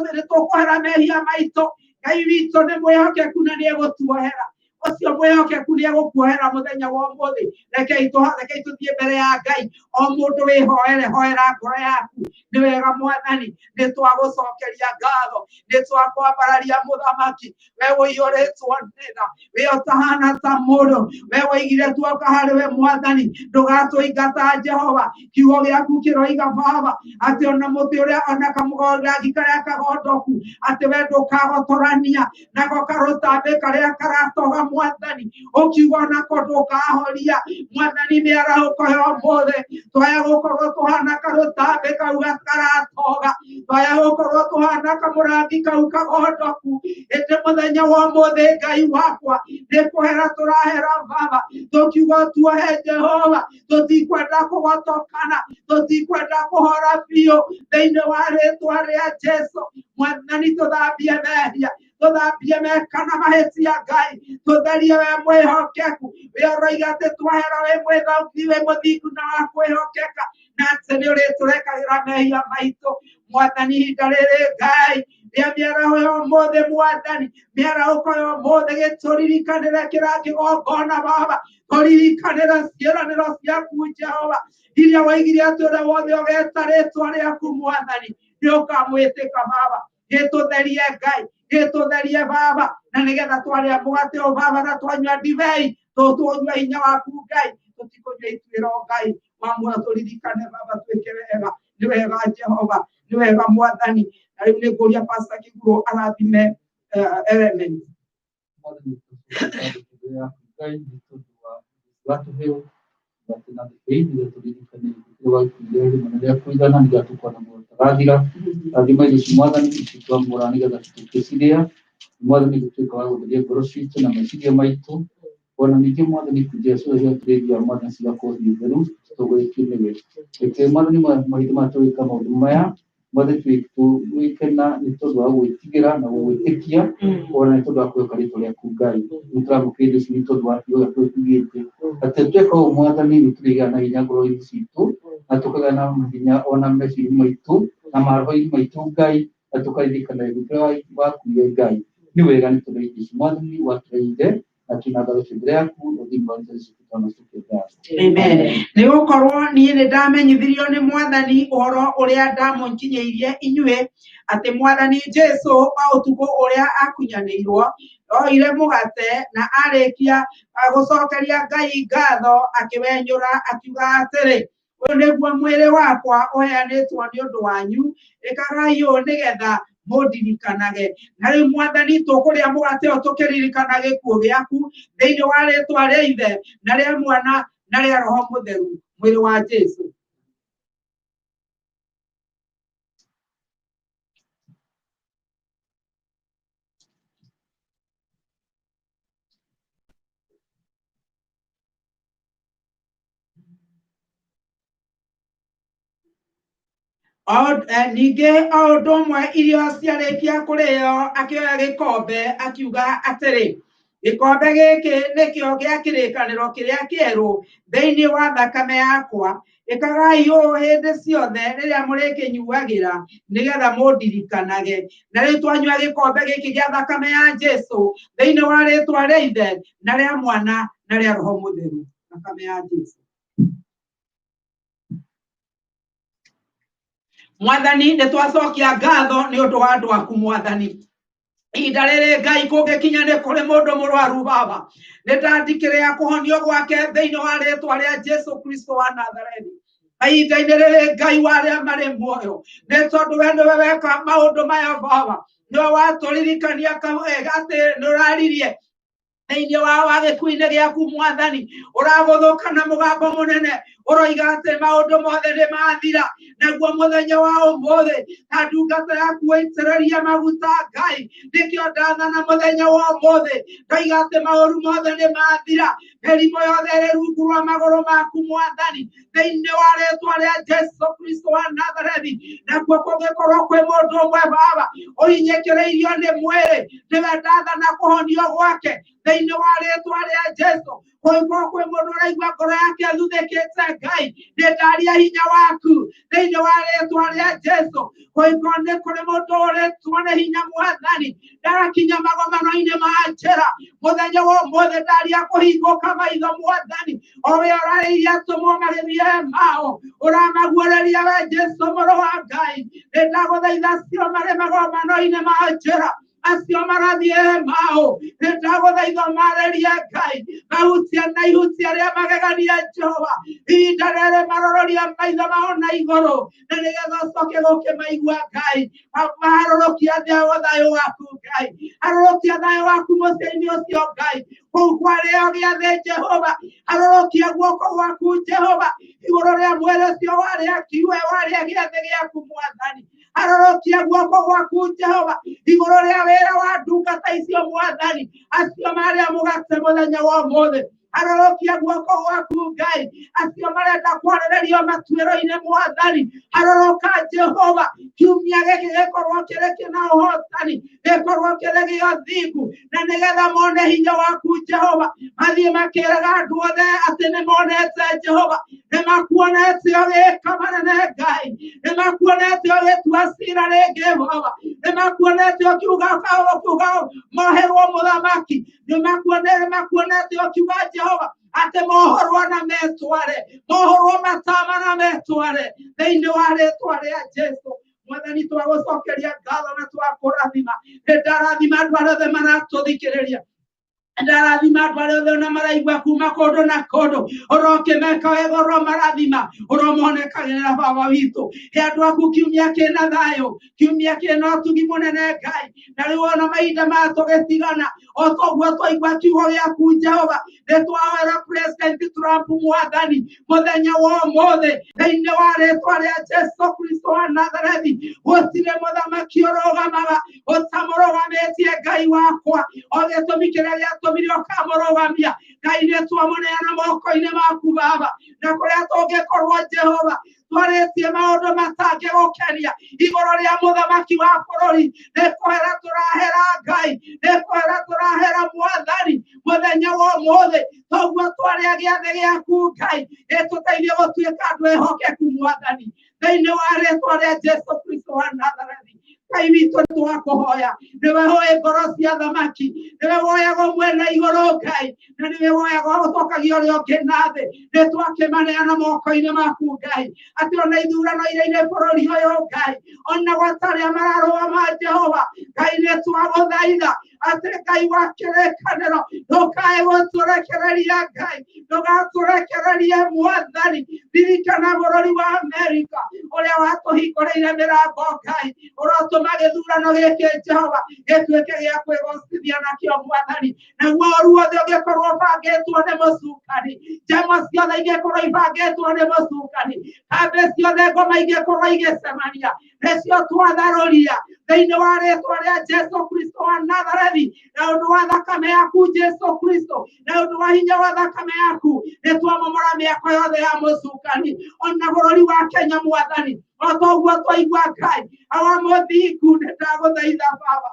nĩ tũkũhera mehia maitũ, Ngai witũ nĩ mwĩhokeku na nĩ egũtuohera. Ũcio mwĩhokeku nĩ egũkuohera mũthenya wa ũmũthĩ. Rekei tũthiĩ mbere ya Ngai. O mũndũ wĩhoere, hoera ngoro yaku. Nĩ wega Mwathani, nĩ twagũcokeria ngatho, nĩ twakwambararia Mũthamaki. We ũiyũrĩtwo nĩ tha, we ũtahana ta mũndũ, we woigire tuoka harĩ we Mwathani, ndũgatũingata Jehova. Kiugo gĩaku kĩroiga Baba atĩ ona mũtĩ ũrĩa ona kamũgondangi karĩa kagondoku, atĩ we ndũkagotorania nako karũtambĩ karĩa karatoga Mwathani, ũkiuga onako ndũkahoria. Mwathani, mĩarahũko ya ũmũthĩ twaya gũkorwo tũhana karũtambĩ kau karatoga, twaya gũkorwo tũhana kamũrangi kau kagondoku. Ĩndĩ mũthenya wa ũmũthĩ Ngai wakwa, nĩ kũhera tũrahera Baba, tũkiuga tuohe Jehova, tũtikwenda kũgotokana, tũtikwenda kũhora biũ thĩinĩ wa rĩtwa rĩa Jesu. Mwathani, tũthambie mehia, tũthambie meka na mahĩtia Ngai, tũtherie we mwĩhokeku. We ũroiga atĩ twahera wĩ mwĩthauki, wĩ mũthingu na wa kwĩhokeka, na atĩ nĩ ũrĩtũrekagĩra mehia maitũ. Mwathani, ihinda rĩrĩ Ngai rĩa mĩaraho ya ũmũthĩ, Mwathani, mĩarahũko ya ũmũthĩ, gĩtũririkanĩre kĩra kĩgongona Baba, tũririkanĩre ciĩranĩro ciaku Jehova, iria waigire atĩ ũrĩa wothe ũgeta rĩtwa rĩaku Mwathani nĩ ũkamwĩtĩka Baba. Gĩtũtherie Ngai, gĩtũtherie Baba, na nĩgetha twarĩa mũgate ũyũ Baba na twanyua ndibei, tũtũnyua hinya waku Ngai, tũtikũnyua ituĩro Ngai wa muoyo. Tũririkane Baba, twĩke wega. Nĩ wega Jehova, nĩ wega Mwathani. Na rĩu nĩ ngũria Pastor Kiguro arathime element. Mwathani, tũcokeria yaku Ngai nĩ tondũ wa watũheo atĩ na thikũ nĩgetha tũririkane gĩkuũ wakuire rĩmwe na rĩa kũigana nĩgetha tũkona muoyo ũtagathira. Rathima irio ici Mwathani, ici twamũra nĩgetha tũgĩcirĩa. Mwathani, gũtuĩka wa gũtheria ngoro citũ na meciria maitũ. Ona ningĩ Mwathani, njĩra ciothe cia tũrĩthiaga Mwathani cigakorwo ciĩ theru tũtongoretio nĩwe. Reke Mwathani mahinda maya tũgĩka maũndũ maya, Mwathani, twĩke na nĩ tondũ wa gwĩtigĩra na gũgwĩtĩkia, ona nĩ tondũ wa kwĩhoka rĩtwa rĩaku Ngai. Nĩ tũramũkĩra indo ici nĩ tondũ wa kiugo gĩaku tugĩte atĩ tweka ũũ Mwathani, nĩ tũrĩgĩaga na hinya ngoro-inĩ citũ, na tũkagĩa na hinya ona meciria maitũ na maroho-inĩ maitũ Ngai, na tũkaririkana gĩkuũ kĩrĩa wakuire Ngai. Nĩ wega nĩ tondũ indo ici Mwathani watũheire, na twĩna ngatho ciĩ mbere yaku thĩinĩ wa Jesũ Kristo ngatho. Amen. Nĩ gũkorwo niĩ nĩ ndamenyithirio nĩ Mwathani ũhoro ũrĩa ndamũkinyĩirie inyuĩ, atĩ Mwathani Jesu o ũtukũ ũrĩa akunyanĩirwo, oire mũgate na arĩkia gũcokeria Ngai ngatho, akĩwenyũra akiuga atĩrĩ, ũyũ nĩguo mwĩrĩ wakwa ũheanĩtwo nĩ ũndũ wanyu, ĩkagai ũũ nĩgetha mũndirikanage. Na rĩu Mwathani, tũkũrĩa mũgate ũyũ tũkĩririkana gĩkuũ gĩaku, thĩinĩ wa rĩtwa rĩa Ithe na rĩa Mwana na rĩa Roho Mũtheru, mwĩrĩ wa Jesu. Ningĩ o ũndũ ũmwe irio ciarĩkia kũrĩo, akĩoya gĩkombe akiuga atĩrĩ, gĩkombe gĩkĩ nĩkĩo gĩa kĩrĩkanĩro kĩrĩa kĩerũ thĩinĩ wa thakame yakwa. Ĩkagai ũũ hĩndĩ ciothe rĩrĩa mũrĩkĩnyuagĩra, nĩgetha mũndirikanage. Na rĩu twanyua gĩkombe gĩkĩ gĩa thakame ya Jesu thĩinĩ wa rĩtwa rĩa Ithe na rĩa Mwana na rĩa Roho Mũtheru, thakame ya Jesu. Mwathani, nĩ twacokia ngatho nĩ ũndũ wa andũ aku Mwathani. Ihinda rĩrĩ Ngai kũngĩkinya nĩ kũrĩ mũndũ mũrwaru Baba, nĩ ndandikĩrĩa kũhonio gwake thĩinĩ wa rĩtwa rĩa Jesu Kristo wa Nazarethi. Ihinda-inĩ rĩrĩ Ngai wa arĩa marĩ muoyo, nĩ tondũ we nĩwe weka maũndũ maya Baba, nĩwe watũririkania atĩ nĩ ũraririe thĩinĩ wa gĩkuũ-inĩ gĩaku Mwathani, ũragũthũka na mũgambo mũnene, Ũroiga atĩ maũndũ mothe nĩ mathira, naguo mũthenya wa ũmũthĩ ta ndungata yaku waitĩrĩria maguta Ngai, nĩkĩo ndathana mũthenya wa ũmũthĩ ndoiga atĩ maũru mothe nĩ mathira, mĩrimũ yothe ĩrĩ rungu rwa magũrũ maku Mwathani, thĩinĩ wa rĩtwa rĩa Jesu Kristo wa Nazarethi. Nakuo kũngĩkorwo kwĩ mũndũ ũmwe Baba ũhinyĩkĩrĩirio nĩ mwĩrĩ, nĩwe ndathana kũhonio gwake thĩinĩ wa rĩtwa rĩa Jesu. Kũngĩkorwo kwĩ mũndũ ũraigua ngoro yake ĩthuthĩkĩte Ngai, nĩ ndaria hinya waku thĩinĩ wa rĩtwa rĩa Jesu. Kũngĩkorwo nĩ kũrĩ mũndũ ũrĩtwo nĩ hinya Mwathani, ndarakinya magomano-inĩ ma njĩra mũthenya wa ũmũthĩ, ndaria kũhingũka maitho Mwathani, o we ũrarĩirie atũmwo magĩthiĩ mao, ũramaguũrĩria we Jesu mũrũ wa Ngai. Nĩ ndagũthaitha acio marĩ magomano-inĩ ma njĩra, acio marathiĩ mao, nĩ ndagũthaitha marĩrie Ngai, mahutie na ihutia rĩa magegania Jehova, ihinda rĩrĩ marororia maitho mao na igũrũ, na nĩgetha ũcoke gũkĩmaigua Ngai. Maharũrũkia thayũ waku Ngai, harũrũkia thayũ waku mũciĩ-inĩ ũcio Ngai, kũu kwarĩo gĩathĩ Jehova, harũrũkia guoko gwaku Jehova igũrũ rĩa mwĩrĩ ũcio warĩa kiue warĩa gĩathĩ gĩaku Mwathani, harũrũkia guoko gwaku Jehova igũrũ rĩa wĩra wa ndungata icio Mwathani, acio marĩa mũgate mũthenya wa ũmũthĩ, harũrũkia guoko gwaku Ngai, acio marenda kwarĩrĩrio matuĩro-inĩ Mwathani, harũrũka Jehova, kiumia gĩkĩ gĩkorwo kĩrĩ kĩna ũhotani, gĩkorwo kĩrĩ gĩa ũthingu, na nĩgetha mone hinya waku Jehova, mathiĩ makĩraga andũ othe atĩ nĩ monete Jehova, nĩ makuonete ũgĩka manene Ngai, nĩ makuonete ũgĩtua cira rĩngĩ Baba, nĩ makuonete ũkiuga ũkiuga moherwo mũthamaki, nĩ makuonete ũkiuga Jehova atĩ mohorwo na metware, mohorwo matama na metware, thĩinĩ wa rĩtwa rĩa Jesu. Mwathani, twagũcokeria ngatho na twakũrathima. Nĩ ndarathima andũ arĩa othe maratũthikĩrĩria, ndarathima andũ arĩa othe ona maraigua kuma kũndũ na kũndũ, ũrokĩmeka wega, ũromarathima, ũromonekagĩrĩra Baba witũ. He andũ aku kiumia kĩna thayũ, kiumia kĩna ũtugi mũnene Ngai, na rĩu ona mahinda maya tũgĩtigana, o toguo twaigua kiugo gĩaku Jehova, nĩ twahoera President Trump Mwathani mũthenya wa ũmũthĩ, thĩinĩ wa rĩtwa rĩa Jesu Kristo wa Nazarethi. Gũtirĩ mũthamaki ũrũgamaga ũtamũrũgamĩtie Ngai wakwa, o gĩtũmi kĩrĩa gĩatũmire ũkamũrũgamia Ngai, nĩ twamũneana moko-inĩ maku Baba, na kũrĩa tũngĩkorwo Jehova twarĩtie maũndũ matangĩgũkenia igũrũ rĩa mũthamaki wa bũrũri, nĩ kũhera tũrahera Ngai, nĩ kũhera tũrahera Mwathani mũthenya wa ũmũthĩ, toguo twarĩa gĩathĩ gĩaku Ngai, ĩtũteithie gũtuĩka andũ ehokeku Mwathani, thĩinĩ wa rĩtwa rĩa Jesu Kristo wa Nazarethi. Ngai witũ twakũhoya, nĩwe ũĩ ngoro cia thamaki, nĩwe woyaga ũmwe na igũrũ Ngai, na nĩwe woyaga ũcokagia ũrĩa ũngĩ na thĩ. Nĩ twakĩmaneana moko-inĩ maku Ngai, atĩ ona ithurano iria irĩ bũrũri ũyũ Ngai, ona gwata arĩa mararũgama Jehova Ngai, nĩ twagũthaitha atĩ Ngai wa kĩrĩkanĩro, ndũkae gũtũrekereria Ngai, ndũgatũrekererie Mwathani. Ririkana bũrũri wa Amerika ũrĩa watũhingũrĩire mĩrango Ngai, ũrotũma gĩthurano gĩkĩ Jehova gĩtuĩke gĩa kwĩgocithia nakĩo Mwathani, naguo ũru wothe ũngĩkorwo ũbangĩtwo nĩ mũcukani, njama ciothe ingĩkorwo ibangĩtwo nĩ mũcukani, kambĩ ciothe ngoma ingĩkorwo igĩcemania, nĩcio twatharũria thĩinĩ wa rĩtwa rĩa Jesu Kristo wa Nazarethi, na ũndũ wa thakame yaku Jesu Kristo, na ũndũ wa hinya wa thakame yaku, nĩ twamomora mĩako yothe ya mũcukani ona bũrũri wa Kenya Mwathani, o toguo twaigua Ngai awa mũthingu, nĩ ndagũthaitha Baba,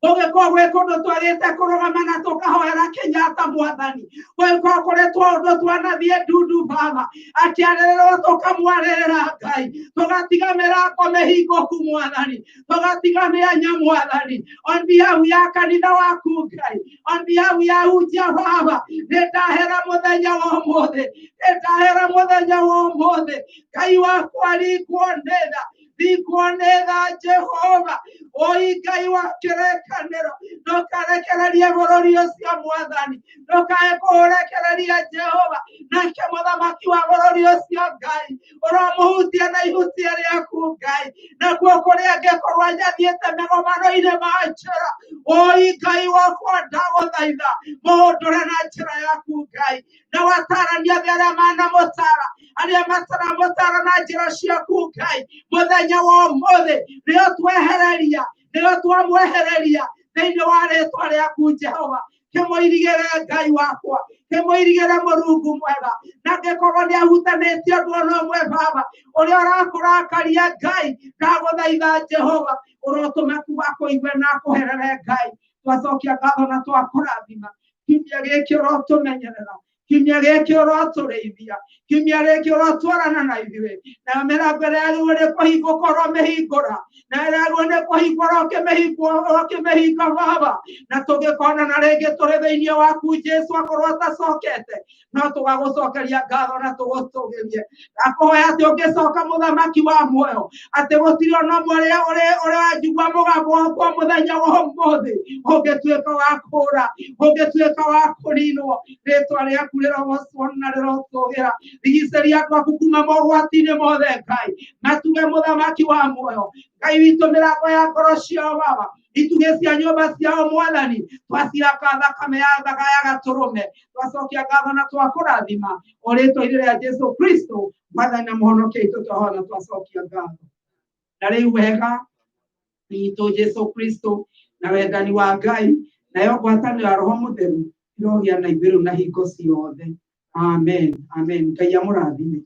gũgĩkorwo gwĩ kũndũ twagĩte kũrũgama na tũkahoera Kenyatta Mwathani, gũgĩkorwo kũrĩ tũndũ twanathiĩ ndundu Baba, akĩarĩrĩrwo tũkamwarĩrĩra Ngai, tũgatiga mĩrango mĩhingũku Mwathani, tũgatiga mĩanya Mwathani, on behalf ya kanitha waku Ngai, on behalf ya hunjia Baba, nĩ ndahera mũthenya wa ũmũthĩ, nĩ ndahera mũthenya wa ũmũthĩ Ngai wakwa, ringwo nĩ tha, ringwo nĩ tha Jehova, Oi Ngai wa kĩrĩkanĩro, ndũkarekererie bũrũri ũcio Mwathani, ndũkae kũũrekereria Jehova. Nake mũthamaki wa bũrũri ũcio Ngai, ũromũhutia na ihutia rĩaku Ngai, nakuo kũrĩa angĩkorwo anyathiĩte mĩgomano-inĩ ma njĩra, oi Ngai wakwa ndagũthaitha mũhũndũre na njĩra yaku Ngai, na watarani othe arĩa manamũtara, arĩa mataramũtara na njĩra ciaku Ngai, mũthenya wa ũmũthĩ nĩo twehereria, nĩo twamwehereria thĩinĩ wa rĩtwa rĩaku Jehova. Kĩmũirigĩre Ngai wakwa, kĩmũirigĩre Mũrungu mwega, na angĩkorwo nĩ ahutanĩtie ũndũ ona ũmwe Baba ũrĩa ũrakũrakaria Ngai, ndagũthaitha Jehova ũrotũma akũigue na akũherere Ngai. Twacokia ngatho na twakũrathima. Kiumia gĩkĩ ũrotũmenyerera, kiumia gĩkĩ ũrotũrĩithia, kiumia gĩkĩ ũrotwarana na ithuĩ, nayo mĩrango ĩrĩa yagĩrĩirwo nĩ kũhingũka ũromĩhingũra, na ĩrĩa yagĩrĩirwo nĩ kũhingwo ũrokĩmĩhinga Baba, na tũngĩkonana rĩngĩ tũrĩ thĩinĩ waku Jesu akorwo atacokete, no tũgagũcokeria ngatho na tũgũtũgĩrie. Ndakũhoya atĩ ũngĩcoka mũthamaki wa muoyo, atĩ gũtirĩ ona ũmwe ũrĩa ũrĩa wanjigua mũgambo wakwa mũthenya wa ũmũthĩ ũngĩtuĩka wa kũũra, ũngĩtuĩka wa kũninwo. Rĩtwa rĩaku rĩrogocwo na rĩrotũgĩra. Rigicĩria andũ aku kuma mogwati-inĩ mothe Ngai, matuge mũthamaki wa muoyo. Ngai witũ, mĩrango ya ngoro ciao Baba, itugĩ cia nyũmba ciao Mwathani, twacihaka thakame ya thaga ya gatũrũme, twacokia ngatho na twakũrathima o rĩtwa-inĩ rĩa Jesu Kristo Mwathani na mũhonokia witũ, twahoya na twacokia ngatho. Na rĩu wega witũ Jesu Kristo na wendani wa Ngai nayo ngwatanĩro ya Roho Mũtheru irogĩa na ithuĩ rĩu na hingo ciothe. Amen, amen. Ngai amũrathime.